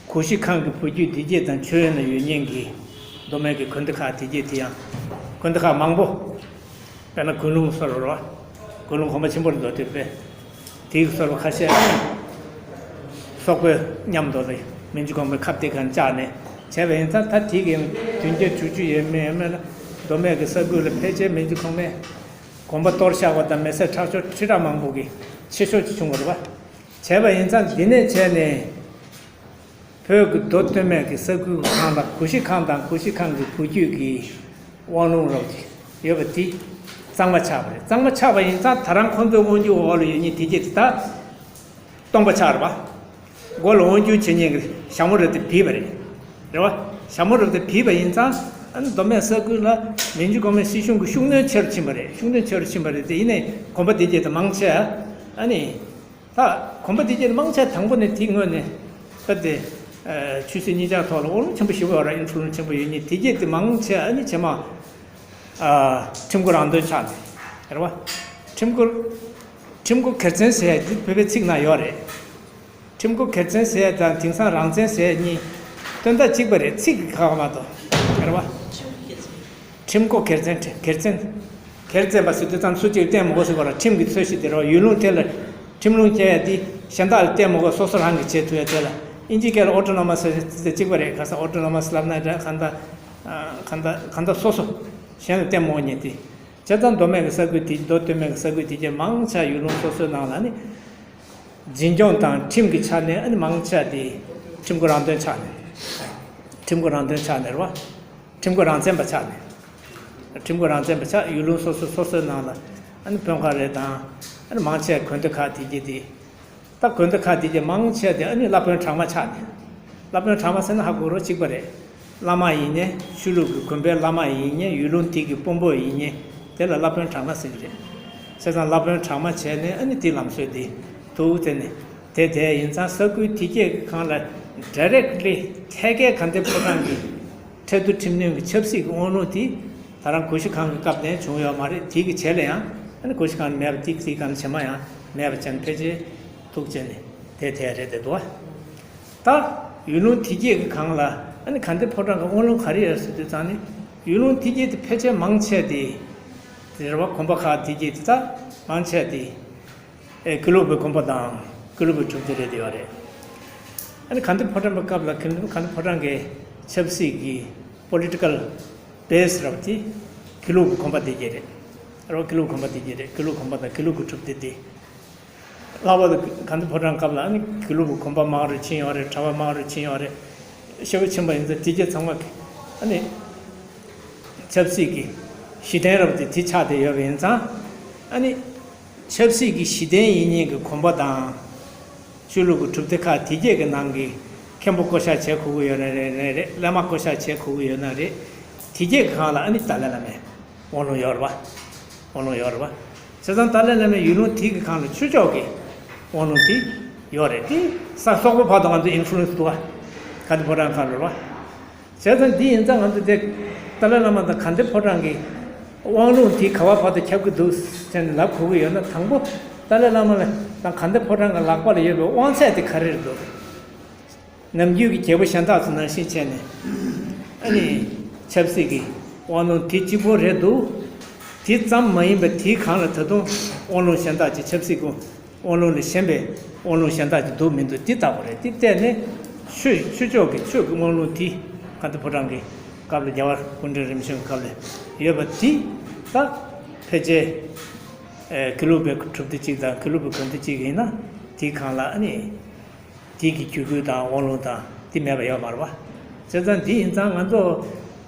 ཀུ་ཤུ་ཁང་གི་བུ་རྒྱུད་འདི་གྱད་དང་མཆོད་ཡོན་ལ་ཡོད་མཁན་གྱི་མདོ་སྨད་ཀྱི་དགོན་སྡེ་ཁག་དེ་གྱད་དེ་ཡང་དགོན་སྡེ་ཁག་མང་པོ། དཔེར་ན་དགོན་ལུང་སོགས་རེད་བ། དགོན་ལུང་གོམ་པ་ཆེན་པོ་རེད་འདུག་དེ་དཔེ། དེའི་སོགས་པ་ཁ་ཤས་སོག་པོའི་མཉམ་དུ་ལ་མན་ཇུ་གོང་མའི་ཁ་གཏད་གང་བཅག་ནས་བྱས་པ་ཡིན་ཙང་ད་དེ་གའི་བདུན་བརྒྱ་དྲུག་ཅུ་ཡས་མས་ཡས་མས་ལ་མདོ་སྨད་ཀྱི་ས་ཁུལ་ལ་ཕལ་ཆེར་མན་ཇུ་གོང་མས་གོམ་པ་གཏོར་བཞག་པ་དང་མེ་སྲེག་ཁྲག་སྦྱོར་ཁྲི་ཕྲག་མང་པོ་གི་ཆེ་ཤོས་ཅིག་བྱུང་བ་རེད་བ། བྱས་པ་ཡིན་ཙང་འདི་ནས་བྱས་ནས། བོད་ཀྱི་མདོ་སྟོད་སྨད་ཀྱི་ས་ཁུལ་གང་ལ་ཀུ་ཤུ་ཁང་དང་ཀུ་ཤུ་ཁང་གི་བུ་རྒྱུད་ཀྱི་དབང་ལུང་རོགས་ཀྱི་ཡོད་པ་དེ་གཙང་མ་ཆགས་པ་རེད། གཙང་མ་ཆགས་པ་ཡིན་ཙང་ད་རང་ཁོ་ཚོའི་དབང་སྒྱུར་འོག་ལ་ཡོད་མཁན་དེ་གྱད་དེ་ད་སྟོང་པ་ཆགས་རེད་བ། མགོ་ལ་དབང་སྒྱུར་བྱེད་མཁན་གྱི་ཞྭ་མོ་རབ་ཏུ་བུད་པ་རེད། རེད་བ། ཞྭ་མོ་རབ་ཏུ་བུད་པ་ཡིན་ཙང་ཨ་ནི་མདོ་སྨད་ས་ཁུལ་ལ་མན་ཇུ་གོང་མའི་སྲིད་གཞུང་གི་ཤུགས་སྣོན་ཆེ་རུ་ཕྱིན་པ་རེད། ཤུགས་སྣོན་ཆེ་རུ་ཕྱིན་པ་རེད་དེ་ཡིན་ནའི་གོམ་པ་དེ་གྱད་དེ་མང་ཆེ་ཨ་ནི། ད་གོམ་པ་དེ་གྱད་མང་ཆེ་དང་པོ་ནས་དེའི་སྔོན་ནས་ད་དེ་ཆོས་སྲིད་གཉིས་ཆར་ཐོག་ལ་དབང་ལུང་ཆེན་པོ་ཞེ་པོ་ཡོད་ར། ཨིན་ཕུ་ལུ་ཆེན་པོ་ཡོད་མཁན་དེ་གྱད་དེ་མང་ཆེ་ཨ་ནི་བྱེ་མ། ཁྲིམས་སྒོ་རང་དོན་ཆགས་ནས་རེད་བ། ཁྲིམས་སྒོ། ཁྲིམས་སྒོ་སྒེར་འཛིན་ཟེར་ཡ་འདི་བོད་པའི་ཚིག་ནང་ཡོད་རེད། ཁྲིམས་སྒོ་སྒེར་འཛིན་ཟེར་ཡ་དང་དེང་སང་རང་བཙན་ཟེར་ཡ་གཉིས་དོན་དག་གཅིག་པ་རེད། ཚིག་གི་ཁག་མ་གཏོགས། ཡོད་རེད་བ། ཁྲིམས་སྒོ་སྒེར་འཛིན། སྒེར་འཛིན། སྒེར་འཛིན་པ་ཟེར་དུས་ཙམ་སུ་གཅིག་བརྟེན་མི་དགོས་ཟེར་བ་ལ། ཁྲིམས་ཀྱི་ཚོད་གཞི་དེ་རེད་བ། ཡུལ་ལུང་དེ་ལ་ཁྲིམས་ལུང་བསྐྱལ་ཡ་དེ་གཞན་དག་ལ་བརྟེན་མི་དགོས། སོ་སོ་རང་གིས་བྱེད་ཐུབ་ཡ་དེ་ལ་ཨིན་ཇིའི་སྐད་ལ་ཨོ་ཊོ་ནོ་མ་སི་ཟེར་དེ་གཅིག་པ་རེད། ག་ས་ཨོ་ཊོ་ནོ་མ་སི་ལབ་ན་འདྲ། གང་ལྟར་གང་ལྟར་གང་ལྟར་སོ་སོ་གཞན་ལ་བརྟེན་མི་དགོས་མཁན་དེ། བྱས་ཙང་མདོ་སྨད་ཀྱི་ས་ཁུལ་དེ། མདོ་སྟོད་སྨད་ཀྱི་ས་ཁུལ་དེ་གྱད་མང་ཆེ་ཡུལ་ལུང་སོ་སོའི་ནང་ལ་ནི་འཛིན་སྐྱོང་དང་ཁྲིམས་ཀྱི་ཆ་ནས་ཨ་ནི་མང་ཆེ་དེ་ཁྲིམས་ཁང་རང་དོན་ཆ་ནས། ཁྲིམས་ཁང་རང་དོན་ཆ་ནས་རེད་བ། ཁྲིམས་ཁང་རང་བཙན་པ་ཆ་ནས། ཁྲིམས་ཁང་རང་བཙན་པ་ཆགས། ཡུལ་ལུང་སོ་སོ་སོ་སོའི་ནང་ལ་ཨ་ནི་དཔོན་ཁག་རེ་དང་། ཨ་ནི་མང་ཆེ་དགོན་སྡེ་ཁག་དེ་གྱད་དེ། ད་དགོན་སྡེ་ཁག་དེ་གྱད་མང་ཆེ་དེ་ཨ་ནི་བླ་དཔོན་གྲངས་མང་ཆགས་ནས། བླ་དཔོན་གྲངས་མང་ཟེར་ན་ཧ་གོ་རོགས། གཅིག་པ་རེད། བླ་མ་ཡིན་ནའི་ཆོས་ལུགས་ཀྱི་དགོན་པའི་བླ་མ་ཡིན་ནའི་ཡུལ་ལུང་དེ་གི་དཔོན་པོ་ཡིན་ནའི་དེ་ལ་བླ་དཔོན་གྲངས་མང་ཟེར་གྱི་རེད། བྱས་ཙང་བླ་དཔོན་གྲངས་མང་བྱས་ནས་ཨ་ནི་དེ་ལམ་སྲོལ་དེ་འདུག་སྟེ་ནས་དེ་དེ་ཡིན་ཙང་ས་ཁུལ་དེ་གྱད་ཀྱི་སྒང་ལ་ཌའི་རེག་ཊི་ལི་ཐད་ཀའི་དགའ་ལྡན་ཕོ་བྲང་གི་ཁྲལ་བསྡུ་ཁྲིམས་གནོན་གྱི་ཆབ་སྲིད་ཀྱི་དབང་ལུང་དེ་ད་རང་གོ་ཤྲི་ཁང་གི་སྐབས་ནས་བྱུང་ཡོད་མ་རེད། དེ་གི་རྗེས་ལ་ཡང་ཨ་ནི་གོ་ཤྲི་ཁང་ནས་མེད་པ་དེ་གི་སྒང་ལ་ཕྱི་མ་ཡང་མེད་པ་བྱས་ནས་ཕལ་ཆེར་ཐུག་བྱས་ནས་དེ་དེ་རེད་དེ་འདུག་བ། ད་ཡུལ་ལུང་དེ་གྱད་ཀྱི་སྒང་ལ་ཨ་ནི་དགའ་ལྡན་ཕོ་བྲང་གི་དབང་ལུང་ག་རེ་ཡོད་ཟེར་དུས་ཙང་ནི། ཡུལ་ལུང་དེ་གྱད་དེ་ཕལ་ཆེར་མང་ཆེ་དེ་དེ་རེད་བ། དགོན་པ་ཁག་དེ་གྱད་དེ་ད་མང་ཆེ་དེ་ཨེ་དགེ་ལུགས་པའི་དགོན་པ་དང་དགེ་ལུགས་པའི་གྲུབ་སྡེ་རེད་དེ་ཡོད་རེད། ཨ་ནི་དགའ་ལྡན་ཕོ་བྲང་པའི་སྐབས་ལ་དགེ་ལུགས་དགའ་ལྡན་ཕོ་བྲང་གི་ཆབ་སྲིད་ཀྱི་པོ་ལི་ཊི་ཀལ་བེ་སི་རེད་བ། དེ་དགེ་ལུགས་ཀྱི་དགོན་པ་དེ་གྱད་རེད། རེད་བ། དགེ་ལུགས་དགོན་པ་དེ་གྱད་རེད། དགེ་ལུགས་དགོན་པ་དང་དགེ་ལུགས་ཀྱི་གྲུབ་སྡེ་དེ། ལྷག་པར་དུ་དགའ་ལྡན་ཕོ་བྲང་སྐབས་ལ་ཨ་ནི་དགེ་ལུགས་ཀྱི་དགོན་པ་མང་རུ་ཕྱིན་ཡོད་རེད། གྲྭ་པ་མང་རུ་ཕྱིན་ཡོད་རེད། ཤེས་བྱ་ཕྱིན་པ་ཡིན་ཙང་དེ་གྱད་ཚང་མ་གི་ཨ་ནི་ཆབ་སྲིད་ཀྱི་གཞི་རྟེན་རེད་བ། དེ་དེ་ཆགས་བསྡད་ཡོད་པ་ཡིན་ཙང་། ཨ་ནི་ཆབ་སྲིད་ཀྱི་གཞི་རྟེན་ཡིན་མཁན་གྱི་དགོན་པ་དང་ཆོས་ལུགས་ཀྱི་གྲུབ་སྡེ་ཁག་དེ་གྱད་ཀྱི་ནང་གི་མཁན་པོ་བསྐོ་བཞག་བྱེད་དགོས་ཀྱི་ཡོད་ན་རེད། རེད་རེད། བླ་མ་བསྐོ་བཞག་བྱེད་དགོས་ཀྱི་ཡོད་ན་རེད། དེ་གྱད་ཀྱི་སྒང་ལ་ཨ་ནི་ཏཱ་ལའི་བླ་མའི་དབང་ལུང་ཡོད་རེད་བ། དབང་ལུང་ཡོད་རེད་བ། བྱས་ཙང་ཏཱ་ལའི་བླ་མའི་ཡུལ་ལུང་དེ་གི་སྒང་ལ་ཆོས་ཕྱོགས་ཀྱི་དབང་ལུང་དེ་ཡོད་རེད། དེ་ས་སོག་པོ་བར་དུ་ང་ཚོ་ཨིན་ཕུ་ལུ་ཨེན་སི་འདུག་བ། དགའ་ལྡན་ཕོ་བྲང་སྒང་ལ་རེད་བ། བྱས་ཙང་འདི་ཡིན་ཙང་ང་ཚོ་དེ་ཏཱ་ལའི་བླ་མ་དང་དགའ་ལྡན་ཕོ་བྲང་གི་དབང་ལུང་དེ་ག་བ་བར་དུ་ཁྱབ་ཀྱི་འདུག་ཟེར་ནས་ལབ་དགོས་ཀྱི་ཡོད་ན། དང་པོ་ཏཱ་ལའི་བླ་མ་ལ་དང་དགའ་ལྡན་ཕོ་བྲང་གི་ལག་པ་ལ་ཡོད་པའི་དབང་ཚད་དེ་ག་རེ་རེད་འདུག། ནམ་རྒྱུན་གྱི་རྒྱལ་པོ་གཞན་དག་ཚོ་ནང་བཞིན་བྱས་ནས་ཨ་ནི་ཆབ་སྲིད་ཀྱི་དབང་ལུང་དེ་གཅིག་པོ་རེད་འདུག། དེ་ཙམ་མ་ཡིན་པར་དེའི་སྒང་ལ་ད་དུང་དབང་ལུང་གཞན་དག་ཅིག་ཆབ་སྲིད་ཀྱི་དབང་ལུང་ལས་གཞན་པའི་དབང་ལུང་གཞན་དག་ཅིག་འདུག་མི་འདུག་འདི་བལྟ་དགོས་རེད། འདི་བལྟས་ནས་ཆོས་ཆོས་ཕྱོགས་ཀྱི་ཆོས་ཀྱི་དབང་ལུང་དེ་དགའ་ལྡན་ཕོ་བྲང་གི་སྐབས་ལ་རྒྱལ་བ་སྐུ་ཕྲེང་རིམ་བྱོན་གྱི་སྐབས་ལ་ཡོད་པ་དེ་ད་ཕལ་ཆེར་ཨེ་དགེ་ལུགས་པའི་གྲུབ་སྡེ་གཅིག་དང་དགེ་ལུགས་པའི་དགོན་སྡེ་གཅིག་ཡིན་ན་དེའི་སྒང་ལ་ཨ་ནི། དེ་གི་རྒྱུད་སྐུལ་དང་དབང་ལུང་དང་དེ་མེད་པ་ཡོད་མ་རེད་བ། བྱས་ཙང་དེ་ཡིན་ཙང་ང་ཚོ་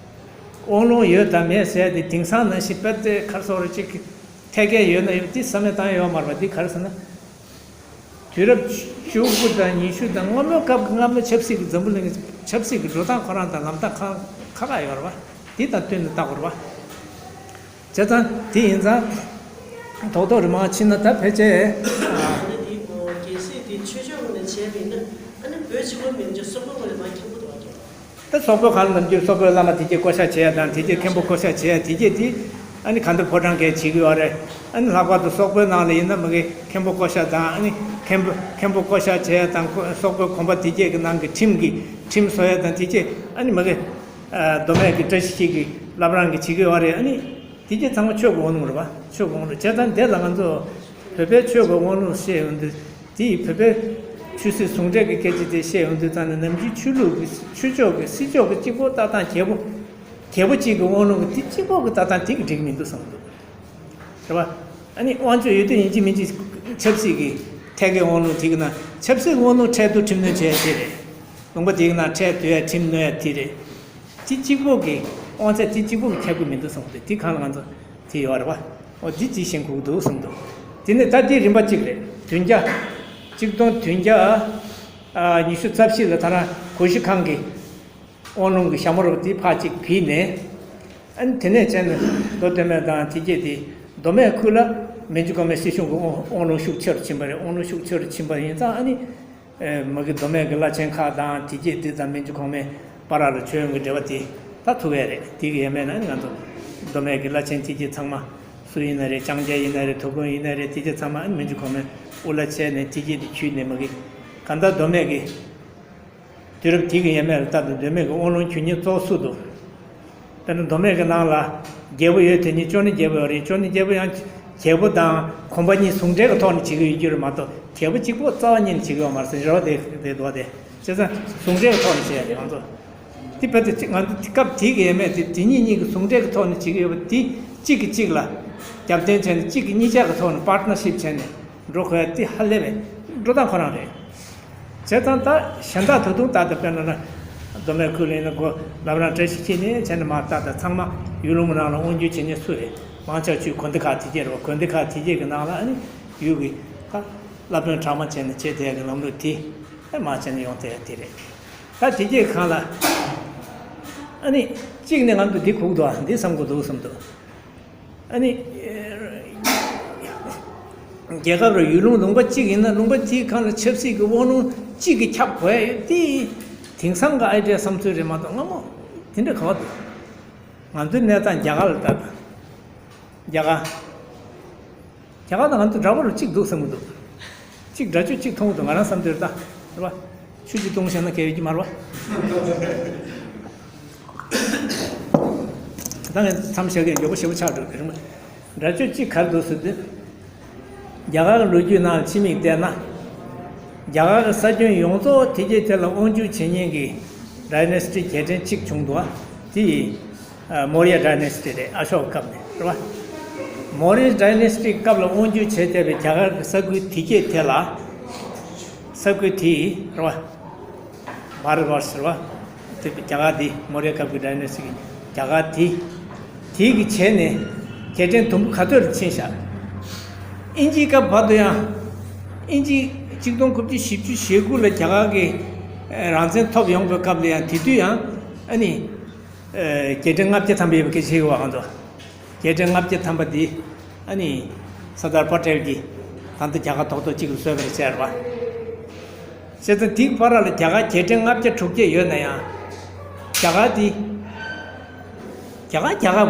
དབང་ལུང་ཡོད་དང་མེད་ཟེར་ཏེ་དེང་སང་ནང་བཞིན་དཔེ་དེ་ག་རེ་ཟེར་དགོས་རེད། ཅིག་ཐད་ཀའི་ཡོད་ན་ཡོད། དེ་བསམ་བློ་བཏང་ཡོད་མ་རེད་བ། དེ་ག་རེ་ཟེར་ན། དུས་རབས་བཅུ་དགུ་དང་ཉི་ཤུ་དང་སྔ་མོའི་སྐབས་ཀྱི་སྔ་མོའི་ཆབ་སྲིད་ཀྱི་འཛམ་བུ་གླིང་གི་ཆབ་སྲིད་ཀྱི་འགྲོ་སྟངས་ཁོ་རང་དང་ལམ་སྟངས་ཁ་ཁ་ཁ་ཡོད་རེད་བ། དེ་དང་བསྟུན་ནས་བལྟ་དགོས་རེད་བ། བྱས་ཙང་དེ་ཡིན་ཙང་། རྡོག་རྡོག་རེ་མར་ཕྱིན་ན་ད་ཕལ་ཆེར། ད་དེ་གལ་སྲིད་དེ་ཆོས་ཕྱོགས་ངོས་ནས་བྱས་པ་ཡིན་ན། ཨ་ནི་བོད་སྤྱི་བོ་མིན་གྱི་སོག་པོའི་ངོས་ནས་མར་ཁྱབ་ཀྱི་འདུག་བ། ད་སོག་པོའི་སྒང་ལ་ནམ་རྒྱུན་སོག་པོའི་བླ་མ་དེ་གྱད་བསྐོ་བཞག་བྱེད་ཡ་དང་། དེ་གྱད་མཁན་པོ་བསྐོ་བཞག་བྱེད་ཡ་དེ་གྱད་དེ་ཨ་ནི་དགའ་ལྡན་ཕོ་བྲང་གིས་བྱེད་ཀྱི་ཡོད་རེད། ཨ་ནི་ལྷག་པར་དུ་སོག་པོའི་ནང་ལ་ཡིན་ན་མ་གི་མཁན་པོ་བསྐོ་བཞག་དང་། ཨ་ནི་མཁན་པོ་མཁན་པོ་བསྐོ་བཞག་བྱེད་ཡ་དང་། སོག་པོའི་དགོན་པ་དེ་གྱད་ཀྱི་ནང་གི་ཁྲིམས་ཀྱི་ཁྲིམས་བཟོ་ཡ་དང་། དེ་གྱད་ཨ་ནི་མ་གི་མདོ་སྨད་ཀྱི་བཀྲ་ཤིས་འཁྱིལ་གྱི་བླ་བྲང་གིས་བྱེད་ཀྱི་ཡོད་རེད། ཨ་ནི། དེ་གྱད་ཚང་མ་ཆོས་ཀྱི་དབང་ལུང་རེད་བ། ཆོས་ཀྱི་དབང་ལུང་བྱས་ཙང་དེ་ལ་ང་ཚོ་བོད་པའི་ཆོས་ཀྱི་དབང་ལུང་བཤད་ཡོང་དུས། དེ་ཡི་བོད་པའི་ཆོས་སྲིད་ཟུང་འབྲེལ་གྱི་སྐད་ཆ་དེ་བཤད་ཡོང་དུས་ཙང་ནས། ནམ་རྒྱུན་ཆོས་ལུགས་ཀྱི་ཆོས་ཕྱོགས་ཀྱི་སྲིད་ཕྱོགས་ཀྱི་གཅིག་པོ་ལྟ་སྟངས། རྒྱལ་པོ་རྒྱལ་པོ་གཅིག་གི་དབང་ལུང་གི་དེ་གཅིག་པོ་གི་ལྟ་སྟངས་དེ་གི་འགྲིག་མི་འདུག་བསམ་གྱི་འདུག། རེད་བ། ཨ་ནི་དབང་ཆོས་ཡོད་དུས་ཡིན་གཅིག་མིན་གཅིག་ཆབ་སྲིད་ཀྱི་ཐད་ཀའི་དབང་ལུང་དེ་གི་ནང་། ཆབ་སྲིད་དབང་ལུང་འཕྲལ་བསྡུ་ཁྲིམས་གནོན་བྱས་དེ་རེད། ལུང་པ་དེ་གི་ནང་འཕྲལ་བསྡུ་ཡ་ཁྲིམས་གནོན་ཡ་དེ་རེད། དེ་གཅིག་པོ་གི་དབང་ཚད་དེ་གཅིག་པོ་གི་ཁྱབ་ཀྱི་མི་འདུག་བསམ་གྱི་འདུག། དེ་སྒང་ལ་ང་ཚོ་དེ་ཡོད་རེད་བ། འོ་འདི་ཅིག་ཤེས་དགོས་ཀྱི་འདུག་བསམ་འདུག། དེ་ནས་ད་དེ་རིམ་པ་གཅིག་རེད། བདུན་བརྒྱ། གཅིག་སྟོང་བདུན་བརྒྱ་ཉི་ཤུ་རྩ་བཞི་ལ་ད་རང་གོ་ཤྲི་ཁང་གི་དབང་ལུང་གི་ཞྭ་མོ་རོ་དེ་ཕར་གཅིག་བྲིས་ནས། ཨ་ནི་དེ་ནས་བྱས་ནས་མདོ་སྟོད་སྨད་དང་དེ་གྱད་དེ། མདོ་སྨད་ཁུལ་ལ་མན་ཇུ་གོང་མའི་སྲིད་གཞུང་གི་དབང་དབང་ལུང་ཤུགས་ཆེ་རུ་ཕྱིན་པ་རེད། དབང་ལུང་ཤུགས་ཆེ་རུ་ཕྱིན་པ་ཡིན་ཙང་། ཨ་ནི་ཨེ་མ་གི་མདོ་སྨད་ཀྱི་བླ་ཆེན་ཁག་དང་དེ་གྱད་དེ་དང་མན་ཇུ་གོང་མའི་བར་ལ་མཆོད་ཡོན་གྱི་འབྲེལ་བ་དེ་ད་ཐུག་ཡ་རེད། དེ་གི་ཡ་མེད་ན་ཨ་ནི་ང་ཚོ་མདོ་སྨད་ཀྱི་བླ་ཆེན་དེ་གྱད་ཚང་མ་ སུ་ཡིན་ན་རེད། ལྕང་སྐྱ་ཡིན་ན་རེད། དོ་དགོན་ཡིན་ན་རེད། དེ་ཚོ་ཚང་མ་ཨ་ནི་མི་འཇུ་གོང་མའི་དབུ་བླ་བྱས་ནས་དེ་སྐད་དེ་ཁྱུད་ནས་མ་གི་གང་ལྟར་མདོ་སྨད་ཀྱི་དུས་རབས་དེ་གི་ཡས་མས་ལ་ལྟ་དུས་མདོ་སྨད་ཀྱི་དབང་ལུང་ཁྱུད་གཉིས་གཙོ་བོ་སུ་འདུག་དཔེར་ན་མདོ་སྨད་ཀྱི་ནང་ལ་རྒྱལ་པོ་ཡོད་དེ་གཉིས་ཅོ་ནེ་རྒྱལ་པོ་ཡོད་རེད། ཅོ་ནེ་རྒྱལ་པོ་ཡང་རྒྱལ་པོ་དང་གོམ་པ་གཉིས་ཟུང་འབྲེལ་གྱི་ཐོག་ནས་བྱེད་ཀྱི་ཡོད་རྒྱུ་རེད་མ་གཏོགས་རྒྱལ་པོ་གཅིག་པོ་རྩ་བ་ཉིད་ནས་བྱེད་ཀྱི་ཡོད་མ་རེད་ཟེར་རེ་བ་དེ་དེ་འདུག་དེ་བྱས་ཙང་ཟུང་འབྲེལ་གྱི་ཐོག་ནས་བྱས་ཡ་རེད་ང་ཚོ། དེ་བས་ཏེ་ང་ཚོ་སྐབས་དེ་གི་ཡས་མས་དེ་དེ་གཉིས་གཉིས་ཀྱི་ཟུང་འབྲེལ་གྱི་ཐོག་ནས་བྱེད་ཀྱི་ཡོད་པ་དེ་གཅིག་གིས་གཅིག་ལ་རྒྱབ་རྟེན་བྱས་ནས་གཅིག་གིས་གཉིས་ཆ་གི་ཐོག་ནས་པར་ཊི་ནར་ཤིབ་བྱས་ནས་འགྲོ་དགོས་ཡ་དེ་ཧ་ལས་པའི་འགྲོ་སྟངས་ཁོ་རང་རེད། བྱས་ཙང་ད་གཞན་དག་ད་དུང་ད་ལྟ་དཔེར་ན་ན་མདོ་སྨད་ཁུལ་ཡིན་ན་གོ་བླ་བྲང་བཀྲ་ཤིས་འཁྱིལ་ནས་བྱས་ནས་མར་ད་ལྟ་ཚང་མ་ཡུལ་ལུང་ནང་ལ་དབང་སྒྱུར་བྱེད་མཁན་སུ་རེད། མང་ཆེ་བ་ཆུ་དགོན་སྡེ་ཁག་དེ་གྱད་རེད་བ། དགོན་སྡེ་ཁག་དེ་གྱད་ཀྱི་ནང་ལ་ཨ་ནི་ཡུལ་གྱི་ད་བླ་དཔོན་གྲངས་མང་བྱས་ནས་བྱེད་བསྡད་ཀྱི་ལམ་ལུགས་དེ་ཨ་མར་བྱས་ནས་ཡོང་བསྡད་ཡ་དེ་རེད། ད་དེ་གྱད་སྒང་ལ་ཨ་ནི་གཅིག་ནས་ང་ཚོ་འདི་སྒུག་འདུག་ཨ་འདི་བསམ་དགོས་འདུག་བསམ་འདུག་ཨ་ནི་རྒྱལ་ཁབ་རུ་ཡུལ་ལུང་ལུང་པ་གཅིག་ཡིན་ན་ལུང་པ་དེའི་སྒང་ལ་ཆབ་སྲིད་ཀྱི་དབང་ལུང་གཅིག་གིས་ཁྱབ་དགོས་ཡ་ཡོད་དེ། དེང་སང་གི་ཨའི་ཌི་ཡ་བསམ་ཚུལ་རེད་མ་གཏོགས་སྔ་མོ་དེ་འདྲ་ག་བ་འདུག་ང་ཚོའི་གནས་སྟངས་རྒྱ་གར་ལ་ལྟ་དང་། རྒྱ་གར། རྒྱ་གར་དང་ང་ཚོ་འདྲ་པོ་རུ་གཅིག་འདུག་བསམ་གྱི་འདུག་གཅིག་འདྲ་ཆོས་གཅིག་མཐོང་གི་འདུག་ང་རང་བསམ་དུས་ད་རེད་པ། ཆུ་གཅིག་བཏུང་བྱས་ན་གལ་ཡོད་ཀྱི་མ་རེད་པ། ད་ངས་མཚམས་བཞག་གི་མགྱོགས་པོ་ཞེ་པོ་ཆགས་འགྲོ་གི་རེད་མ། འདྲ་ཆོས་གཅིག་ག་རེ་འདུག་ཟེར་དུས། རྒྱ་གར་གྱི་ལོ་རྒྱུས་ནང་ལ་ཕྱི་མིག་བལྟས་ན། རྒྱ་གར་གྱི་ས་ཁྱོན་ཡོངས་རྫོགས་དེ་རྗེས་དེ་ལ་དབང་སྒྱུར་བྱེད་མཁན་གྱི་ཌའི་ནེ་སི་ཊི་རྒྱལ་ཕྲན་གཅིག་བྱུང་འདུག་པ། དེ་ཡི་ཨ་མོ་རི་ཡ་ཌའི་ནེ་སི་ཊི་རེད། ཨ་ཤོ་ཀ་སྐབས་ནས་རེད་པ། མོ་རི་ཡ་ཌའི་ནེ་སི་ཊི་སྐབས་ལ་དབང་སྒྱུར་བྱས་བསྡད་པའི་རྒྱ་གར་གྱི་ས་ཁུལ་དེ་གྱད་དེ་ལ། ས་ཁུལ་དེ་ཡི་རེད་པ། བྷ་ར་ཏ་བར་ཟེར་བ། དེ་རྒྱ་གར་དེ་མོ་རི་ཡ་སྐབས་ཀྱི་ཌའི་ནེ་སི་ཊི་གི་རྒྱ་གར་དེ། དེ་གི་བྱས་ནས་རྒྱལ་ཕྲན་དུམ་བུ་ག་ཚོད་ལ་ཕྱིན་བཞག་དབྱིན་ཇིའི་སྐབས་བར་དུ་ཡང་། དབྱིན་ཇི་གཅིག་སྟོང་དགུ་བརྒྱ་བཞི་བཅུ་ཞེ་དགུ་ལ་རྒྱ་གར་གྱི་རང་བཙན་ཐོབ་ཡོང་བའི་སྐབས་ལ་ཡང་དེ་དུས་ཡང་ཨ་ནི། རྒྱལ་ཕྲན་ལྔ་བརྒྱ་ཐམ་པ་ཡོད་པའི་སྐད་ཆ་བཤད་ཀྱི་ཡོད་པ་ང་ཚོ། རྒྱལ་ཕྲན་ལྔ་བརྒྱ་ཐམ་པ་འདི་ཨ་ནི་སར་དར་པ་ཊེལ་གྱིས་ད་ལྟ་རྒྱ་གར་རྡོག་རྡོག་གཅིག་ལ་བཟོས་པ་རེད་ཟེར་བ། བྱས་ཙང་དེའི་བར་ལ་རྒྱ་གར་རྒྱལ་ཕྲན་ལྔ་བརྒྱ་དྲུག་བརྒྱ་ཡོད་ན་ཡང་། རྒྱ་གར་འདི། རྒྱ་གར་རྒྱ་གར་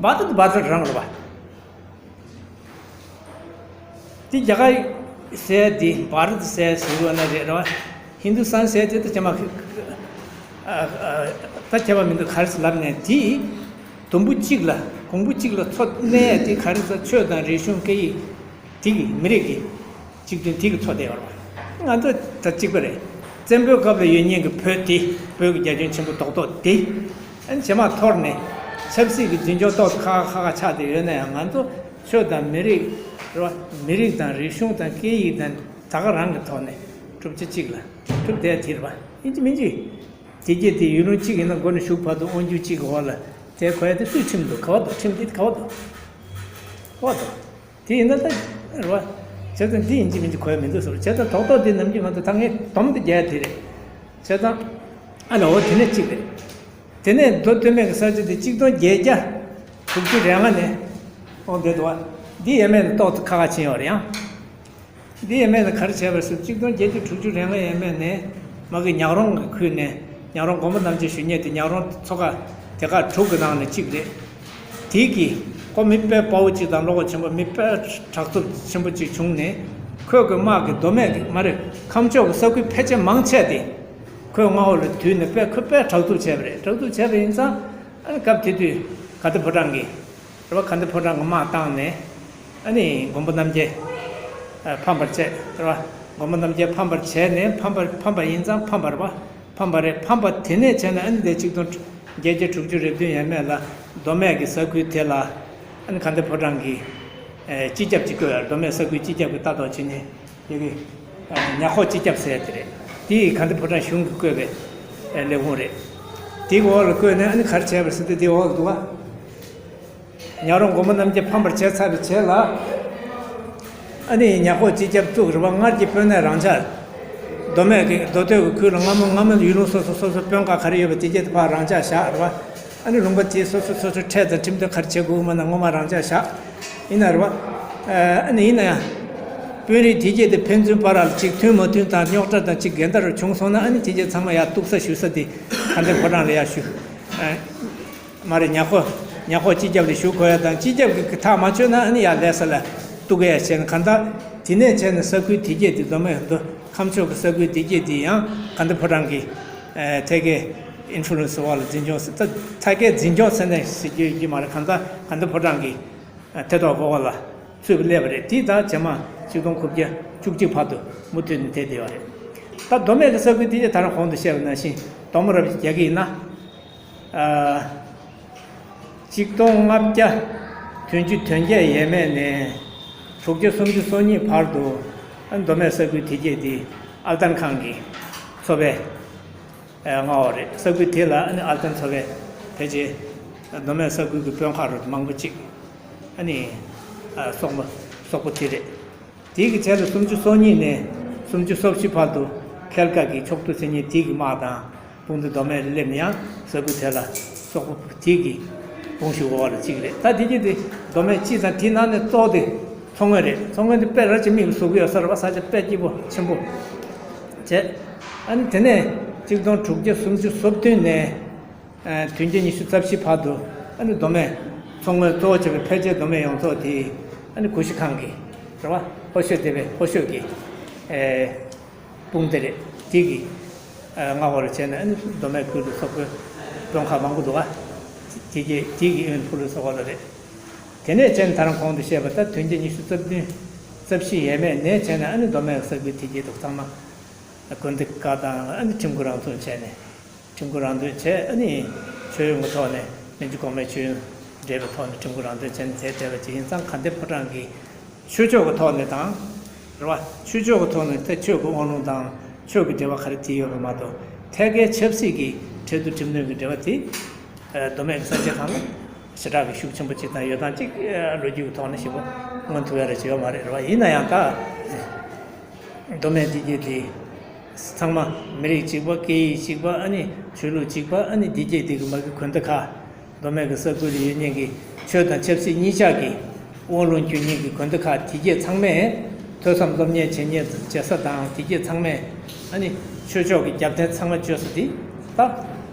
བར་དུ་བར་དུ་རང་རེད་པ། འདི་རྒྱ་གར་ཟེར་འདི་བྷ་ར་ཏ་ཟེར་ཟེར་བ་ན་རེད་རེད་པ། ཧིན་དུ་སྟན་ཟེར་དེ་ད་ཅི་མ། ཨ་ཨ་ད་ཁྱད་པར་མི་འདུག་ག་རེ་ཟེར་ལབ་ནས་དེ། དུམ་བུ་གཅིག་ལ་གོང་བུ་གཅིག་ལ་ཚོ་གནས་དེ་ག་རེ་ཟེར་ཆོས་དང་རིག་གཞུང་སྐད་ཡིག་དེ་གི་མི་རིགས་ཀྱི་གཅིག་མཐུན་དེ་གི་ཚོ་དེ་ཡོད་རེད་པ། ང་ཚོ་ད་གཅིག་པ་རེད། བཙན་པོའི་སྐབས་ལ་ཡོད་མཁན་གྱི་བོད་དེ་བོད་ཀྱི་རྒྱ་ཁྱོན་ཆེན་པོ་རྡོག་རྡོག་དེ། ཨ་ནི་རྗེས་མ་འཐོར་ནས་ཆབ་སྲིད་ཀྱི་འཛིན་སྐྱོང་ཐོག་ཏུ་ཁག་ཁག་ཁག་ཁག་ཆགས་བསྡད་ཡོད་ན་ཡང་ང་ཚོ་ཆོས་དང་མི་རིགས་རེད་པ། མི་རིགས་དང་རིག་གཞུང་དང་སྐད་ཡིག་དང་ད་ག་རང་གི་ཐོག་ནས་གྲུབ་ཆ་གཅིག་ལ་གྲུབ་བསྡད་དེ་རེད་པ། ཡིན་གཅིག་མིན་གཅིག་དེ་རྗེས་དེ་ཡུལ་ལུང་གཅིག་ཡིན་ན་མགོ་ནས་གཞུག་བར་དུ་དབང་སྒྱུར་གཅིག་གི་འོག་ལ་དེ་གོ་ཡ་དེ་སུས་ཁྲིམས་འདུག་ག་བ་འདུག་ཁྲིམས་དེ་ག་བ་འདུག་ག་བ་འདུག་དེ་ཡིན་ན་ད་རེད་པ། བྱས་ཙང་འདི་ཡིན་གཅིག་མིན་གཅིག་གོ་ཡ་མི་འདུག་ཟེར་བ། བྱས་ཙང་རྡོག་རྡོག་འདི་ནམ་རྒྱུན་ང་ཚོ་ད་ངས་སྡོམ་དེ་རྒྱག་ཡ་དེ་རེད། བྱས་ཙང་། ཨ་ལ་འོ་དེ་ནས་གཅིག་རེད། དེ་ནས་མདོ་སྟོད་སྨད་ཀྱི་ས་ཆ་དེ་གཅིག་སྟོང་བརྒྱད་བརྒྱ་དྲུག་ཅུ་རེ་ལྔ་ནས་འོང་བསྡད་འདུག་པ། འདི་ཡས་མས་ནས་ཏོག་ཙམ་ཁག་ཁག་ཕྱིན་ཡོད་རེད་ཡང་། འདི་ཡས་མས་ནས་ག་རེ་བྱས་པ་ཟེར་གཅིག་སྟོང་བརྒྱད་བརྒྱ་དྲུག་ཅུ་རེ་ལྔ་ཡས་མས་ནས་མ་གི་ཉག་རོང་གི་ཁུལ་ནས་ཉག་རོང་མགོན་པོ་རྣམ་རྒྱལ་བཞུགས་མཁན་དེ་ཉག་རོང་ཚོ་ཁག་དེ་ཁག་དྲུག་གི་ནང་ནས་གཅིག་རེད། དེ་གི་ཁོ་མི་དཔེ་དཔའ་བོ་གཅིག་དང་བློ་ཁོག་ཆེན་པོ་མི་དཔེ་དྲག་རྩུབ་ཆེན་པོ་གཅིག་བྱུང་ནས་ཁོས་གི་དམག་གི་མདོ་སྨད་གི་མ་རེད་ཁམས་ཕྱོགས་གི་ས་ཁུལ་ཕལ་ཆེར་མང་ཆེ་དེ། ཁོའི་མངའ་འོག་ལ་དུས་ནས་དཔེ་ཁོས་དཔེ་དྲག་རྩུབ་བྱས་པ་རེད། དྲག་རྩུབ་བྱས་པ་ཡིན་ཙང་ཨ་ནི་སྐབས་དེ་དུས་དགའ་ལྡན་ཕོ་བྲང་གི་རེད་པ། དགའ་ལྡན་ཕོ་བྲང་གི་དམག་བཏང་ནས་ཨ་ནི་མགོན་པོ་རྣམ་རྒྱལ་ཨ་ཕམ་པར་བྱས་རེད་པ། མགོན་པོ་རྣམ་རྒྱལ་ཕམ་པར་བྱས་ནས་ཕམ་པར་ཕམ་པ་ཡིན་ཙང་ཕམ་པ་རེད་པ། ཕམ་པ་རེད། ཕམ་པ་དེ་ནས་བྱས་ནས་ཨ་ནི་དེ་གཅིག་སྟོང་བརྒྱད་བརྒྱ་དྲུག་ཅུ་རེ་བདུན་ཡས་མས་ལ་མདོ་སྨད་ཀྱི་ས་ཁུལ་དེ་ལ་ཨ་ནི་དགའ་ལྡན་ཕོ་བྲང་གི་ཨ་སྤྱི་ཁྱབ་ཅིག་བསྐོས་ཡོད་རེད། མདོ་སྨད་ས་ཁུལ་སྤྱི་ཁྱབ་ཀྱི་ལྟ་རྟོག་བྱེད་མཁན། དེ་གི་ཉག་ཁོག་སྤྱི་ཁྱབ་ཟེར་ཡ་དེ་རེད། དེ་ཡི་དགའ་ལྡན་ཕོ་བྲང་གཞུང་གིས་བསྐོས་པའི་ལས་ཁུངས་རེད། དེ་གི་འོག་ལ་བསྐོས་ནས་ཨ་ནི་ག་རེ་བྱས་པ་ཟེར་དུས་དེ་འོག་ལ་འདུག་ག་ཉག་རོང་མགོན་པོ་རྣམ་རྒྱལ་ཕམ་པར་བྱས་ཚར་བའི་རྗེས་ལ། ཨ་ནི་ཉག་ཁོག་སྤྱི་ཁྱབ་བཙུགས་རེད་པ། སྔར་གྱི་དཔོན་གནས་རང་འཇགས། མདོ་སྨད་ཀྱི་མདོ་སྟོད་ཀྱི་ཁུལ་ལ་སྔ་མོ་སྔ་མོ་ཡུལ་ལུང་སོ་སོ་སོ་སོའི་དཔོན་ཁག་ག་རེ་ཡོད་པ་དེ་གྱད་དེ་ཕར་རང་འཇགས་བཞག་རེད་པ། ཨ་ནི་ལུང་པ་དེའི་སོ་སོ་སོ་སོའི་ཁྲལ་དང་ཁྲིམས་དོན་ག་རེ་བྱེད་དགོས་མ་ན་ངོ་མ་རང་འཇགས་བཞག་ཡིན་ན་རེད་པ། ཨ་ནི་ཡིན་ན་ཡང་། དཔོན་རིགས་དེ་གྱད་དེ་ཕན་ཚུན་བར་ལ་གཅིག་མཐུན་མ་མཐུན་དང་རྙོག་དྲ་དང་གཅིག་འགལ་ཟླ་རུ་བྱུང་སོང་ན་ཨ་ནི་དེ་གྱད་ཚང་མ་ཡར་གཏུག་ས་ཞུ་ས་དེ་དགའ་ལྡན་ཕོ་བྲང་ལ་ཡར་ཞུ། མ་རེད། ཉག་ཁོག་ ཉ་ཁོག་སྤྱི་ཁྱབ་ལ་ཞུ་དགོས་ཡ་དང་། སྤྱི་ཁྱབ་ཀྱིས་ཐག་མ་ཆོད་ན་ཨ་ནི་ཡར་ལྷ་ས་ལ་གཏུག་གི་ཡ་བྱས་ནས། གང་ལྟར་དེ་ནས་བྱས་ནས་ས་ཁུལ་དེ་གྱད་དེ། མདོ་སྨད་མདོ་ཁམས་ཕྱོགས་ཀྱི་ས་ཁུལ་དེ་གྱད་དེ་ཡང་དགའ་ལྡན་ཕོ་བྲང་གི་ཨ་ཐད་ཀའི་ཨིན་ཕུ་ལུ་ཨེན་སི་འོག་ལ་འཛིན་སྐྱོང་ཟེར། ད་ཐད་ཀའི་འཛིན་སྐྱོང་ཟེར་ནས་ཟེར་རྒྱུ་ཡོད་ཀྱི་མ་རེད། གང་ལྟར་དགའ་ལྡན་ཕོ་བྲང་གི་ཨ་ཐད་གཏོགས་འོག་ལ་ཚུད་པ་སླེབས་པ་རེད། དེ་ད་རྗེས་མ་ཆིག་སྟོང་དགུ་བརྒྱ་བཅུ་གཅིག་བར་དུ་མུ་མཐུད་ནས་བསྡད་བསྡད་པ་རེད། ད་མདོ་སྨད་ཀྱི་ས་ཁུལ་དེ་གྱད་ད་རང་གོང་དུ་བཤད་པ་ནང་བཞིན་དོགས་པ་རབ་ཅིག་རྒྱག་གི་ཡིན་ན། ཨ། ཆིག་སྟོང་ལྔ་བརྒྱ་བདུན་ཅུ་དོན་བརྒྱད་ཡས་མས་ནས་དྲུག་བརྒྱ་སུམ་ཅུ་སོ་གཉིས་བར་དུ། ཨ། མདོ་སྨད་ས་ཁུལ་དེ་གྱད་དེ་ཨར་ཏན་ཁང་གི་ཚོ་པའི་ཨ་མངའ་འོག་རེད། ས་ཁུལ་དེ་ལ་ཨ་ནི་ཨར་ཏན་ཚོ་པའི་ཕལ་ཆེར་མདོ་སྨད་ས་ཁུལ་གྱི་དཔོན་ཁག་རུ་མང་པོ་ཅིག་ཨ་ནི་ཨ་སོག་པོ་སོག་པོ་དེ་རེད། དེ་གི་རྗེས་ལ་སུམ་ཅུ་སོ་གཉིས་ནས་སུམ་ཅུ་སོ་བཞི་བར་དུ་ཁལ་ཀ་གི་ཕྱོགས་བསྡུ་མཚན་ཉིད་དེ་གི་དམག་དང་དཔུང་སྡེ་མདོ་སྨད་ལ་སླེབས་ནས་ཡང་ས་ཁུལ་དེ་ལ་སོག་པོ་དེ་གི་དཔུང་ཤུགས་འོག་ལ་གཅིག་རེད། ད་དེ་གྱད་དེ་མདོ་སྨད་སྤྱི་དང་དེའི་ནང་ནས་གཙོ་བོ་དེ་མཚོ་སྔོན་རེད། མཚོ་སྔོན་དེ་དཔེ་ར་ཅིག་མིག་ལ་ཟུག་གི་ཡོད་ས་རེད་པ། ས་ཆ་དཔེ་སྐྱིད་པོ་ཆེན་པོ་བྱས། ཨ་ནི་དེ་ནས་ཆིག་སྟོང་དྲུག་བརྒྱ་སུམ་ཅུ་སོ་བདུན་ནས་ཨ་བདུན་བརྒྱ་ཉི་ཤུ་རྩ་བཞི་བར་དུ། ཨ་ནི་མདོ་སྨད་མཚོ་སྔོན་གཙོ་བོ་བྱས་པའི་ཕལ་ཆེར་མདོ་སྨད་ཡོངས་རྫོགས་དེ་ཨ་ནི་གུ་ཤྲི་ཁང་གི་རེད་པ། ཧོ་ཤོད་སྡེ་པའི་ཧོ་ཤོད་ཀྱི་ཨེ་དཔུང་སྡེ་རེད། དེ་གི་ཨ་མངའ་འོག་ལ་བྱས་ནས། ཨ་ནི་མདོ་སྨད་ཁུལ་དུ་སོག་པོའི་དཔོན་ཁག་མང་པོ་འདུག་ག། དེ་གྱད་དེ་གི་ཨིན་ཕུ་ལུ་ཨེན་སི་འོག་ལ་རེད། དེ་ནས་བྱས་ནས་ད་རང་གོང་དུ་བཤད་པ་ལྟར་བདུན་བརྒྱ་ཉི་ཤུ་རྩ་བདུན་རྩ་བཞི་ཡས་མས་ནས་བྱས་ནས་ཨ་ནི་མདོ་སྨད་ས་ཁུལ་དེ་གྱད་དུ་ཚང་མ་དགོན་སྡེ་ཁག་དང་ཨ་ནི་ཁྲིམས་ཁང་རང་བཙུགས་བྱས་ནས། ཁྲིམས་ཁང་རང་བཙུགས་བྱས། ཨ་ནི་ཆོས་ཡོན་གྱི་ཐོག་ནས་མན་ཇུ་གོང་མའི་ཆོས་ཡོན་འབྲེལ་བའི་ཐོག་ནས་ཁྲིམས་ཁང་རང་བཙུགས་བྱས་ནས་བསྡད་བསྡད་པ་ཅིག་ཡིན་ཙང་། དགའ་ལྡན་ཕོ་བྲང་གི་ཆོས་ཕྱོགས་ཀྱི་ཐོག་ནས་དང་། རེད་པ། ཆོས་ཕྱོགས་ཀྱི་ཐོག་ནས་ད་ཆོས་ཀྱི་དབང་ལུང་དང་ཆོས་ཀྱི་འབྲེལ་བ་ག་རེ་དེ་ཡོད་པ་མ་གཏོགས། ཐད་ཀའི་ཆབ་སྲིད་ཀྱི་ཁྲལ་བསྡུ་ཁྲིམས་དོན་གྱི་འབྲེལ་བ་དེ་ཨ་མདོ་སྨད་ཀྱི་ས་ཆ་གང་ལ་ཞེ་དྲག་གི་ཤུགས་ཆེན་པོ་ཅིག་དང་ཡོད་སྟངས་ཅིག་ཨ་ལོ་རྒྱུས་ཀྱི་ཐོག་ནས་ཞེ་པོ་མངོན་ཐུབ་ཡ་རེ་ཅིག་ཡོད་མ་རེད། རེད་པ། ཡིན་ན་ཡང་ད་མདོ་སྨད་འདི་གྱད་དེ་ཚང་མ་མི་རིགས་གཅིག་པ། སྐད་ཡིག་གཅིག་པ། ཨ་ནི་ཆོས་ལུགས་གཅིག་པ། ཨ་ནི་འདི་གྱད་དེ་གི་མ་གི་དགོན་སྡེ་ཁག། མདོ་སྨད་ཀྱི་ས་ཁུལ་ལ་ཡོད་མཁན་གྱི་ཆོས་དང་ཆབ་སྲིད་གཉིས་ཆ་གི་དབང་ལུང་རྒྱུན་གཉིས་ཀྱི་དགོན་སྡེ་ཁག་དེ་གྱད་ཚང་མས་ཐོས་བསམ་སློབ་གཉེར་བྱེད་ཉེ་བྱེད་ས་དང་། དེ་གྱད་ཚང་མས་ཨ་ནི་ཆོས་ཕྱོགས་ཀྱི་རྒྱབ་རྟེན་ཚང་མ་བཅོལ་ས་དེ་ད་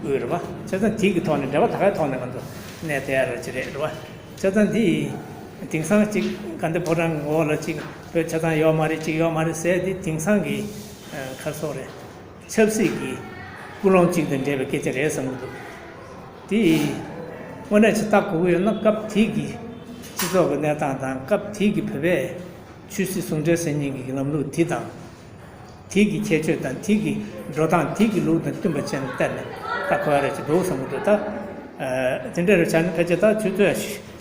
དབུས་རེད་པ། བྱས་ཙང་དེ་གི་ཐོག་ནས་འབྲེལ་བ་ད་གའི་ཐོག་ནས་ང་ཚོ་གནས་བསྡད་ཡ་ར་ཅིག་རེད། རེད་པ། བྱས་ཙང་འདི་དེང་སང་ཅིག་དགའ་ལྡན་ཕོ་བྲང་གི་འོག་ལ་ཅིག་བོད་ཆ་ཚང་ཡོད་མ་རེད། ཅིག་ཡོད་མ་རེད་ཟེར་དེ་དེང་སང་གི་ཨ་ག་རེ་ཟེར་དགོས་རེད། ཆབ་སྲིད་ཀྱི་ཀུན་སློང་གཅིག་དང་འབྲེལ་བའི་སྐད་ཆ་རེད་བསམ་གྱི་འདུག། དེ་དངོས་གནས་ཅིག་ལྟ་དགོས་ཀྱི་ཡོད་ན། སྐབས་དེ་གི་སྤྱི་ཚོགས་ཀྱི་གནས་སྟངས་དང་། སྐབས་དེ་གི་བོད་པའི་ཆོས་སྲིད་ཟུང་འབྲེལ་ཟེར་མཁན་གྱི་ལམ་ལུགས་དེ་དང་། དེ་གི་ཁྱད་ཆོས་དང་། དེ་གི་འགྲོ་སྟངས། དེ་གི་ལུགས་དང་བསྟུན་པ་བྱས་ནས་བལྟས་ནས་ལྟ་དགོས་ཡ་རེ་ཅིག་འདུག་བསམ་གྱི་འདུག། ད་ཨ་དེ་འདྲ་རེ་བྱས་ན་ཕལ་ཆེར་ད་ཆུ་ཚོད་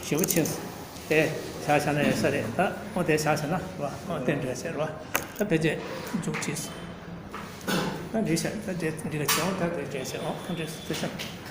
ཞེ་པོ་ཕྱིན་སོང་། དེ་བཞག་བཞག་ན་ཡོད་ས་རེད། ད་འོ་དེ་བཞག་བཞག་ན་རེད་པ། འོ་དེ་འདྲ་བྱས་རེད་པ། ད་ཕལ་ཆེར་མཇུག་བསྒྲིལ་སོང་། ད་འགྲིག་ཤག། ད་འགྲིག་འགྲིག་ག་བྱས། འོ་ད་དེ་འགྲིག་བྱས། འོ་ད་འགྲིག་སོང་། ཐུགས་རྗེ་ཆེ།